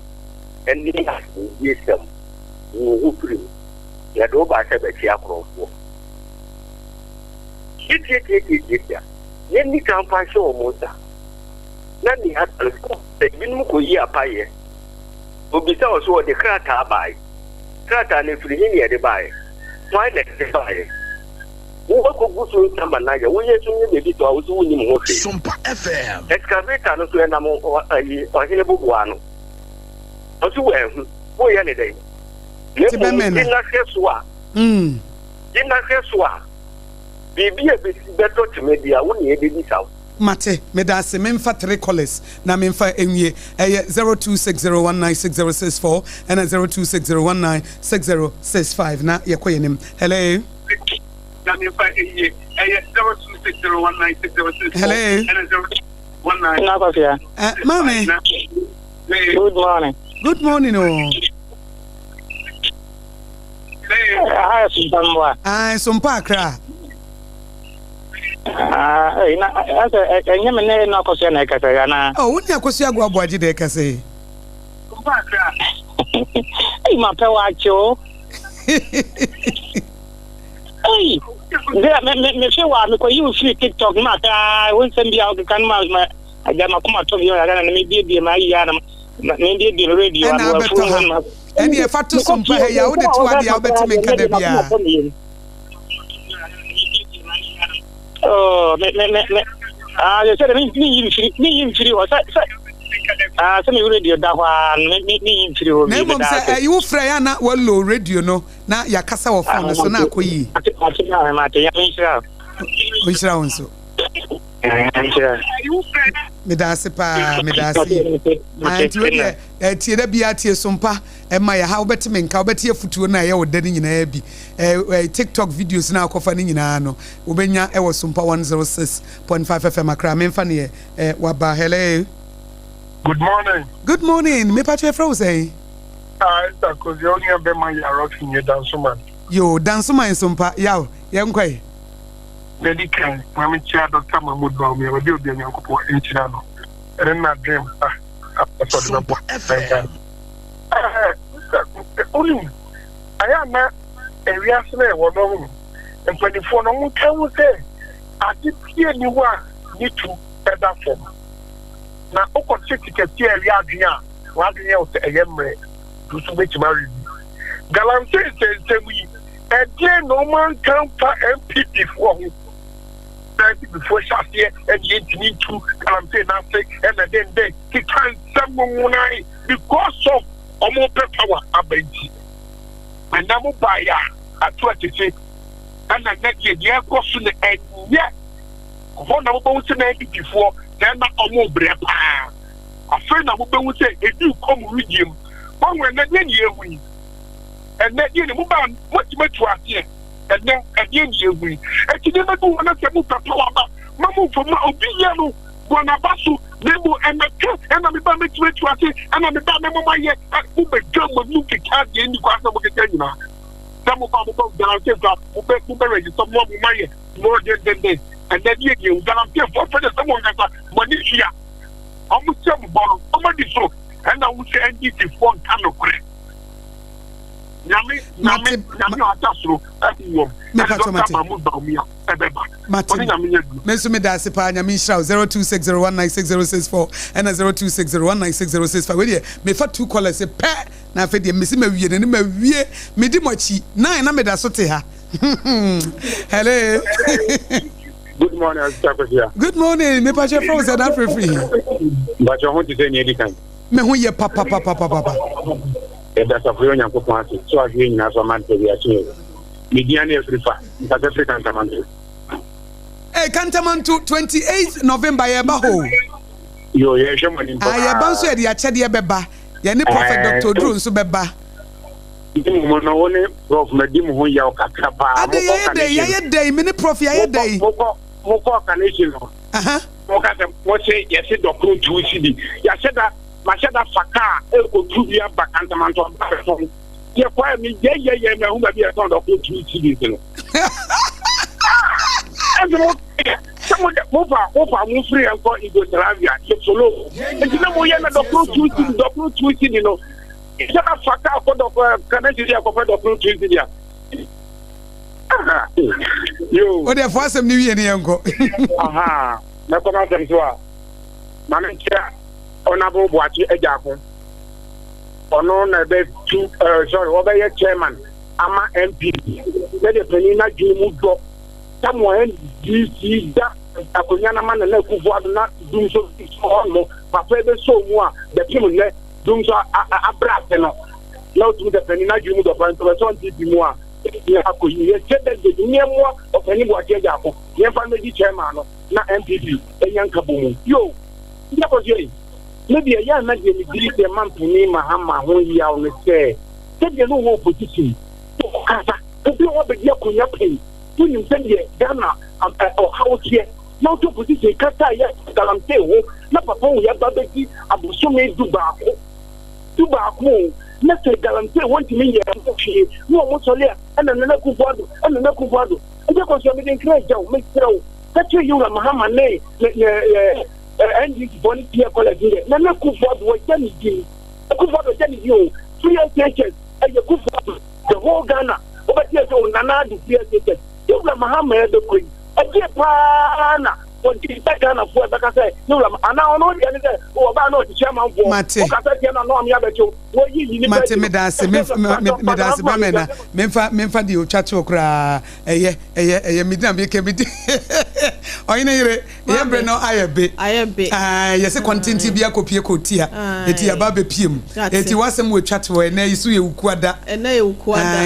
ne asomdwoesɛm, yi wo ho firi mu. Yɛde wo baa sɛ bɛkye akorɔmfoɔ. Tiatiatiatiatia, yɛnni kan mfa nhyɛ wɔn nsa, na nea aka no, sɛ ebinom kɔyi apaeɛ, Obisa wo sɛ wɔde krataa baeɛ. Krataa no ɛfiri he ne yɛde baeɛ? Hwan na ɛde baeɛ? Woakɔgu so nsa ma no ayɛ. Woyɛ nso nyɛ baabi tɔ a wo so wonnim ho hwee. Sompa FM. Excavator no nso ɛnam ayi ɔhene boboa ano. Ɔso wanhu. Woyɛ ne dɛn? Na Te mmom bɛmɛ gye na. na hwɛ so a, gye na hwɛ so a, biribi a ɛbɛsi bɛtɔ kyema biara, wo na yɛbɛbisa wo. Mate, medaase, memfa tre callers na memfa nwie, ɛyɛ 0260196064 ɛna 0260196065 na yɛkɔ yɛn anim. Hello. Na memfa nwie, ɛyɛ 0260196064 Hello. ɛna 0219. Nna Akosua. Maame. Good morning. Good morning o. Ɛha yɛ Sompa mmoa. Ah, Sompa Accra. Ah, eh, na asɛ ɛnyɛ me ne na akɔsoa na ɛkasa yi anaa? Oh, wo ne akɔsoa ago aboagye da ɛkasa yi. Ei, mapɛ wakye o. Ei, bia me me me hwɛ wa mekɔyi wo firi TikTok ma hwɛ a wo nsɛm bi a wokeka no ma ma agya makoma tɔ bi ɔyɛ na mebiebie ma ayi a na mebiebie me radio a Ɛna mewɔ abɛtɔ afuo ha. mu ma Ɛne ɛfa to so mpa ha yi a wode to adeɛ a wobɛte me nka da biara. Oh, me me me me. Ah, sɛ sɛ me me yi mfiri me yi mfiri hɔ sɛ sɛ ah sɛ me radio da hɔ a me me me yi mfiri hɔ Na bi mmom meda sɛ ase. ɛyi wo frɛ yɛ na walo radio no na yɛakasa wɔ phone no so na akɔ yie. Ate ate na mate ya me nhyira. Ɔnhyira wo nso. Nhyira. Meda ase paa, meda ase yie. Ah, nti wei deɛ eh, tie da biara tie sompa ɛma yɛ ha wobɛte me nka wobɛte afutuo no a ɛyɛ wo dɛ no nyinaa bi eh, eh, tiktok videos no a wokɔfa no nyinaa no wobɛnya ɛwɔ sompa 106.5 fm akra memfa neɛ eh, waba hello. Good morning. Good morning. Mepa kyɛ frɛ wo sɛn? Ah, Esther Kozi, wo nua bɛma yɛ Roxy nye Dansoman. Yo, Dansoman sompa, yaw, yɛnkɔ yi. Nea kan, ma menkyia Dr. Mahmood Bawumia, baabi a obi a Nyankopɔn nhyira no, ɛne n'adwen pa a ɔpɛ sɛ ɔde bɛboa ɔman Ghana. Ɛɛ, wonim, ayɛ a na ewiase no a yɛwɔ no ho mpanimfoɔ no wɔn ka ho sɛ ade bie ni hɔ a ne tu ɛda fam. Na wokɔte te kɛseɛ a ɛyɛ adwene a w'adwene yɛ wo sɛ ɛyɛ mmerɛ nti so wobɛtumi awe bi. Galamsey nsɛnsɛm yi, ɛdeɛn na wɔn anka mfa NPP foɔ ho? Na NPP foɔ hyɛ aseɛ ɛne yɛntumi ntu galamsey n'ase ɛna dɛndɛn keka nsɛm nwonan because of wɔn pɛ power aba nti. Ɛnna mo baeɛ a ato atete ɛna nɛ deɛ deɛ ɛkɔ so no ɛnyɛ hɔ na mobɛhu sɛ na NPP foɔ na ɛna wɔn brɛ paa. Afei na mobɛhu sɛ ebi rekɔ mo wedeɛ mu. Wahu ɛnɛ deɛ ne yɛhu yi. Ɛnɛ deɛ ne mobaa moatumi atu aseɛ. Ɛnɛ ɛdeɛ ne yɛhu yi. Eti nneɛma bi wɔ na sɛ mopɛ power ba ma momfa mu a obi yɛ no bɔ n'aba so na mmom ɛmɛka ɛna meba mɛtumi atu ase ɛna meba mɛma moayɛ mobɛdwa mo anum keka deɛ nni kwan sɛ mokeka nyinaa sɛ moba moba galamsey kora mobɛ mobɛ register mo a momayɛ mo dendenden ɛnɛ deɛ deɛ galamsey foɔ fɛ de sɛ mo ankasa mo ani tua ɔmo sɛ mo bɔ no ɔmo adi so ɛna wo sɛ NDC foɔ nka nokorɛ nyame nyame nyame ata soro ɛhu wɔm ɛne Dr. Mahmoud Bawumia ɛbɛba Mate. ɔne nyame nyɛ adwuma. Me nso meda ase paa Nyame nhyira wo 0260196064 ɛna 0260196065 wei deɛ mefa two callers pɛ na afei deɛ mesi mawie no ne mawie medi mo akyi nine na meda so te ha hello. Good morning, Asita Kwasia. Good morning. Me pache from sɛ na frɛfiri he. Mpakyɛ ho te sɛ nea edi kan. Me ho yɛ papapapapapa. Yɛda asafo yɛ Onyankopɔn ase sɛ wahwɛ yɛn nyinaa so ama ntɛ wiase yɛ. Me din ane afiri fa. Mpasɛ firi Kantamanto. Hey, Kantamanto 28 November yɛba hɔ. Yo, yɛhwɛ mo anim paa. Ah, yɛba nso yɛde akyɛdeɛ bɛba. Yɛne Prophet Dr. Oduro nso bɛba. Nti mo no wo ne Prof madi mo ho yaw kakra paa. Ade yɛyɛ dɛ yɛyɛ dɛ me ne Prof yɛyɛ dɛ. Mokɔ mokɔ kanehye no. Moka sɛ mo se yɛse dɔkono tu si bi. Yɛahyɛ da mahyɛ da fa kaa ɛkɔtu bi aba Kantamanto aba bɛtɔn. Yɛkɔ a me yɛyɛyɛ mahu baabi yɛtɔn dɔkono tu si bi no. Ɛnti mo sɛ mo de mo fa mo fa mo firi yɛn kɔ Yugoslavia yɛ follow. Nti na mo yɛ na dɔkono tu si bi dɔkono tu si bi no. Sɛ afa kaa kɔ dɔkɔ kanasi deɛ kɔpɛ dɔkono tiri si deɛ. Yo. O deɛ fo asɛm ne wie ne yɛn kɔ. Aha mɛkɔ m'asɛm so a maame nkyia ɔnabo boakye agya ko ɔno na ɛbɛtu ɛɛ sorry ɔbɛyɛ chairman ama NPP sɛdeɛ panyin n'adwene mu dɔ samoa NDC da akonnwa no ama Nana Akufo-Addo na dum so hɔ nom papa ɛbɛsɔ mu a bɛpem nnɛ dum so abrɛ ase no na ɔtumi sɛ panin n'adwene mu dɔ paa nti ɔbɛsɔ NPP mu a ɛtumi akɔ yie. Yɛhyɛ delegate nneɛmoa ɔpanin Boakye Agyarko yɛmfa no mmɛdi chairman no na NPP anya nkabɔmu. Yoo! Nti akɔsoɛ yi me deɛ yɛ a na deɛ medi deɛ ma mpanin Mahama ho yaw ne sɛ sɛdeɛ na ɔwɔ opposition ɔkasa obi a wabɛdi akonnwa pɛn wonim sɛdeɛ Ghana ɔhaw teɛ na wote opposition kasa a yɛ galamsey ho na papa wo yɛba bɛdi abosome 11 11 o na sɛ galamsey wɔntumi nyɛ ho hwee na wɔn sɔre a ɛna Nana Akufo Addo ɛna Nana Akufo Addo nti akɔsua mede nkra agya wo mesrɛ wo ka kyerɛ Yewura Mahama ne ne ne NDC foɔ ne peer college deɛ Nana Akufo Addo wɔagya ne din Akufo Addo agya ne din o free SHS ɛyɛ Akufo Addo the whole Ghana wobɛteɛ sɛ o Nana Addo free SHS Yewura Mahama ɛbɛkɔ yi ɛdeɛ paa na wɔde bɛ Ghanafoɔ ɛbɛka sɛ Yewura anaa ɔno deɛ ne sɛ wɔbaa na ɔkyekyɛ amanfoɔ wokasa tia no a na ɔme abɛkyew wɔyi yi nipa Mate medaase medaase bɛmɛ na memfa memfa deɛ otwa toɔ koraa ɛyɛ ɛyɛ ɛyɛ medi na meka medi ɔhene yere yɛ bere no ayɛ be ayɛ be yɛsɛ kɔntenten bi akɔpie kɔtia eti aba abɛpie mu eti wasɛm wɔ twa toɔ ɛnɛ yi so yɛ wukuada ɛnɛ yɛ wukuada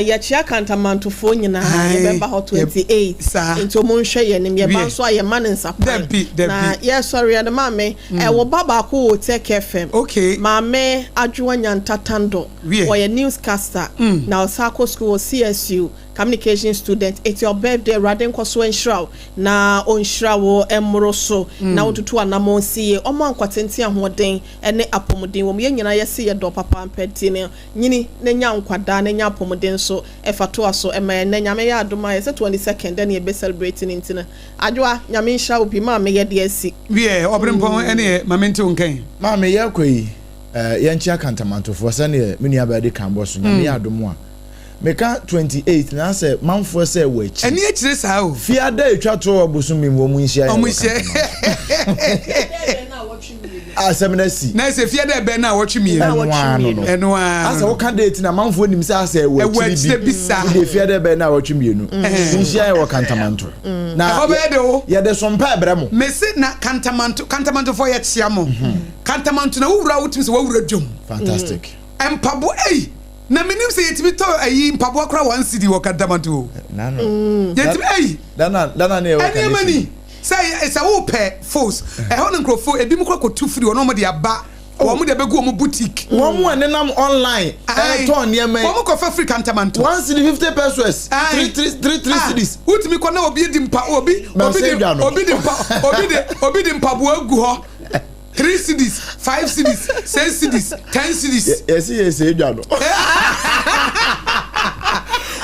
yɛkyea kantamantofoɔ nyinaa yɛbɛba hɔ 28 nti ɔmo nhwɛ yɛn nim yɛba nso a yɛma ne nsa pan na yɛsɔre no maame ɛwɔ ba baako wɔ Tech FM okay maame Adwoa Nyantatando wɔyɛ newscaster na ɔsan kɔ school wɔ CSU communication student. It's your birthday, Awurade nkɔ so nhyira wo na ɔnhyira wo mmoro so na wotutu anammɔn nsi yie. Ɔma nkwa tenten, ahoɔden ne apɔmuden wɔ mu. Yɛn nyinaa yɛse yɛdɔ papa mpɛ nti no nyini na nya nkwa daa na nya apɔmuden nso fa toa so ma yɛn. Nnɛ Nyame yɛ adom a yɛsɛ 22nd ɛne yɛbɛ celebrate no nti no Adwoa Nyame nhyira wo pii maame yɛde asi. Wiɛ, ɔberempɔn ɛneɛ ma mente wo nka yi. Maame yɛrekɔ yi eh, yɛnkyea Kantamantofoɔ sɛdeɛ me nuabaa di kan bɔ so, Nyame yɛ adom a. Meka 28 na asɛ manfoɔ sɛ wɔ akyiri. Ɛni akyire saa o. Fiada a etwa toɔ wɔ bosome mu wɔn nhyia yɛn wɔ Kantamanto. Asɛm no asi. Na ɛsɛ fiada ɛbɛn na awɔtwe mmienu. Ɛno ara no no. Ɛno ara no. Asɛ woka date na manfoɔ nim sɛ asɛ ɛwɔ akyiri bi. saa. Wode fiada ɛbɛn na awɔtwe mmienu. Nhyia yɛn wɔ Kantamanto. Na ɛhɔ bɛyɛ de o. Yɛde sompa ɛbrɛ mo. Mese na Kantamanto Kantamantofoɔ yɛkyea mo. Kantamanto na wowura wotumi sɛ wawura dwam. Fantastic. Mpaboa ei. Na menim sɛ yɛtumi tɔ ayi mpaboa koraa one cedi wɔ Kantamanto o. Yɛtumi ayi. Nneɛma ni sɛ sɛ wopɛ fos ɛhɔ no nkurɔfoɔ ebi mu kɔ kɔtu firi hɔ na wɔn de aba wɔn de abɛgu wɔn boutique. Wɔn a nenam online ɛretɔn nneɛma yi. Wɔn kɔfa firi Kantamanto. 1 cedi 50 pesewas. Three three three three cedis. Wotumi kɔ na obi di mpa obi obi di obi di mpa obi di obi di mpaboa gu hɔ. 3 cedis, 5 cedis, 6 cedis, 10 cedis. Yɛsi yɛ sɛ edwa no.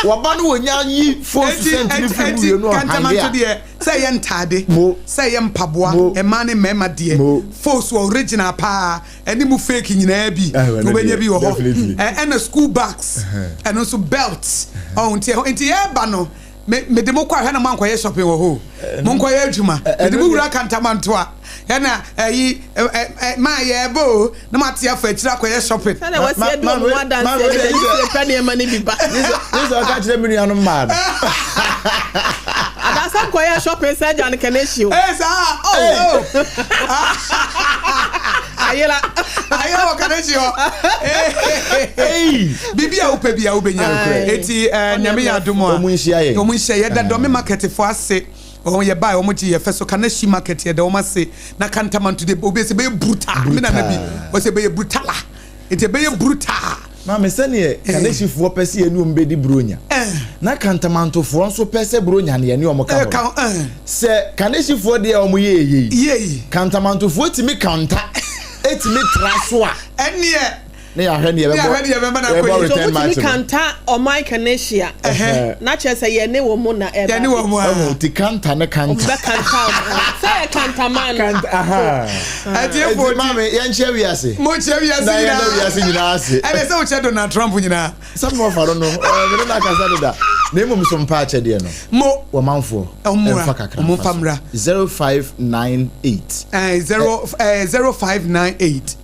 Wɔba no wɔnya yi phone cent ne firi mu wie no ɔhange a. Kantamanto deɛ sɛ ɛyɛ ntaade, sɛ ɛyɛ mpaboa, mmaa ne mmarima deɛ, phones original paa ɛne mu fake nyinaa bi wobɛnya bi wɔ hɔ. Ɛna school bags, ɛno nso belt, ɔho nti ɛhɔ nti yɛreba no me mede mo kɔ ahwɛ na mo ankɔyɛ shopping wɔ hɔ o, mo nkɔyɛ adwuma. Mede mo wura Kantamanto a ɛna ɛyi ɛ ɛ maa yɛɛbɔ o na mo ate afa akyire akɔyɛ shopping. Sɛdeɛ wɔasi adi wɔn ho adanseɛ no, sɛ ne fie pɛ nneɛma no bi ba. Ne sɛ ɔka kyerɛ me nuanom mmaa no. Adasa nkɔyɛ shopping sɛ agya no kɛnɛ hyi o. Ee saa oh. Ayera. Ayera wɔ kɛnɛ hyi hɔ. Biribi a wopɛ bi a wobɛnya. Eti Nyame yɛ adom a. Wɔn nhyia yɛn. Wɔn nhyia yɛda Dɔme market fo ase. Wɔn yɛ baa wɔn gye yɛ fɛ so Kaneshie market yɛda wɔn ase na Kantamanto de obi sɛ bɛyɛ brutal me nana bi ɔsɛ bɛyɛ brutala nti ɛbɛyɛ brutal. Maame sɛdeɛ Kaneshiefoɔ pɛ sɛ yɛne wɔn bɛdi buronya na Kantamantofoɔ nso pɛ sɛ buronya no yɛne wɔn ka ho no, sɛ Kaneshiefoɔ deɛ wɔn yɛ yei, Kantamantofoɔ tumi kanta tumi tra so a. Ɛnneɛ. Ne yɛahwɛ ne yɛbɛbɔ yɛbɛbɔ return match no. Kanta ɔman Kanesia. Na kyerɛ sɛ yɛne wɔn mu na ɛba. Yɛne wɔn mu a. Ɛho ti kanta ne kanta. Wɔn bɛ kanta ɔman. Sɛ yɛ kanta man. Kanta aha. Ɛtiɛ fo ti. Maame yɛn kyɛ wiase. Mo kyɛ wiase nyinaa. Na yɛn dɛ wiase nyinaa ase. Ɛnɛ sɛ o kyɛ Donald Trump nyinaa. Sɛ mo ɔfa no no ɛɛ mene na akasa deda. Na emom so mpa akyɛdeɛ no. Mo. Wɔmanfoɔ. Ɛmfa kakra nfa so. 0598. Ɛɛ 0 0598.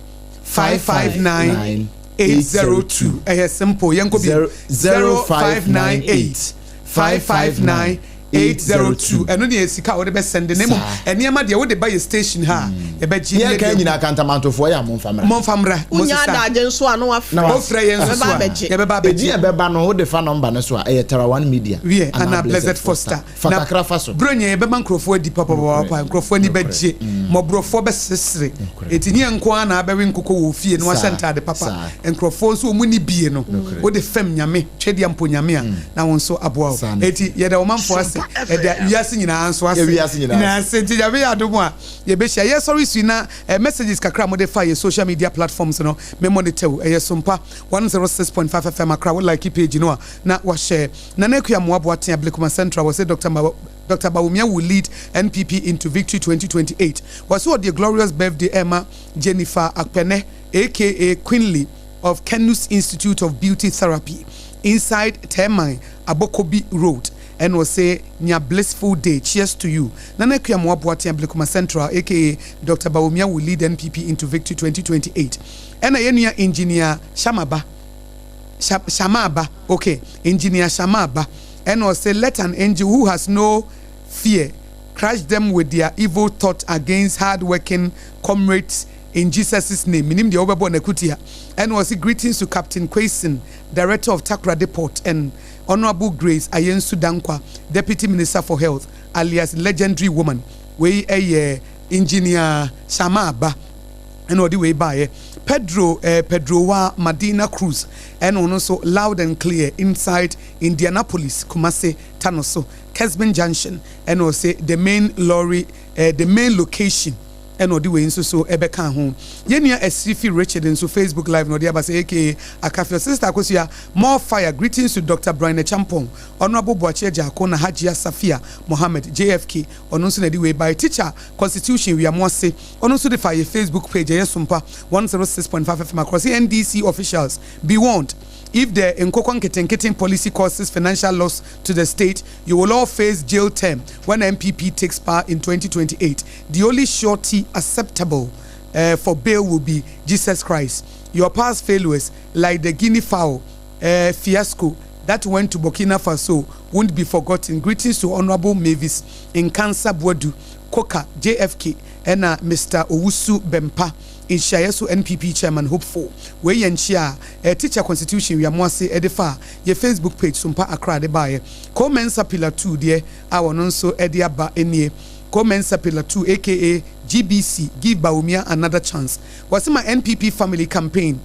559 802 ɛyɛ simple yɛnkɔ bio 0598 559 802 ɛno deɛ sika a wode bɛsɛnde na mmom nneɛma deɛ wode ba yɛ station ha a yɛbɛgye ne yɛka nyinaa kantamantofoɔ yɛ a momfa mmra momfa mmra wonya adagye nso a na wafrɛ wofrɛ yɛn nso so a yɛbɛba abɛgye ɛdin ɛbɛba no wode fa nɔmba no so a ɛyɛ Tara One Media wiɛ anaa Blessed Foster Fa kakra fa so. Buronya yɛbɛma nkurɔfoɔ adi papapaapa, nkurɔfoɔ ani bɛgye, mmɔborɔfoɔ bɛseresere. Enti nyɛ nko ara na abɛwe nkokɔ wɔ wo fie na wahyɛ ntaade papa. Nkurɔfoɔ nso wɔn nni bie no, wode fɛm Nyame, Twedeɛ mpo Nyame a, na wo nso aboa wo. Enti yɛda ɔmanfoɔ ase, yɛda wiase nyinaa nso ase. Nyinaa ase. Nti Nyame yɛ adom a, yɛbɛhyia. Yɛsɔre sui na messages kakra a mode fa yɛ social media platforms no, me monitor o. Ɛyɛ Sompa 106.5 FM Accra, wo like page no a, na wahyɛ. Nana Akua Amoah Boateng Ablekuma Central wɔse Doctor Doctor Bawumia will lead NPP into victory 2028. Wɔse ɔde a glorious birthday ɛrema Jennifer Akpene aka Queenly of Kenus Institute of Beauty Therapy inside Terman Abokobi Road ɛna ɔse nya blissful day cheers to you Nana Akua Amoah Boateng Ablekuma Central aka Doctor Bawumia will lead NPP into victory 2028 ɛna yɛn nua Engineer Shamaba Shama ba ok engineer Shama ba ɛna ɔse let an angel who has no fear crush them with their evil thought against hard working comrades in Jesus's name menim deɛ wobɛbɔ no akutia ɛna ɔse greetings to Captain Quayson director of Takoradi port and Honourable Grace Ayensu Dankwa deputy minister for health alias legendary woman wei ɛyɛ engineer Shama ba. ɛna ɔde wei baeɛ Pedro eh, Pedro wa Madina Cruz ɛna ɔno nso loud and clear inside Indianapolis Kumasi Tano so Kesben Junction ɛna ɔse the main lorry eh, the main location ɛna ɔde wei nso so ɛbɛka ho. Yɛn nua Asirifi Richard nso Facebook live na ɔde aba sɛ aka Akafio Sister Akosua more fire greetings to Doctor Brian Acheampong Honourable Boakye Agyarko na Hajia Safia Mohammed JFK ɔno nso na ɛde wei baeɛ Teacher Constitution Wiamoase Ɔno nso de faa yɛ Facebook page ɛyɛ Sompa 106.5 FM across NDC officials be warned if the nkokɔ nketenketen policy causes financial loss to the state you will all face jail term when NPP takes power in 2028 the only surety acceptable uh, for bail will be Jesus Christ your past failures like the guinea fowl uh, fiasco that went to Burkina Faso won't be forgotten greetings to Honorable Mavis Nkansa Boadu Koka, JFK, ɛna Mister Owusu Bempah, nhyiaeɛ so NPP Chairman hopeful. Wei yɛ nkyea a Teacher Constitution Wiamoase de faa yɛ Facebook page Sompa Accra de baeɛ. Ko Mensah Pillar 2 deɛ a ɔno nso de aba nie, Ko Mensah Pillar 2 aka GBC Give Bawumia Another Chance. Wɔse ma NPP family campaign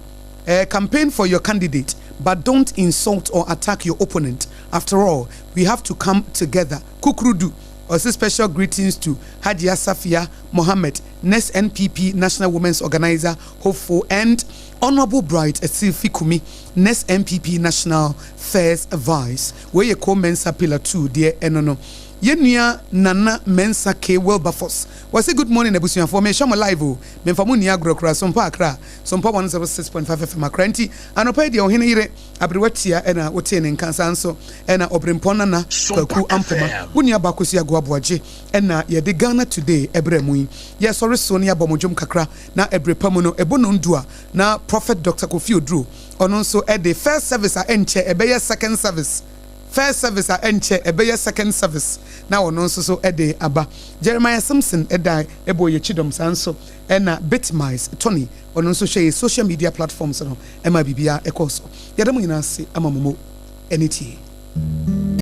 eh, campaign for your candidate but don't insult or attack your opponent after all we have to come together. Kukurudu. Ɔse special greetings to Hajia Safia Mohammed, next NPP National Women's Organiser hopeful and Honourable Bright Asilfi Kumi, next NPP National First Vice. Wei yɛ Ko Mensah Pillar 2 deɛ ɛno no. Yɛn nua Nana Mensah K Wilberforce wɔse good morning abusuafoɔ mehwɛ mo live o, memfa mo nni agorɔ koraa Sompa Accra, Sompa 106.5 FM Accra nti anɔpa yi deɛ ɔhene yere Aberewa Tia na wotee ne nka, saa nso na Ɔberempɔn Nana Kwaku Ampoma, wo nua ba Kwesi Agoa Boagye na yɛde Ghana Today brɛɛ mo yi. Yɛsɔre so na yɛabɔ mo dwom kakra na ɛberɛ pa mu no ɛbɔ nondu a na Prophet Doctor Kofi Oduro ɔno nso de first service a ɛnkyɛ ɛbɛyɛ second service, first service a ɛnkyɛ ɛbɛyɛ second service na ɔno nso so de aba. Jeremiah Simpson da bɔɔ yɛn kyidɔm saa nso na Bitmice Tony Ɔno nso hwɛ yɛ social media platforms no ma biribiara ɛkɔ so. Yɛda mo nyinaa ase ama mo mo ani tie.